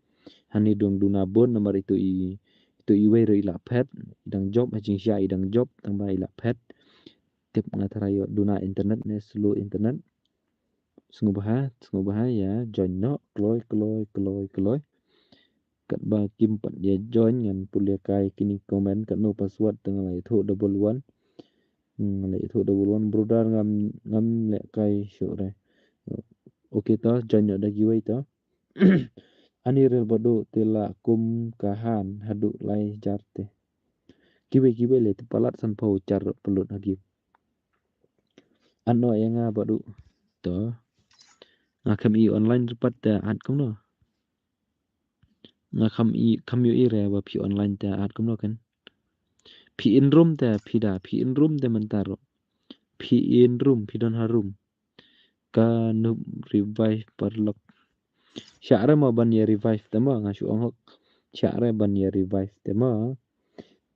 Hani dong duna bun namar itu i itu iwei ruh i la phet i dang jop ha jingshisha i dang jop tang ba i la phet. Tip nga tharai ïoh duna internet ne slow internet. Sngewbha, sngewbha ïa join noh kloi, kloi, kloi, kloi. Katba kim pat ïa join ngan pule kai kini comment katno password te nga la ïathuh double one. Hmm, nga la ïathuh double one brother ngam, ngam lehkai shuh re. Okay to, join noh da kiwei to. Ani rel badu te la kum kahan haduh lai hajar te. Kiwei kiwei le te palat sanphew hajar pynlut ha ki. Ano ïa nga badu. To. Nga kham i online ruh pat te at kumno. Nga kham i kham ïohi re ba phi online te at kumno kan. Phi in room te phi da, phi in room te mynta ruh. Phi in room, phi don ha room. Ka noob revive paralok. Shah re mo ban ïa revive te mo nga shu ong hok. Shah re ban ïa revive te mo.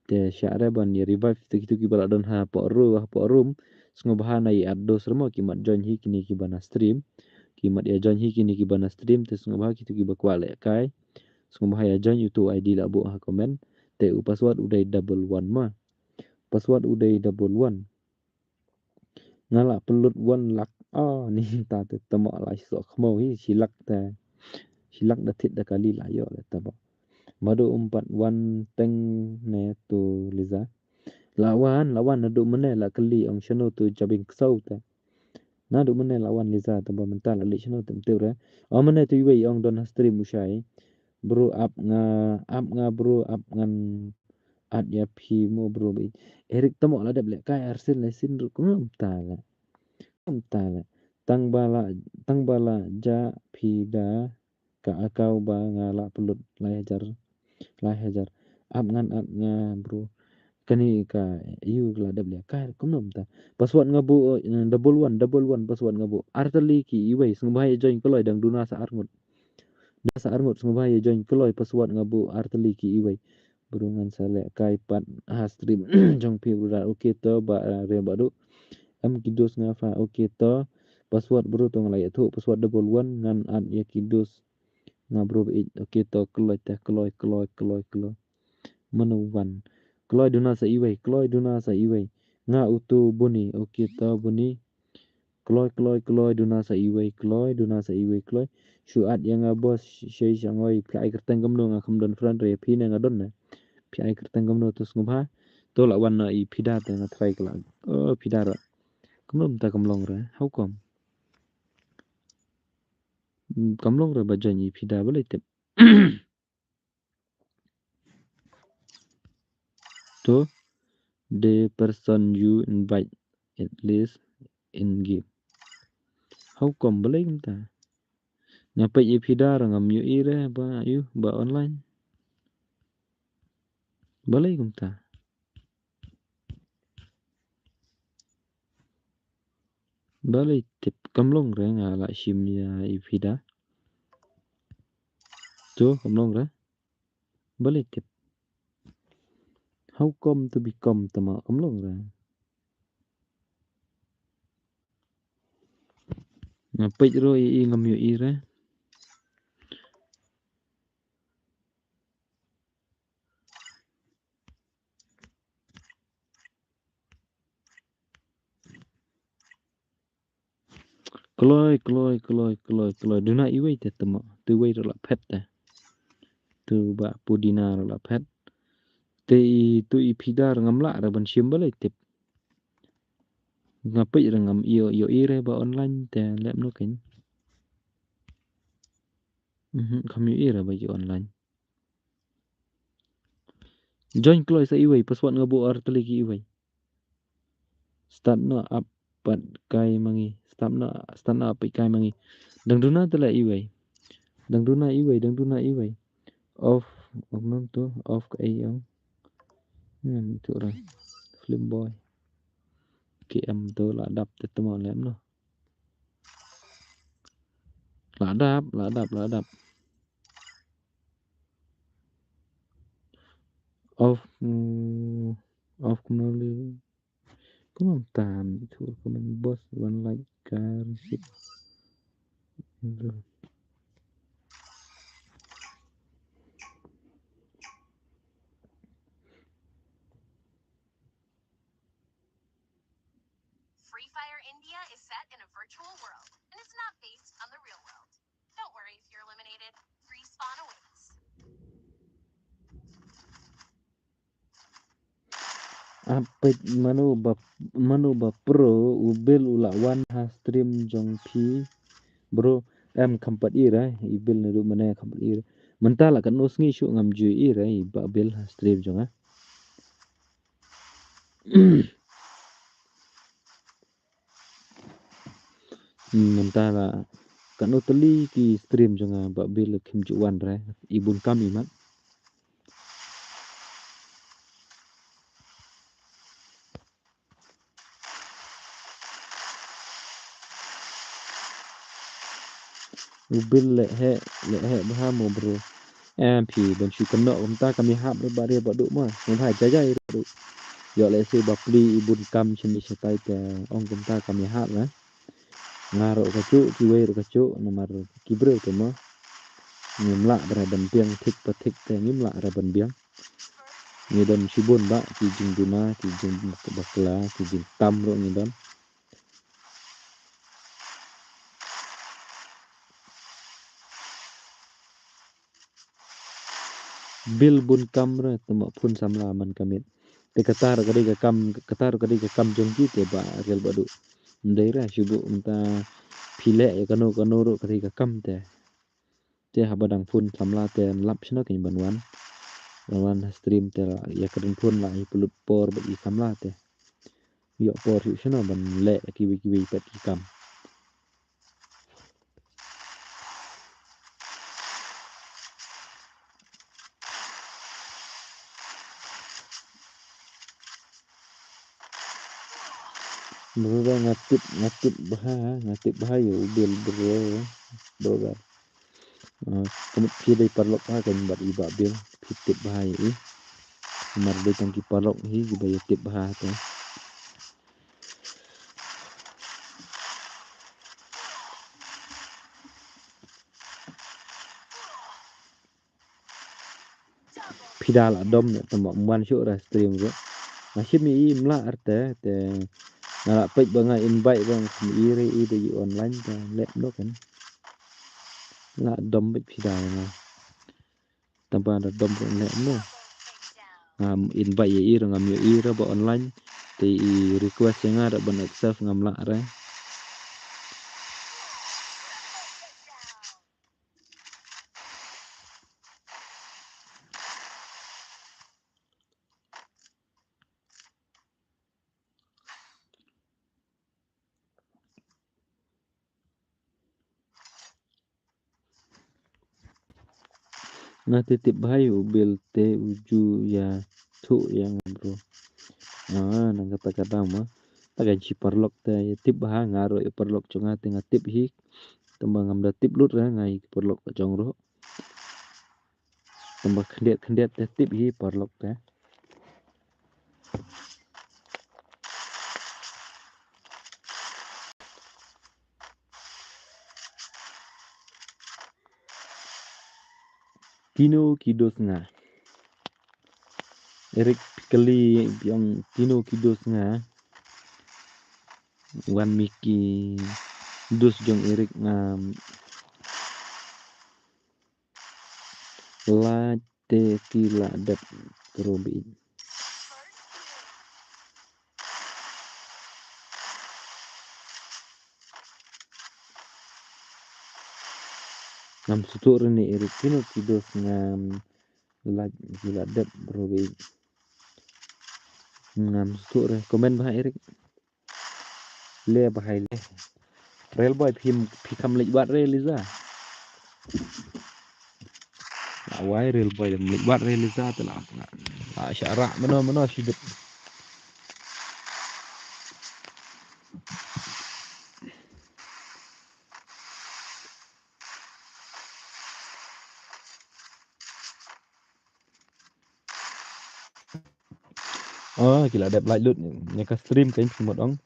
Te shah re ban ïa revive te kitu kiba la don ha porum, ha porum. Sngewbha na ïa add dos re mo ki mat join hi kini kiba na stream. Ki mat ïa join hi kini kiba na stream te sngewbha kitu kiba kwah lehkai. Sngewbha ïa join utu I D la buh ha comment. Te u password u dei double one mo. Password u dei double one. Nga la pynlut one lakh. Oh, ni ta te tamo la shi sok khmo hi shi lakh ta. Shi lakh da thit da kali la ïoh le tamo. Madu umpat one teng ne tu Liza. La wan, la wan nadu mene la kali ong shano tu jabing ksau ta. Nadu mene la wan Liza tamo mynta la li shano tem tu re. Oh mene tu iwei ong don ha stream u shai. Bro ap nga, ap nga bro ap ngan at ïa phi mo bro ba. Eric tamo la dep lehkai arsil ne sin ru kumta la. Kumta la. Tang ba la, tang ba la ja phi da ka account ba nga la pynlut lai hajar. Lai hajar. Ap ngan at nga bro. Kani ka yu la dep lehkai kumno mynta. Password nga buh, eh, double one, double one password nga buh. Artylli ki iwei sngewbha ïa join kloi dang duna sa arngut. Duna sa arngut sngewbha ïa join kloi password nga buh artylli ki iwei. Bro ngan sa lehkai pat ha stream jong phi bro da. Okay to ba, eh, re badu. Em ki dos nga fa okay to. Password bro to nga la ïathuh password double one ngan at ïa ki dos. Nga bro ba ïeit. Okay to kloi te kloi kloi kloi kloi. Mano wan. Kloi duna sa iwei, kloi duna sa iwei. Nga utu buni, okay to buni. Kloi kloi kloi duna sa iwei, kloi duna sa iwei, kloi. Shu at ïa nga boss, shei shangoi, phi ai kyrteng kumno nga kham don friend re, phi ne nga don ne. Phi ai kyrteng kumno to sngewbha. To la wan na i phi da te nga try kla. Oh, phi da ra. Kumno mynta kam long re, how come? Hmm, kam long re ba join i phi da balei tip. To the person you invite at least in game. How come balei kumta? Nga peit ïa phi da ra ngam ïohi re ba ïu ba online. Balei kumta? Balei tip kam long re nga la shim ïa i Fida. Tu kam long re. Balei tip. How come to become tama kam long re. Nga peit ruh i, i ngam ïohi re. Kloi, kloi, kloi, kloi, kloi. Duna iwei te tama. Tu iwei ruh la phet te. Tu ba pudina ruh la phet. Te i tu i Fida ngam lah re ban shim balei tip. Nga peit re ngam ïoh, ïohi re ba online te lem no ken. Mhm, kam ïohi re ba ïoh online. Join kloi sa iwei, password nga buh ar tylli ki iwei. Start noh app pat kai ma ngi. Start noh, start noh app pat kai ma ngi. Dang duna te la iwei. Dang duna iwei, dang duna iwei. Off, off mem tu, off ka ei ong. Hmm, tu ra. Film boy. K M tu la dap te temo lem noh. La dap, la dap, la dap. Off, mm, off kumno li. Kumno tam tu kumno boss one like car sip. Free Fire India is set in a virtual world, and it's not based on the real world. Don't worry if you're eliminated. Respawn awaits. Apit mano ba, mano ba pro u Bill u la wan ha stream jong phi. Bro, em kam pat i re, i Bill ne du mane kam pat i re. Mynta la katno sngi shu ngam ju i re, i ba Bill ha stream jong nga. Hmm, mynta la katno tylli ki stream jong nga ba Bill kim ju wan re, i bun kam i mat. U Bill leh heh, leh heh bha mo bro. Em phi ban shu kynnoh kumta kam ïahap re ba re ba duk ma. Mo bha jai jai re ba duk. Ïoh leh se ba pli i bun kam shane shatai te ong kumta kam ïahap re. Nga ruh ka juk, kiwei ruh ka juk, namar ki briew te mo. Ngim lah re ban biang thik pa thik te ngim lah re ban biang. Ngi don shibun ba ki jingduna, ki jingbakla, ki jingtam ruh ngi don. Bill bun kam re, te ma phone samla man ka miet. Te kata ruh ka dei ka kam, kata ruh ka dei ka kam jong ki te ba rel ba duk. Ym dei re, shu buh mynta phi leh ïa kano kano ruh ka dei ka kam te. Te haba dang phone samla te lap shano kein ban wan. Ban wan ha stream te la ïa ka dang phone la i pynlut por bad i samla te. Ïoh por shu shano ban leh kiwei kiwei pat ki kam. Bro, nga tip, nga tip bha, nga tip bha ïa u Bill bro, bro. Ah, ka mut phi dei paralok ha kan bad i Bah Bill, phi tip bha ïa i. Namar dei tang ki paralok hi kiba ïa tip bha te. Phi da la dom ne tang ba ym wan shuh ra stream ruh. Nga shim ïa i ym lah ar te, te nga la peit ba nga invite ba nga kham i re i da i online te leh noh kan. La dom beit phi da ïa nga. Tang ba da dom ruh leh noh. Ngam invite ïa i ruh ngam ïohi ruh ba online. Te i request ïa nga ruh ban accept ngam lah re. Nga te tip bha ïa u Bill te u ju ïathuh ïa nga bro. Ah, nang kata ka dang ma. Ta ka shi paralok te ïa tip bha, nga ruh ïa paralok jong nga te nga tip hi. Tangba ngam da tip lut re nga ïa ki paralok ka jong ruh. Tangba khyndiat khyndiat te tip hi paralok te. Kino ki dos nga. Eric Pikali biang kino ki dos nga. Wan mi ki dos jong Eric nga. Lait te ki la dep ruh bit. Ngam sngewthuh re ne Eric kino ki dos ngam lait ki la dep ruh bit. Ngam sngewthuh re comment bha Eric. Le bahai le. Real boy phim phi kam leit wad re Liza. La wai real boy dem leit wad re Liza te la. La sha ra mano mano shi dep. Oh, ki la dep lait lut ne ka stream ka in phi mut ong.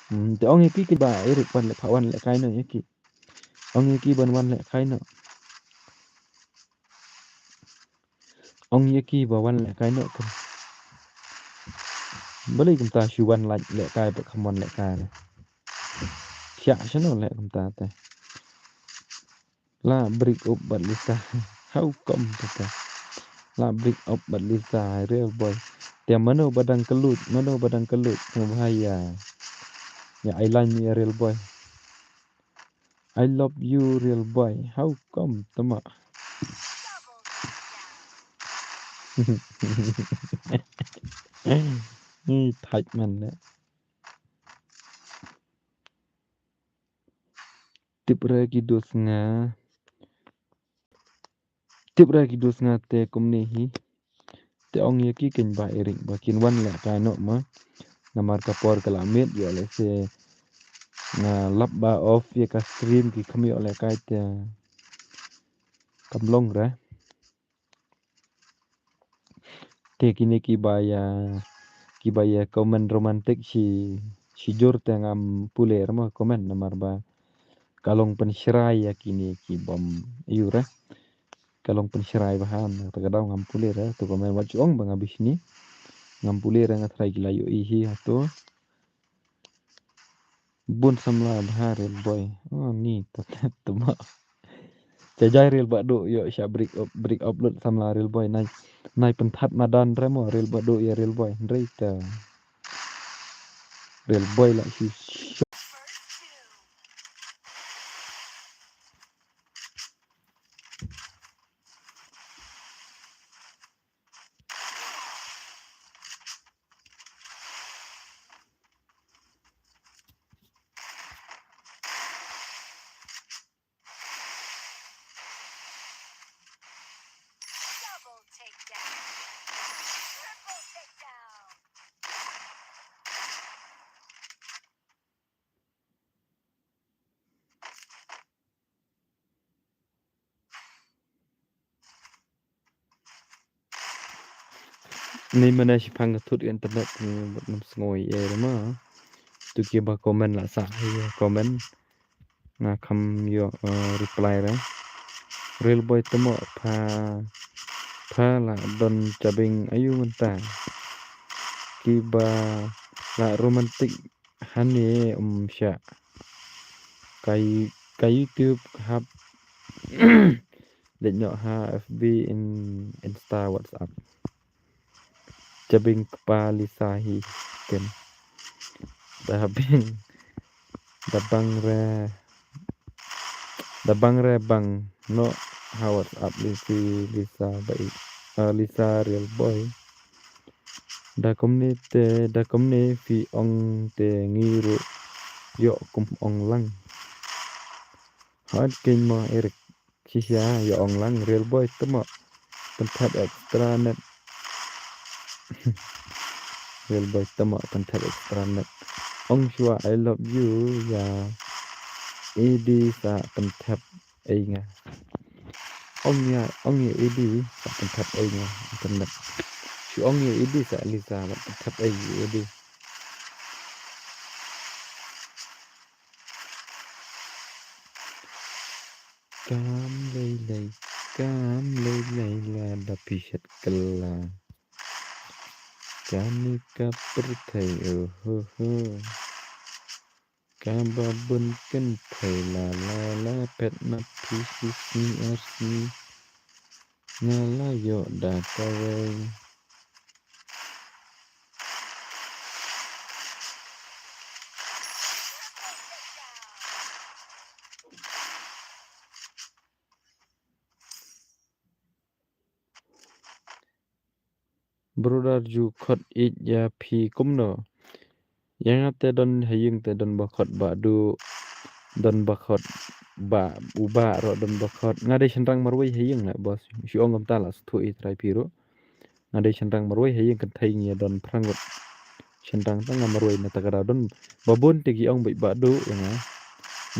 Hmm, te ong ïa ki ki ba Eric wan leh pha wan leh kai no ïa ki. Ong ïa ki ban wan leh kai no. Ong ïa ki ba wan leh kai no kan. Balei kumta shu wan lait leh kai ba kham wan leh kai ne. Thiah shano leh kumta te. La break up bad Lisa. How come tata? La break up bad Lisa, real boy. Te mano ba dang kyllut, mano ba dang kyllut. Nga bha ïa. Ïa ai line ïa real boy. I love you real boy. How come tama? Ni thait man le. Tip re ki dos nga. Tip re ki dos nga te kumne hi. Te ong ïa ki kynba Eric ba kin wan leh kai noh ma. Namar ka por ka la miet ïoh lehse nga lap ba off ïa ka stream ki kham ïoh leh kai te. Kam long re. Te kine kiba ïa, kiba ïa comment romantic shi, shi jur te ngam pule re mo comment namar ba ka long pynshrai ïa kine ki bym ïoh re. Ka long pynshrai bha, te ka daw ngam pule re, to comment wat ju ong ba nga bishni. Ngam pule re nga trai ki la ïohi hi hato. Bun samla bha real boy. Oh ni ta ta ma. Cha jai real ba do ïoh sha break up, break up lut samla real boy nai. Nai pynthat madan re mo real ba do ïa real boy. Hynrei ta real boy la shi. Double takedown. Triple takedown. Ni mane shi phang ka thut internet ni bad ngam sngoi e ma. Tu kiba comment la sa hi comment. Nga kham ïoh, eh, reply re. Real boy temo pha, pha la don chabing ayu mynta. Kiba la romantic hane um sha. Ka, ka YouTube hap. Dei noh ha F B, in, Insta, WhatsApp. Chabing kpa Lisa hi ken. Da bing, da bang re, da bang re bang noh ha WhatsApp Lisa, Lisa ba i, eh, Lisa real boy. Da kumne te, da kumne phi ong te ngi ruh ïoh kum ong lang. Hot king mo Eric. Shisha ïa ong lang real boy temo. Pynthat extra net. Real boy temo pynthat extra net. Ong shuwa I love you ïa Edi sa pynthep ei nga. Ong ïa, ong ïa Edi sa pynthep ei nga internet. Shu ong ïa Edi sa Lisa ba pynthep ei ïa Edi. Kam lei lei, kam lei lei lada phi shet kylla. Kane ka pyrthei, oh, oh, oh. Kaba bun kynthei la la la phet na phi shi sngi ar sngi. Nga la ïoh da kawei. Brother ju khot ïeit ïa phi kumno? Ïa nga te don ha ïing te don ba khot Bah Duh, don ba khot Bah, u Bah ruh don ba khot. Nga dei shynrang marwei ha ïing la boss. Shu ong kumta la sngewthuh i trai phi ruh. Nga dei shynrang marwei ha ïing kynthei ngi don phra ngut. Shynrang tang nga marwei na ta ka daw don ba bun te ki ong beit Bah Duh ïa nga.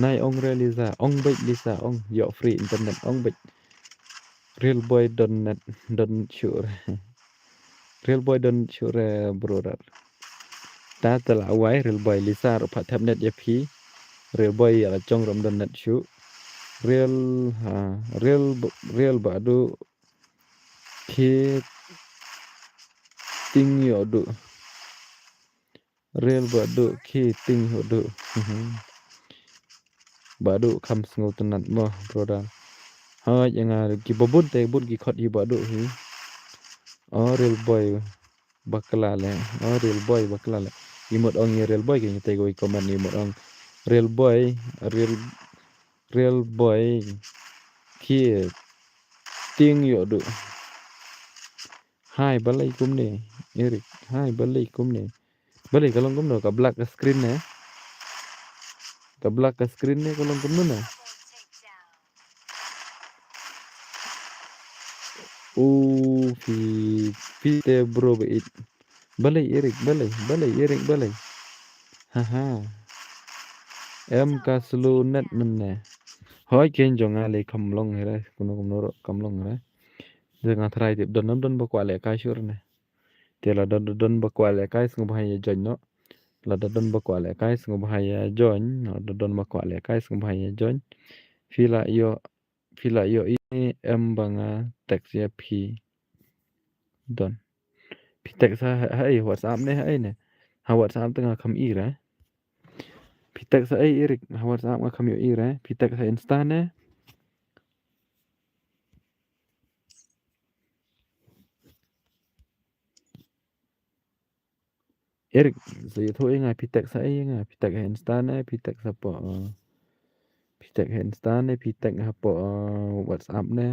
Nai ong re Lisa, ong beit Lisa, ong ïoh free internet, ong beit. Real boy don net, don shuh re. Real boy don shuh re brother. Ta te la wai real boy Lisa ruh pha thep net ïa phi. Real boy ïa la jong ruh ym don net shuh. Real, ha, real, real Bah Duh. Khie tieng ïoh duh. Real Bah Duh khie tieng ïoh duh. Bah Duh kham sngewtynnat mo brother. Hooid ïa nga ki ba bun te bun ki khot hi Bah Duh hi. O real boy bakla le. O real boy bakla le. I mut ong ïa real boy ki ngi te ko i comment i mut ong real boy, real, real boy khie tieng ïoh duh. Hai balei kumne Eric, hai balei kumne. Balei ka long kumno, ka black ka screen ne? Ka black ka screen ne ka long kumno ne? U phi, phi te bro ba it. Balei Eric, balei, balei Eric, balei. Haha. Em ka slow net mynne. Hoi ken jong nga le kam long hira, kuno kumno ro kam long hira. Jong nga trai tip don nam don ba kwah le kai sure ne. Te lada don ba kwah le kai sngewbha ïa join noh. Lada don ba kwah le kai sngewbha ïa join, lada don ba kwah le kai sngewbha ïa join. Phi la ïoh, phi la ïoh i em ba nga text ïa phi. Don. Phi text ha, ha, ha ei WhatsApp ne ha ei ne. Ha WhatsApp te nga kham i re. Phi text ha ei Eric, ha WhatsApp nga kham ïoh i re. Phi text ha Insta ne. Eric, sa ïathuh ïa nga phi text ha ei ïa nga, phi text ha Insta ne, phi text hapoh, uh, phi text ha Insta ne, phi text hapoh, uh, WhatsApp ne.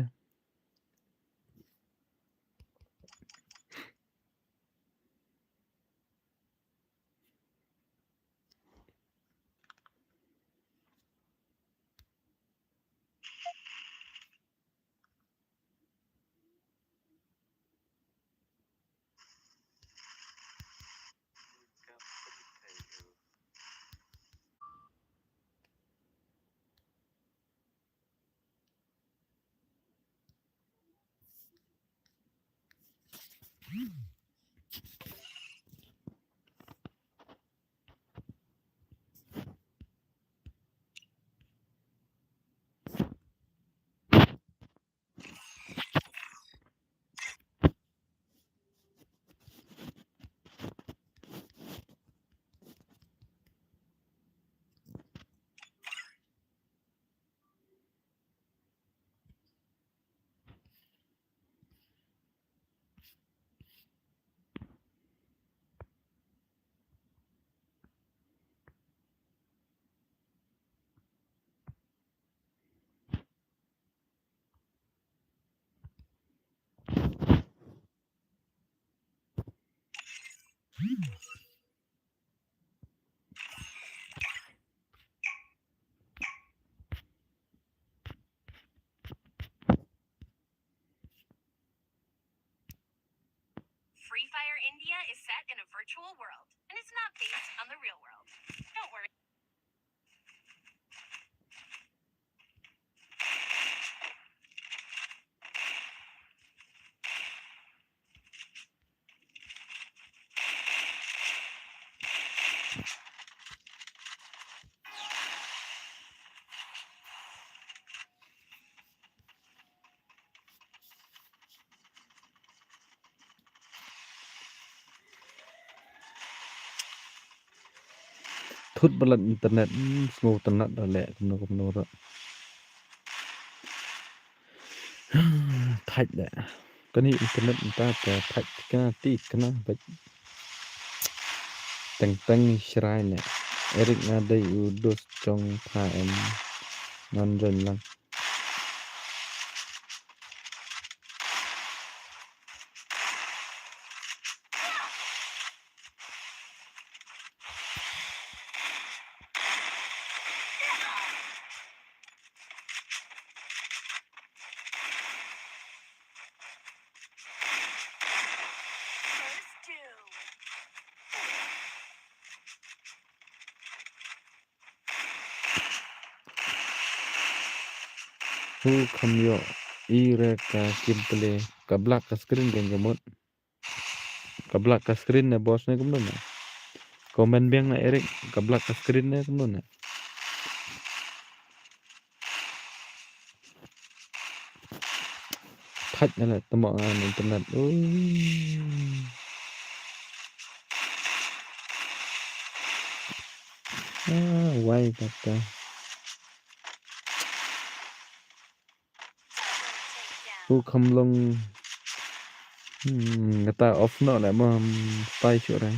Free Fire India is set in a virtual world, and it's not based on the real world. Don't worry. Thut ba lait internet, hmm, sngew tynnat da leh kumno kumno ruh. Thait leh. Kane internet mynta te thait ka ti ka na bait. Teng teng shrai leh. Eric nga dei u dos jong pha em. Ngan join lang. Hu kham ïoh i re ka kim pele ka black ka screen kan ka mut. Ka black ka screen ne boss ne kumno ne. Comment biang na Eric ka black ka screen ne kumno ne. Thait na le tamo ngan internet. Ui. Ah, wai kata. U kham long. Hmm, kata off noh le mo, hmm, tai shu re.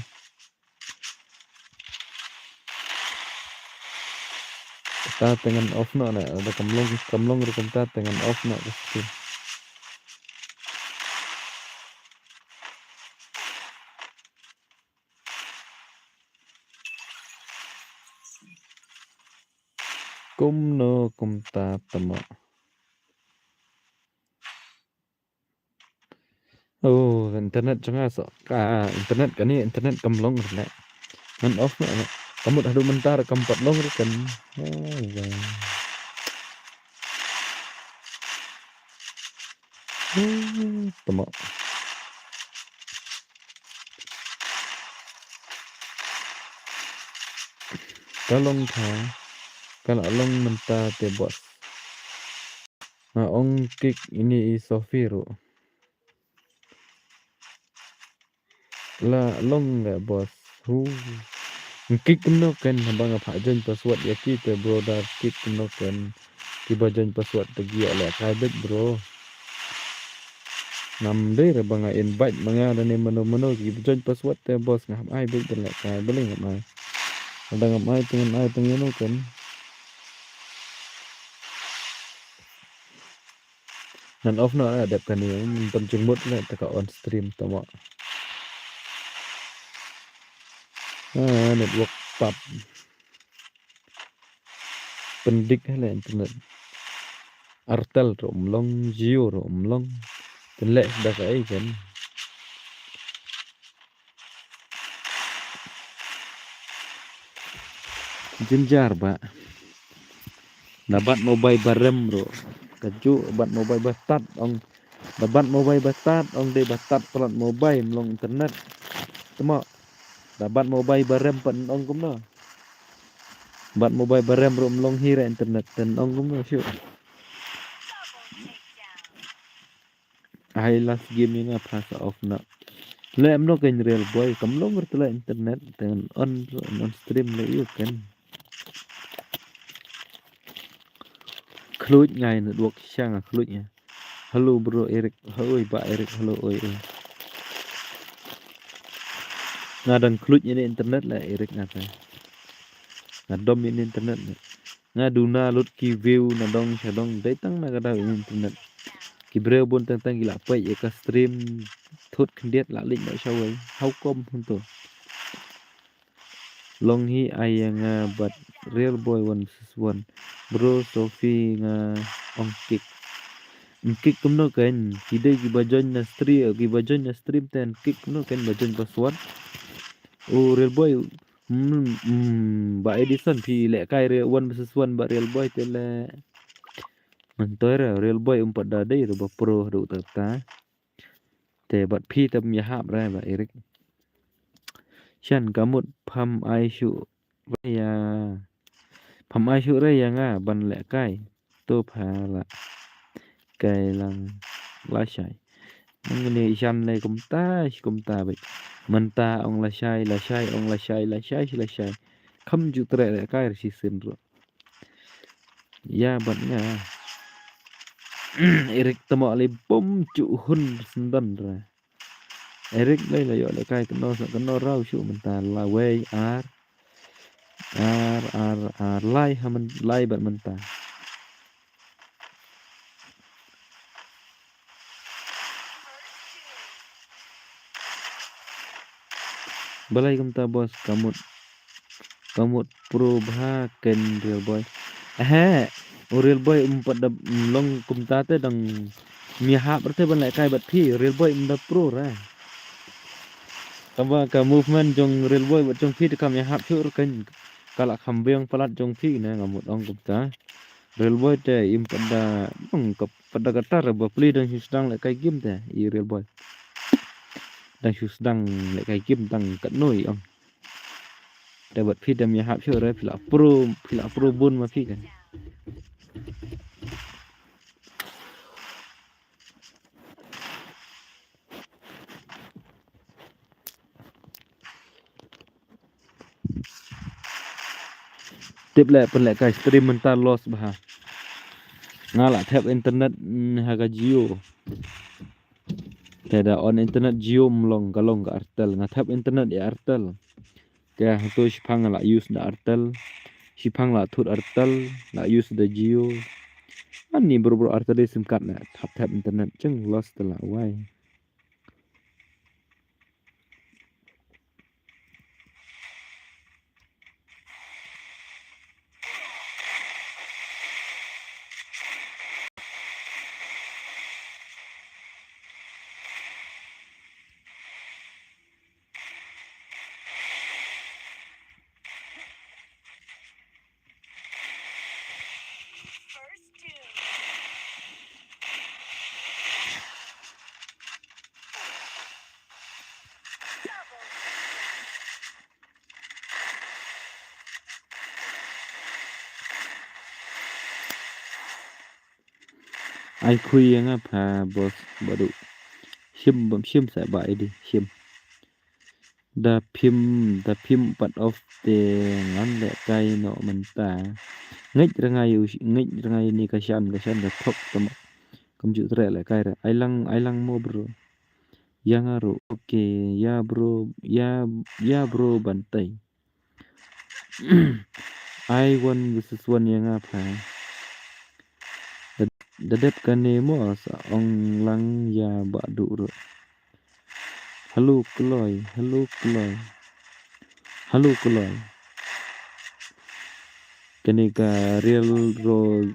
Kata te ngan off noh le, da kham long, kham long ruh kumta te ngan off noh ka screen. Kumno kumta tamo. Oh, internet jong nga so. Ka internet kane, internet kam long re ne. Ngan off ne. Ka mut haduh mynta re kam pat long re kan. Oh, wah. Oh, tamo. Ka long tha. Ka la long mynta te boss. Nga ong kick ine i Sophie ruh. La long le boss. Hu. Kick kumno ken haba nga phah join password ïa ki te bro da kick kumno ken. Kiba join password te ki ïoh lehkai beit bro. Ngam dei re ba nga invite ma nga da ne mano mano kiba join password te boss ngam ai beit da lehkai balei ngam ai. Lada ngam ai te ngan ai te ngano ken. Ngan off noh la dep kane, mynta jingmut la te ka on stream tamo. Ah, network pap. Pyndik la internet. Airtel ruh ym long, Jio ruh ym long. Te leh da kaei kan. Jynjar ba. Da bat mobile ba rem ruh. Kajuh bat mobile ba tat ong. Da bat mobile ba tat ong dei ba tat palat mobile ym long internet. Tamo. Da bat mobile ba rem pat ong kumno. Bat mobile ba rem ruh ym long hi re internet te ong kumno shu. Ai last game ïa nga phah sa off noh. Leh mno ken real boy kam long re te la internet te ngan on, on stream leh ïa ken. Khluit ngai network sha nga khluit ngai. Hello bro Eric, hello ba Eric, hello oi oi. Nga dang khluit ïa ne internet la Eric nga te. Nga dom ïa ne internet ne. Nga duna lut ki view na dong sha dong dei tang na ka daw internet. Ki briew bun teng teng ki la peit ïa ka stream thut khyndiat la leit noh shawei. How come hynto? Long hi ai ïa nga bad real boy one versus one. Bro Sophie nga ong kick. Kick kumno kein, ki dei kiba join na stream, kiba join na stream te kick kumno kein ba join password. O Real Boy, hmm, hmm, Bah Edison phi lehkai re one versus one bad Real Boy te le. Myntoi re Real Boy um pat da dei re ba pro haduh katta. Te bad phi te ym ïahap re Bah Eric. Shen ka mut pham ai shuh re ïa. Pham ai shuh re ïa nga ban lehkai. To pha la kai lang lashai. Nang ne shan le kumta shi kumta bad. Mynta ong lashai, lashai, ong lashai, lashai, shi lashai. Kham ju treh lehkai re shisien ruh. Ïa bad nga. Eric tamo le bom ju hun sendon re. Eric le la ïoh lehkai kano sa kano raw shu mynta la wei ar. Ar, ar, ar, lai ha myn-, lai bad mynta. Balei kumta boss, ka mut, ka mut pro bha kein Real Boy. Ehe, u Real Boy um pat da, mm, long kumta te dang ym ïahap re te ban lehkai bad phi, Real Boy um da pro re. Tangba ka movement jong Real Boy bad jong phi te kam ïahap shuh re kein. Ka la kham biang palat jong phi ne nga mut ong kumta. Real Boy te im pat da, ong ka pat da kata re ba pli dang shu sdang lehkai game te i Real Boy. Dang shu sdang lehkai game dang katno i ong. Te bad phi te ym ïahap shuh re phi la pro, phi la pro bun ma phi kan. Tip leh pynlehkai stream mynta loss bha. Nga la thep internet, mm, ha ka Jio. Te da on internet Jio ym long, ka long ka Airtel. Nga thep internet ïa Airtel. Te hato shiphang la use da Airtel. Shiphang la thut Airtel, la use da Jio. Ani bro bro Airtel sim card la thap thap internet jeng loss te la wai. Ai khui ïa nga pha boss Badu. Shim bam shim sa ba edi shim. Da phim, da phim pat off te ngan lehkai noh mynta. Ngeit ra nga ïa u, ngeit ra nga ïa ni ka shan, ka shan ka thok tamo. Kam ju treh lehkai re. Ai lang, ai lang mo bro. Ïa nga ruh. Okay, ïa bro, ïa, ïa bro Bantai. Ai one versus one ïa nga pha. Da, da dep kane mo sa ong lang ïa Badu ruh. Hello Kloi, hello Kloi. Hello Kloi. Kane ka Real Ro-,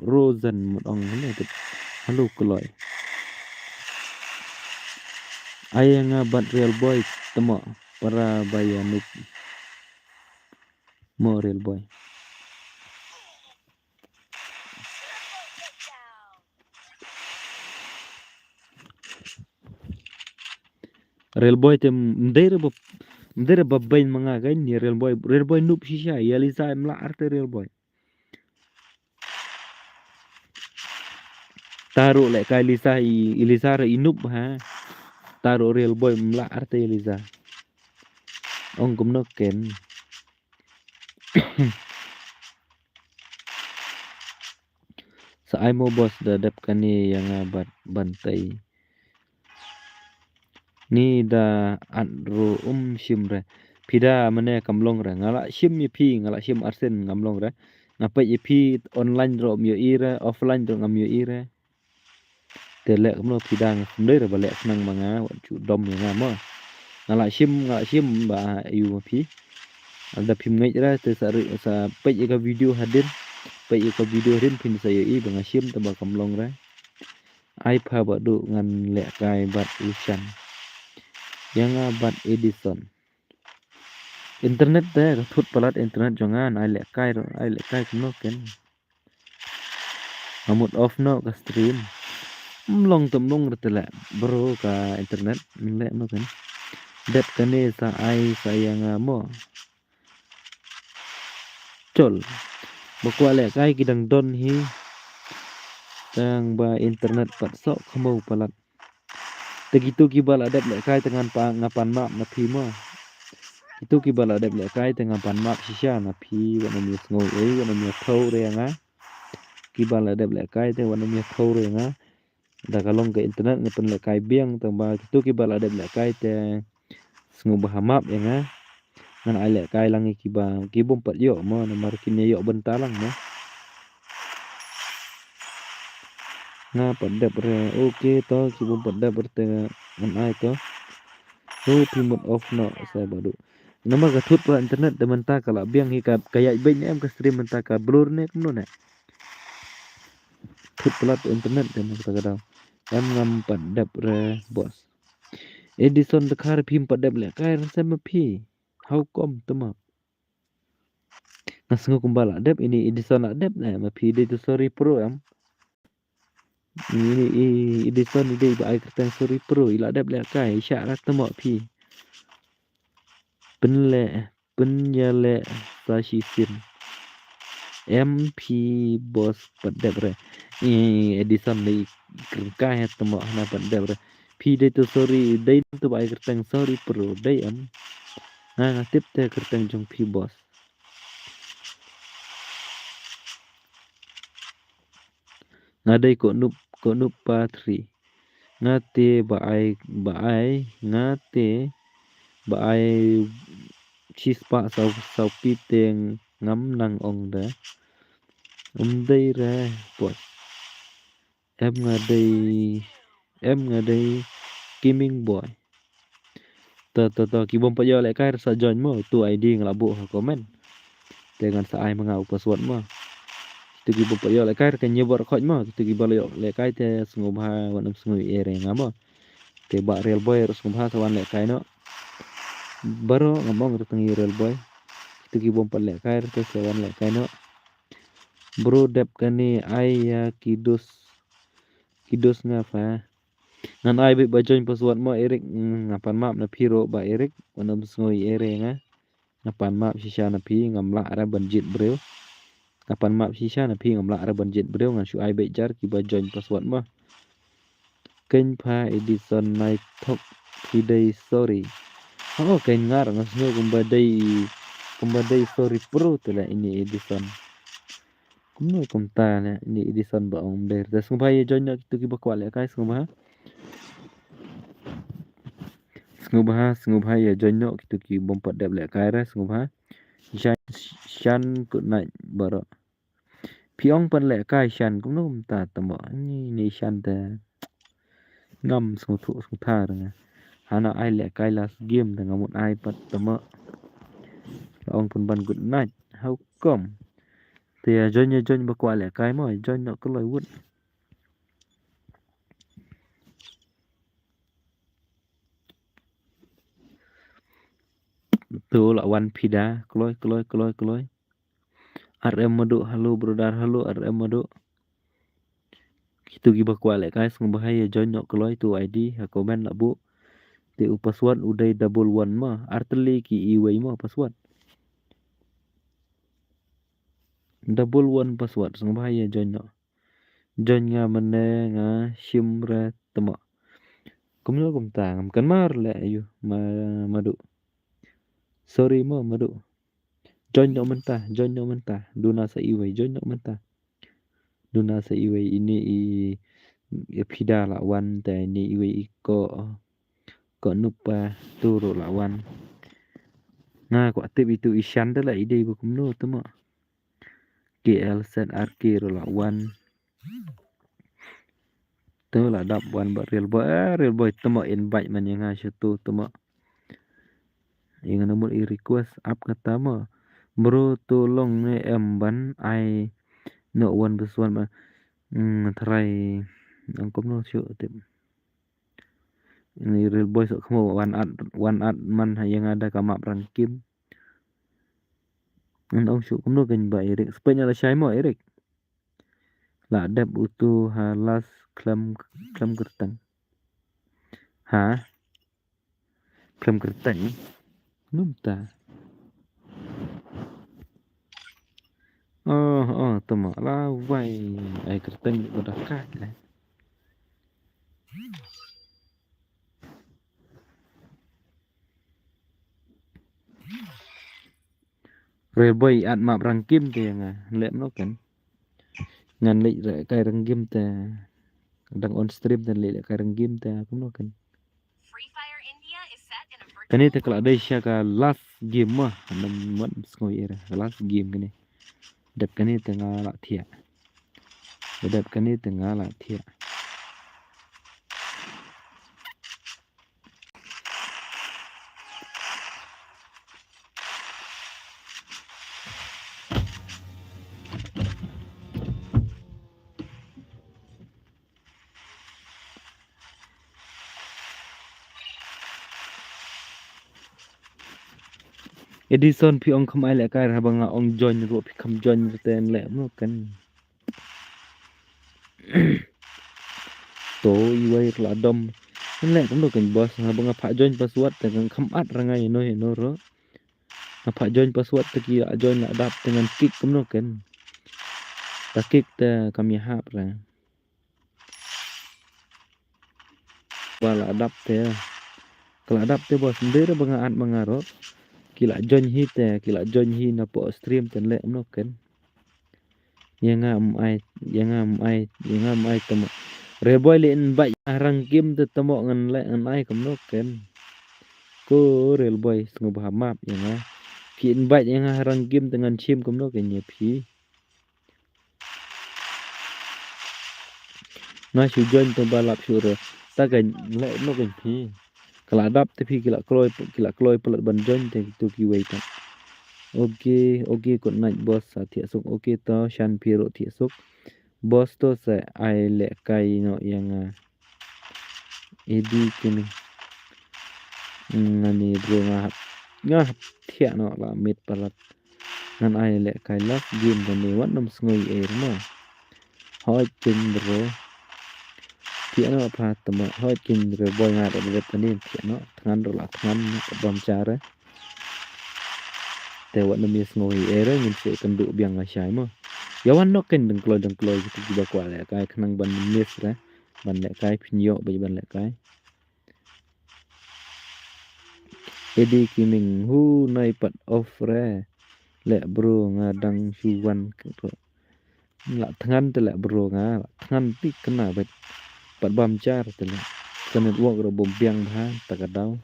Rosen mut ong kane ka. Hello Kloi. Ai ïa nga bad Real Boy tamo para ba ïa noob. Mo Real Boy. Real Boy te mdei re ba, mdei re ba beiñ ma nga kein ïa Real Boy, Real Boy noob shisha, ïa Lisa em lah arte Real Boy. Ta ruh lehkai Lisa i, i Lisa ruh i noob ha. Ta ruh Real Boy em lah arte ïa Lisa. Ong kumno kein. Sa ai mo boss da dep kane ïa nga bad Bantai. Ni da at ruh um shim re. Phi da mane kam long re. Nga la shim ïa phi, nga la shim arsien ngam long re. Nga peit ïa phi online ruh um ïohi re, offline ruh ngam ïohi re. Te leh kumno phi da nga kumdei re ba leh khnang ma nga wat ju dom ïa nga mo. Nga la shim, nga la shim ba ïu ma phi. Lada phim ngeit re te sa ri, sa peit ïa ka video hadien. Peit ïa ka video hadien phin sa ïohi ba nga shim te ba kam long re. Ai pha Bah Duh ngan lehkai bad u Shan. Ïa nga bad Edison. Internet te ka thut palat internet jong nga, ai lehkai ruh, ai lehkai kumno ken. Nga mut off noh ka stream. Mlong te mlong re te leh bro ka internet, leh noh ken. Dep kane sa ai sa ïa nga mo. Chol. Ba kwah lehkai ki dang don hi. Tang ba internet pat soh khmiew palat. Te kitu kiba la dep lehkai te ngan pa, nga pan map na phi mo. Kitu kiba la dep lehkai te ngan pan map shisha na phi, wat nym ïa sngew ei, wat nym ïa thew re ïa nga. Kiba la dep lehkai te wat nym ïa thew re ïa nga. Da ka long ka internet nga pynlehkai biang, tang ba kitu kiba la dep lehkai te sngewbha map ïa nga. Ngan ai lehkai lang ïa kiba, ki bym pat ïoh mo, namar kin ïa ïoh bynta lang mo. Nga pat dep re, okay to, ki bym pat dep re te ngan ai to. To phi mut off noh sa Bah Duh. Namar ka thut palat internet te mynta ka la biang hi ka, ka ïaid beit ne em ka stream mynta ka blur ne kumno ne. Thut palat internet te mynta ka daw. Em ngam pat dep re boss. Edison Dkhar phim pat dep lehkai re se ma phi. How come te mo? Nga sngew kumba la dep, ini Edison la dep ne ma phi dei tu sorry pro em. Ini i Edison i dei ba ai kyrteng sorry pro, i la dep lehkai, i shah ra te mo phi. Pynleh, pynïaleh sa shisien. Em phi boss pat dep re. I Edison dei kyrkai ha te mo hana pat dep re. Phi dei tu sorry, dei tu ba ai kyrteng sorry pro, dei em. Nga nga tip te kyrteng jong phi boss. Nga dei ko nup, ko nup pa three. Nga te ba ai, ba ai, nga te ba ai shispah saw, saw pi te ngam nang ong da. Um dei re boss. Em nga dei, em nga dei gaming boy. To, to, to, ki bym pat ïoh lehkai re sa join mo, tu I D nga la buh ha comment. Te ngan sa ai ma nga u password mo. Kitu ki bym pat ïoh lehkai re kan ïa bor khot mo, kitu ki ba la ïoh lehkai te sngewbha wan ym sngew ïa re nga mo. Te Bah Real Boy ruh sngewbha sa wan lehkai noh. Baroh ngam ong re tang ïa Real Boy. Kitu ki bym pat lehkai re te sa wan lehkai noh. Bro dep kane ai ïa ki dos, ki dos nga pha. Ngan ai beit ba join password mo Eric, mm, nga pan map na phi ruh ba Eric, wat nym sngew ei re nga. Nga pan map shisha na phi, ngam lah re ban jied briew. Nga pan map shisha na phi, ngam lah re ban jied briew, ngan shu ai beit jar kiba join password mo. Kein pha Edison nai thok phi dei sorry. Oh, kein ngar nga sngew kumba dei, kumba dei sorry pro te la ini Edison. Kumno kumta ne ini Edison ba ong dei. Te sngewbha ïa join noh kitu kiba kwah lehkai sngewbha. Sngewbha, sngewbha ïa join noh kitu ki bym pat dep lehkai re sngewbha. Shan, shan good night baroh. Phi ong pat lehkai shan kumno kumta te mo. Ni, ni shan te. Ngam sngewthuh sngewtha re nga. Hana ai lehkai last game te nga mut ai pat te mo. Phi ong pynban good night. How come? Te ïa join, ïa join ba kwah lehkai mo, join noh kloi wut. Tu la wan phi da, kloi, kloi, kloi, kloi. R M Madu, hello brother, hello R M Madu. Kitu kiba kwah lehkai sngewbha ïa join noh kloi tu I D ha comment la buh. Te u password u dei double one ma, artylli ki iwei ma password. Double one password sngewbha ïa join noh. Join nga mynne nga shim re te mo. Kumno kumta ngam kynmaw leh ayu ma, Madu. Sorry mo Madu. Join noh mynta, join noh mynta. Duna sa iwei, join noh mynta. Duna sa iwei ini i, i phi da la wan te ini iwei i ko, ko nupa tu ruh la wan. Nga kwah tip itu i shan da la i dei ba kumno te mo. K L Z R K ruh la wan. Tu la dap wan ba Real Boy, eh, Real Boy te mo invite man ïa nga sha tu te mo. Ïa nga na mut i request ap kata mo. Bro tu long ne em ban ai noh one versus one ma. Hmm, tharai Ong kumno shuh tip. Ini Real Boy suk khmo wan at, wan at man ha ïa nga da ka map rangkim. Ngan ong shuh kumno kein ba Eric. Spet ïa lashai mo Eric. La dep utu ha last khlem, khlem kyrteng. Ha? Khlem kyrteng. Num ta. Oh, oh, tama la wai. Ai kyrteng ko da kat le. Real Boy at map rangkim te nga leh mno kan. Ngan leh re kai rangkim te. Dang on stream te leh kai rangkim te kumno kan. Kane te ka la dei sha ka last game ma. Nam mat sngoi era ka last game kane. Dep kane te nga la thiah. Dep kane te nga la thiah. Edison phi ong kham ai leh kai haba nga ong join ruh phi kham join ruh te leh mno kan. To iwei ruh la dom. Leh kumno kan boss haba nga phah join password te kan kham at ra nga ïa no ïa no ruh. Nga phah join password te ki la join la dap te ngan kick kumno kan. Ta kick te kam ïa hap ra. Ba la dap te. Ka la dap te boss ndei re ba nga at ma nga ruh. Ki la join hi te, ki la join hi na po stream te leh mno kan. Ïa nga em ai, ïa nga em ai, ïa nga em ai tama. Real Boy leh invite ha rangkim te tama ngan leh ngan ai kumno kan. Ko Real Boy sngewbha map ïa nga. Ki invite ïa nga ha rangkim te ngan shim kumno kan ïa phi. Nga shu join to ba lap shu re. Ta kan leh no kan phi. Ka la dap te phi ki la kloi ki la kloi palat ban join te tu kiwei ta. Okay, okay, good night boss sa thiah suk. Okay to shan phi ruh thiah suk. Boss to sa ai leh kai no ïa nga. Edi kini. Ngani bro nga hap. Nga hap thiah no la mit palat. Ngan ai leh kai last game kani wat nam sngui air mo. Hoi kin bro. Thiah no pha tama hoi kin bro boy nga da dep kani thiah no. Thngan ro la thngan no ka bam chare. Te wat nam sngui air ngin se kan du biang nga shai mo. Ya wan no ken dengkloi dengkloi kitu kiba kwah leh kai khnang ban miss re. Ban leh kai phin ïoh bad ban leh kai. Edi Kiming hu nai pat off re. Leh bro nga dang shu wan. La thngan te leh bro nga la thngan ti kena bad pat bam jar te leh. Ka network ro bom biang bha ta ka daw.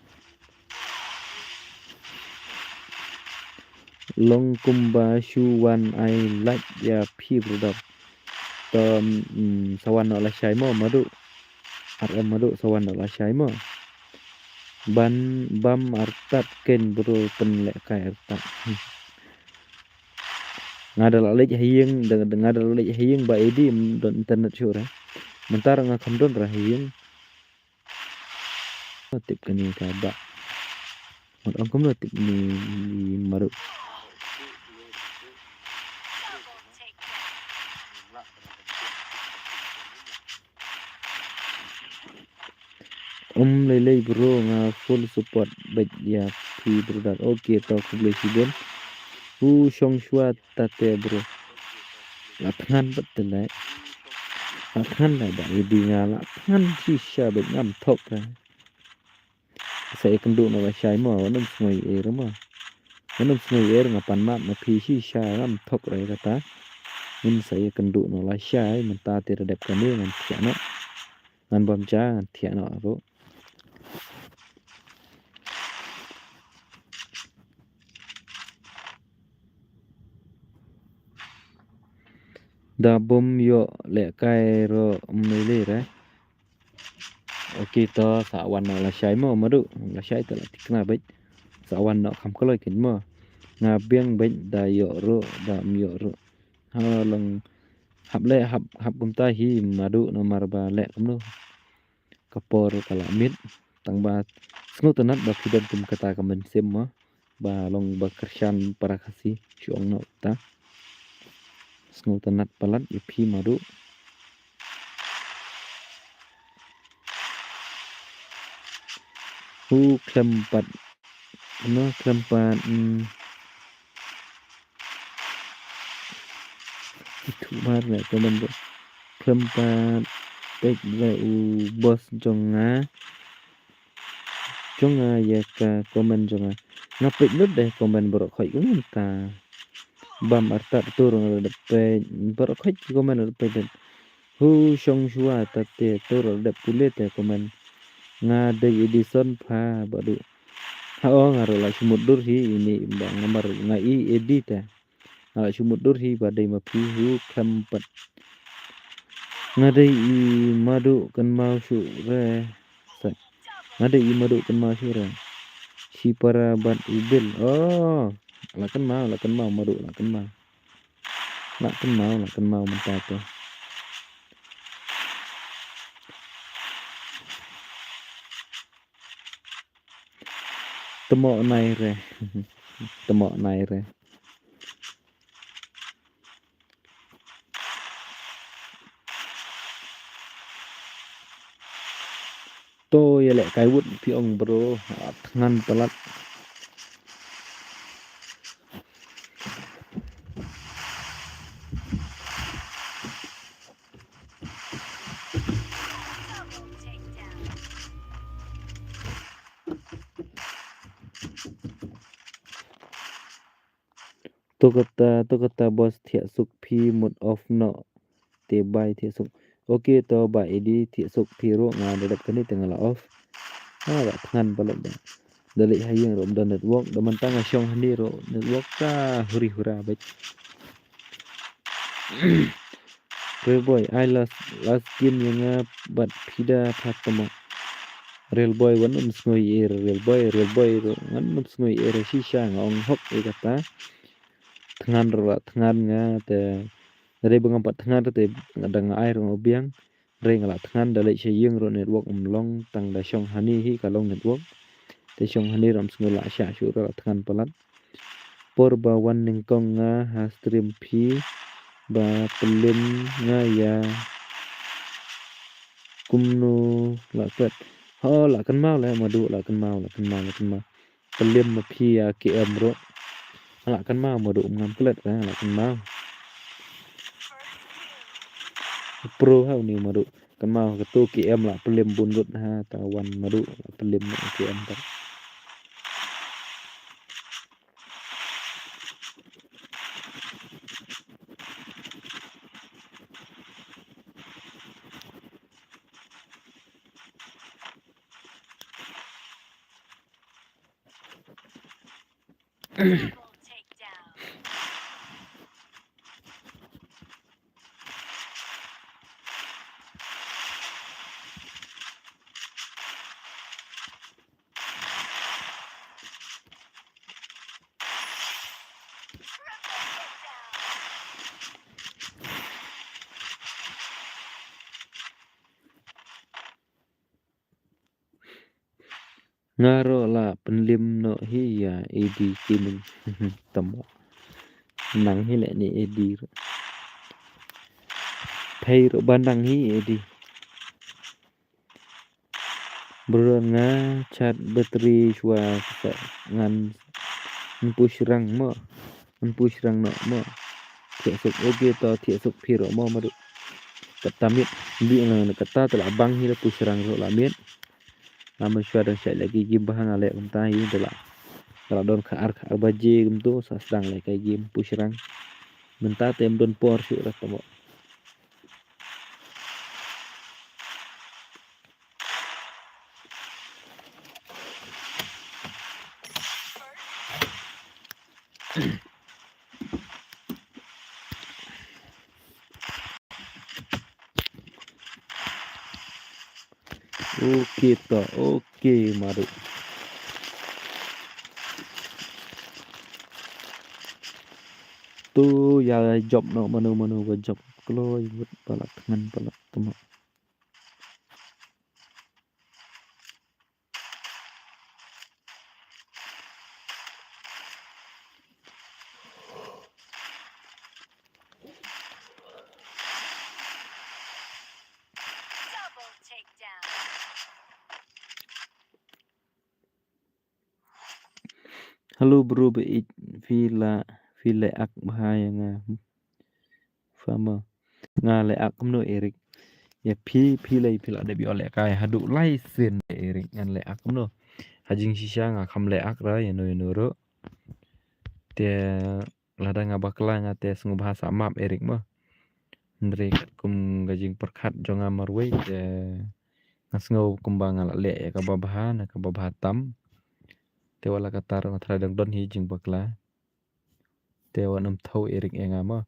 Long kumba shu wan ai lait ïa phi brother. To mm, sa wan no la shai mo madu. Ar em madu sa wan no la shai mo. Ban bam artat ken bro pen leh kai artat. Nga da la leit ha ïing, da nga da la leit ha ïing ba edi don internet shu re. Mentar nga kham don ra ha ïing. Tip kani ka ba. Mat ong kumno tip ni maru. Um lei lei bro nga full support bad ïa phi brother. Okay to khublei shibun. U shong shwa tate bro. La thngan bad te leh. La thngan leh ba edi nga la thngan shisha bad ngam thok ka. Sa ïa kynduh noh lashai mo, wat nym sngewsih mo. Wat nym sngewsih nga pan map na phi shisha ngam thok re kata. Ngin sa ïa kynduh noh lashai mynta te da dep kane ngan thiah noh. Ngan bam ja ngan thiah noh ruh. Da bym ïoh lehkai ruh ym lei lei re. Ok to sa wan noh lashai mo madu. Lashai te la tikna beit. Sa wan noh kham kloi kin mo. Nga biang beit da ïoh ruh da ym ïoh ruh. Ha long Hap leh, hap, hap kumta hi Madu, namar ba leh kumno. Ka por ka la miet. Tang ba sngewtynnat ba phi don kum kata ka mynsiem mo. Ba long ba kyrshan para Khasi shu ong noh ta. Sngewtynnat palat ïa phi Madu. Hu khlem pat, no, khlem pat, mm. Itu mar ne comment ba khlem pat peit ba u boss jong nga. Jong nga ïa ka comment jong nga. Nga peit lut dei comment baroh khoit ka ngan ta. Bam artat tur nga la dep peit baroh khoit ki comment la dep peit. Hu shong shuwa ta te tur la dep pule te comment. Nga dei Edison pha Madu. Ha o nga ruh la shu mutdur hi ini ba namar nga i Edi te. Nga la shu mutdur hi ba dei ma phi hu khlem pat. Nga dei i Madu kynmaw shuh re. Sa. Nga dei i Madu kynmaw shuh re. Shipara bad u Bill. Oh. La kynmaw, la kynmaw Madu, la kynmaw. La kynmaw, la kynmaw mynta te. Tmo nai re. Tmo nai re. To ïa leh kai wut phi ong bro. Ah, thngan palat. To kata, to kata boss thiah suk phi mut off noh. Te bai thiah suk. Okay to ba Edi thiah suk phi ruh nga da dep kane te nga la off. Ha ba thngan palat ba. Da leit ha ïing ruh ym don network, da mynta nga shong hangne ruh network ka huri hura beit. Real boy, ai last, last game ïa nga bad phi da pha tmo. Real boy wan ym sngew ïa, real boy, real boy ruh ngan ym sngew ïa re shisha nga ong hok ïa kata. Thngan ruh la thngan nga te. Dei ba ngam pat thngan te nga dang ai ruh nga biang. Re nga la thngan da leit sha ïing ruh network ym long tang da shong hangne hi ka long network. Te shong hangne ruh ym sngew la shah shuh ruh la thngan palat. Por ba wan nyngkong nga ha stream phi ba pynlem nga ïa kumno la kwet. Ho la kynmaw la Madu la kynmaw la kynmaw la kynmaw. Pynlem ma phi ïa K M ruh. La kynmaw Madu ngam klet ka la kynmaw. Pro ha uni Madu. Kynmaw katu K M la pynlem bun lut ha ta wan Madu la pynlem ma K M ta. Nga ruh la pynlem noh hi ïa Edi Gaming. Tamo. Nang hi leh ni Edi ruh. Phei ruh ba nang hi Edi. Bro nga chat battery shuwa sa ngan ngan push rang mo. Ngan push rang noh mo. Thiah suk okay to thiah suk phi ruh mo Madu. Kata miet bi ngan kata te la bang hi la push rang ruh la miet. Nga mynshuwa dang shait leh ki game ba hang nga leh kumta hi da la. Da la don kha ar kha ar baje kumtu sa sdang leh ki game push rang. Mynta te ym don por shuh ra tamo. Okay to, okay Madu. Tu ïa jop noh mano mano ba jop. kloi wut palat ngan palat tuma. Hello bro, ba ïeit phi la, phi la ak bha ïa nga. Farmer. Nga la ak kumno Eric. Ïa phi, phi la, phi la dep ïoh lehkai haduh lai sien Eric, ngan la ak kumno. Ha jingshisha nga kham la ak ra ïa no ïa no ruh. Te lada nga bakla nga te sngewbha sa map Eric mo. Hynrei katkum ka jingpyrkhat jong nga marwei te nga sngew kumba nga la leh ïa kaba bha na kaba bha tam. Te wat la katta ruh nga trai dang don hi jingbakla. Te wat nym thew Eric ïa nga mo.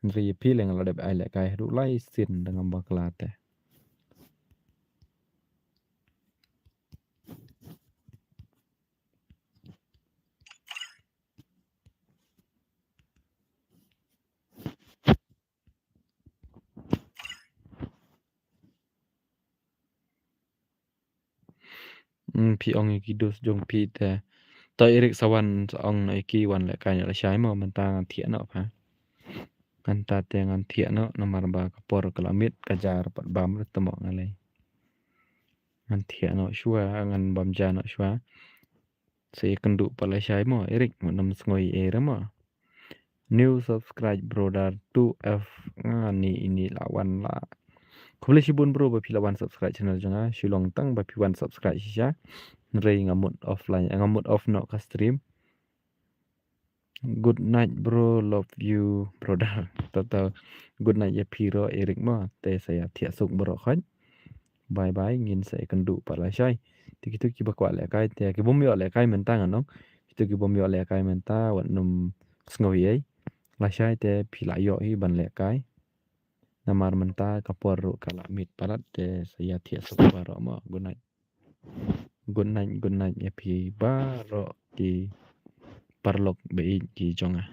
Hynrei ïa phi lei nga la dep ai lehkai haduh lai sien da ngam bakla te. Hmm, phi ong ïa ki dos jong phi te. To Eric sa wan sa ong noh ïa ki wan lehkai noh lashai mo, mynta ngan thiah noh pha. Mynta te ngan thiah noh namar ba ka por ka la miet ka jar pat bam ruh te mo nga lei. Ngan thiah noh shuwa, ngan bam ja noh shuwa. Sa ïakynduh pat lashai mo Eric, mo nym sngew ei ei re mo. New subscribe brother two F. Nga ni ini la wan la. Khublei shibun bro ba phi la wan subscribe channel jong nga. Shu long tang ba phi wan subscribe shisha. Hynrei nga mut offline, nga mut off noh ka stream. Good night bro, love you brother. Tata good night ïa phi ruh Eric mo. Te sa ïa thiah suk baroh khoit. Bye bye, ngin sa ïakynduh pat lashai. Te kito kiba kwah lehkai, te ki bym ïoh lehkai mynta ngan ong. Kito ki bym ïoh lehkai mynta wat nym sngew ei ei. Lashai te phi la ïoh hi ban lehkai. Namar mynta ka por ruh ka la miet palat te sa ïa thiah suk baroh mo. Good night. Good night, good night ïa phi baroh ki paralok ba ïeit ki jong nga.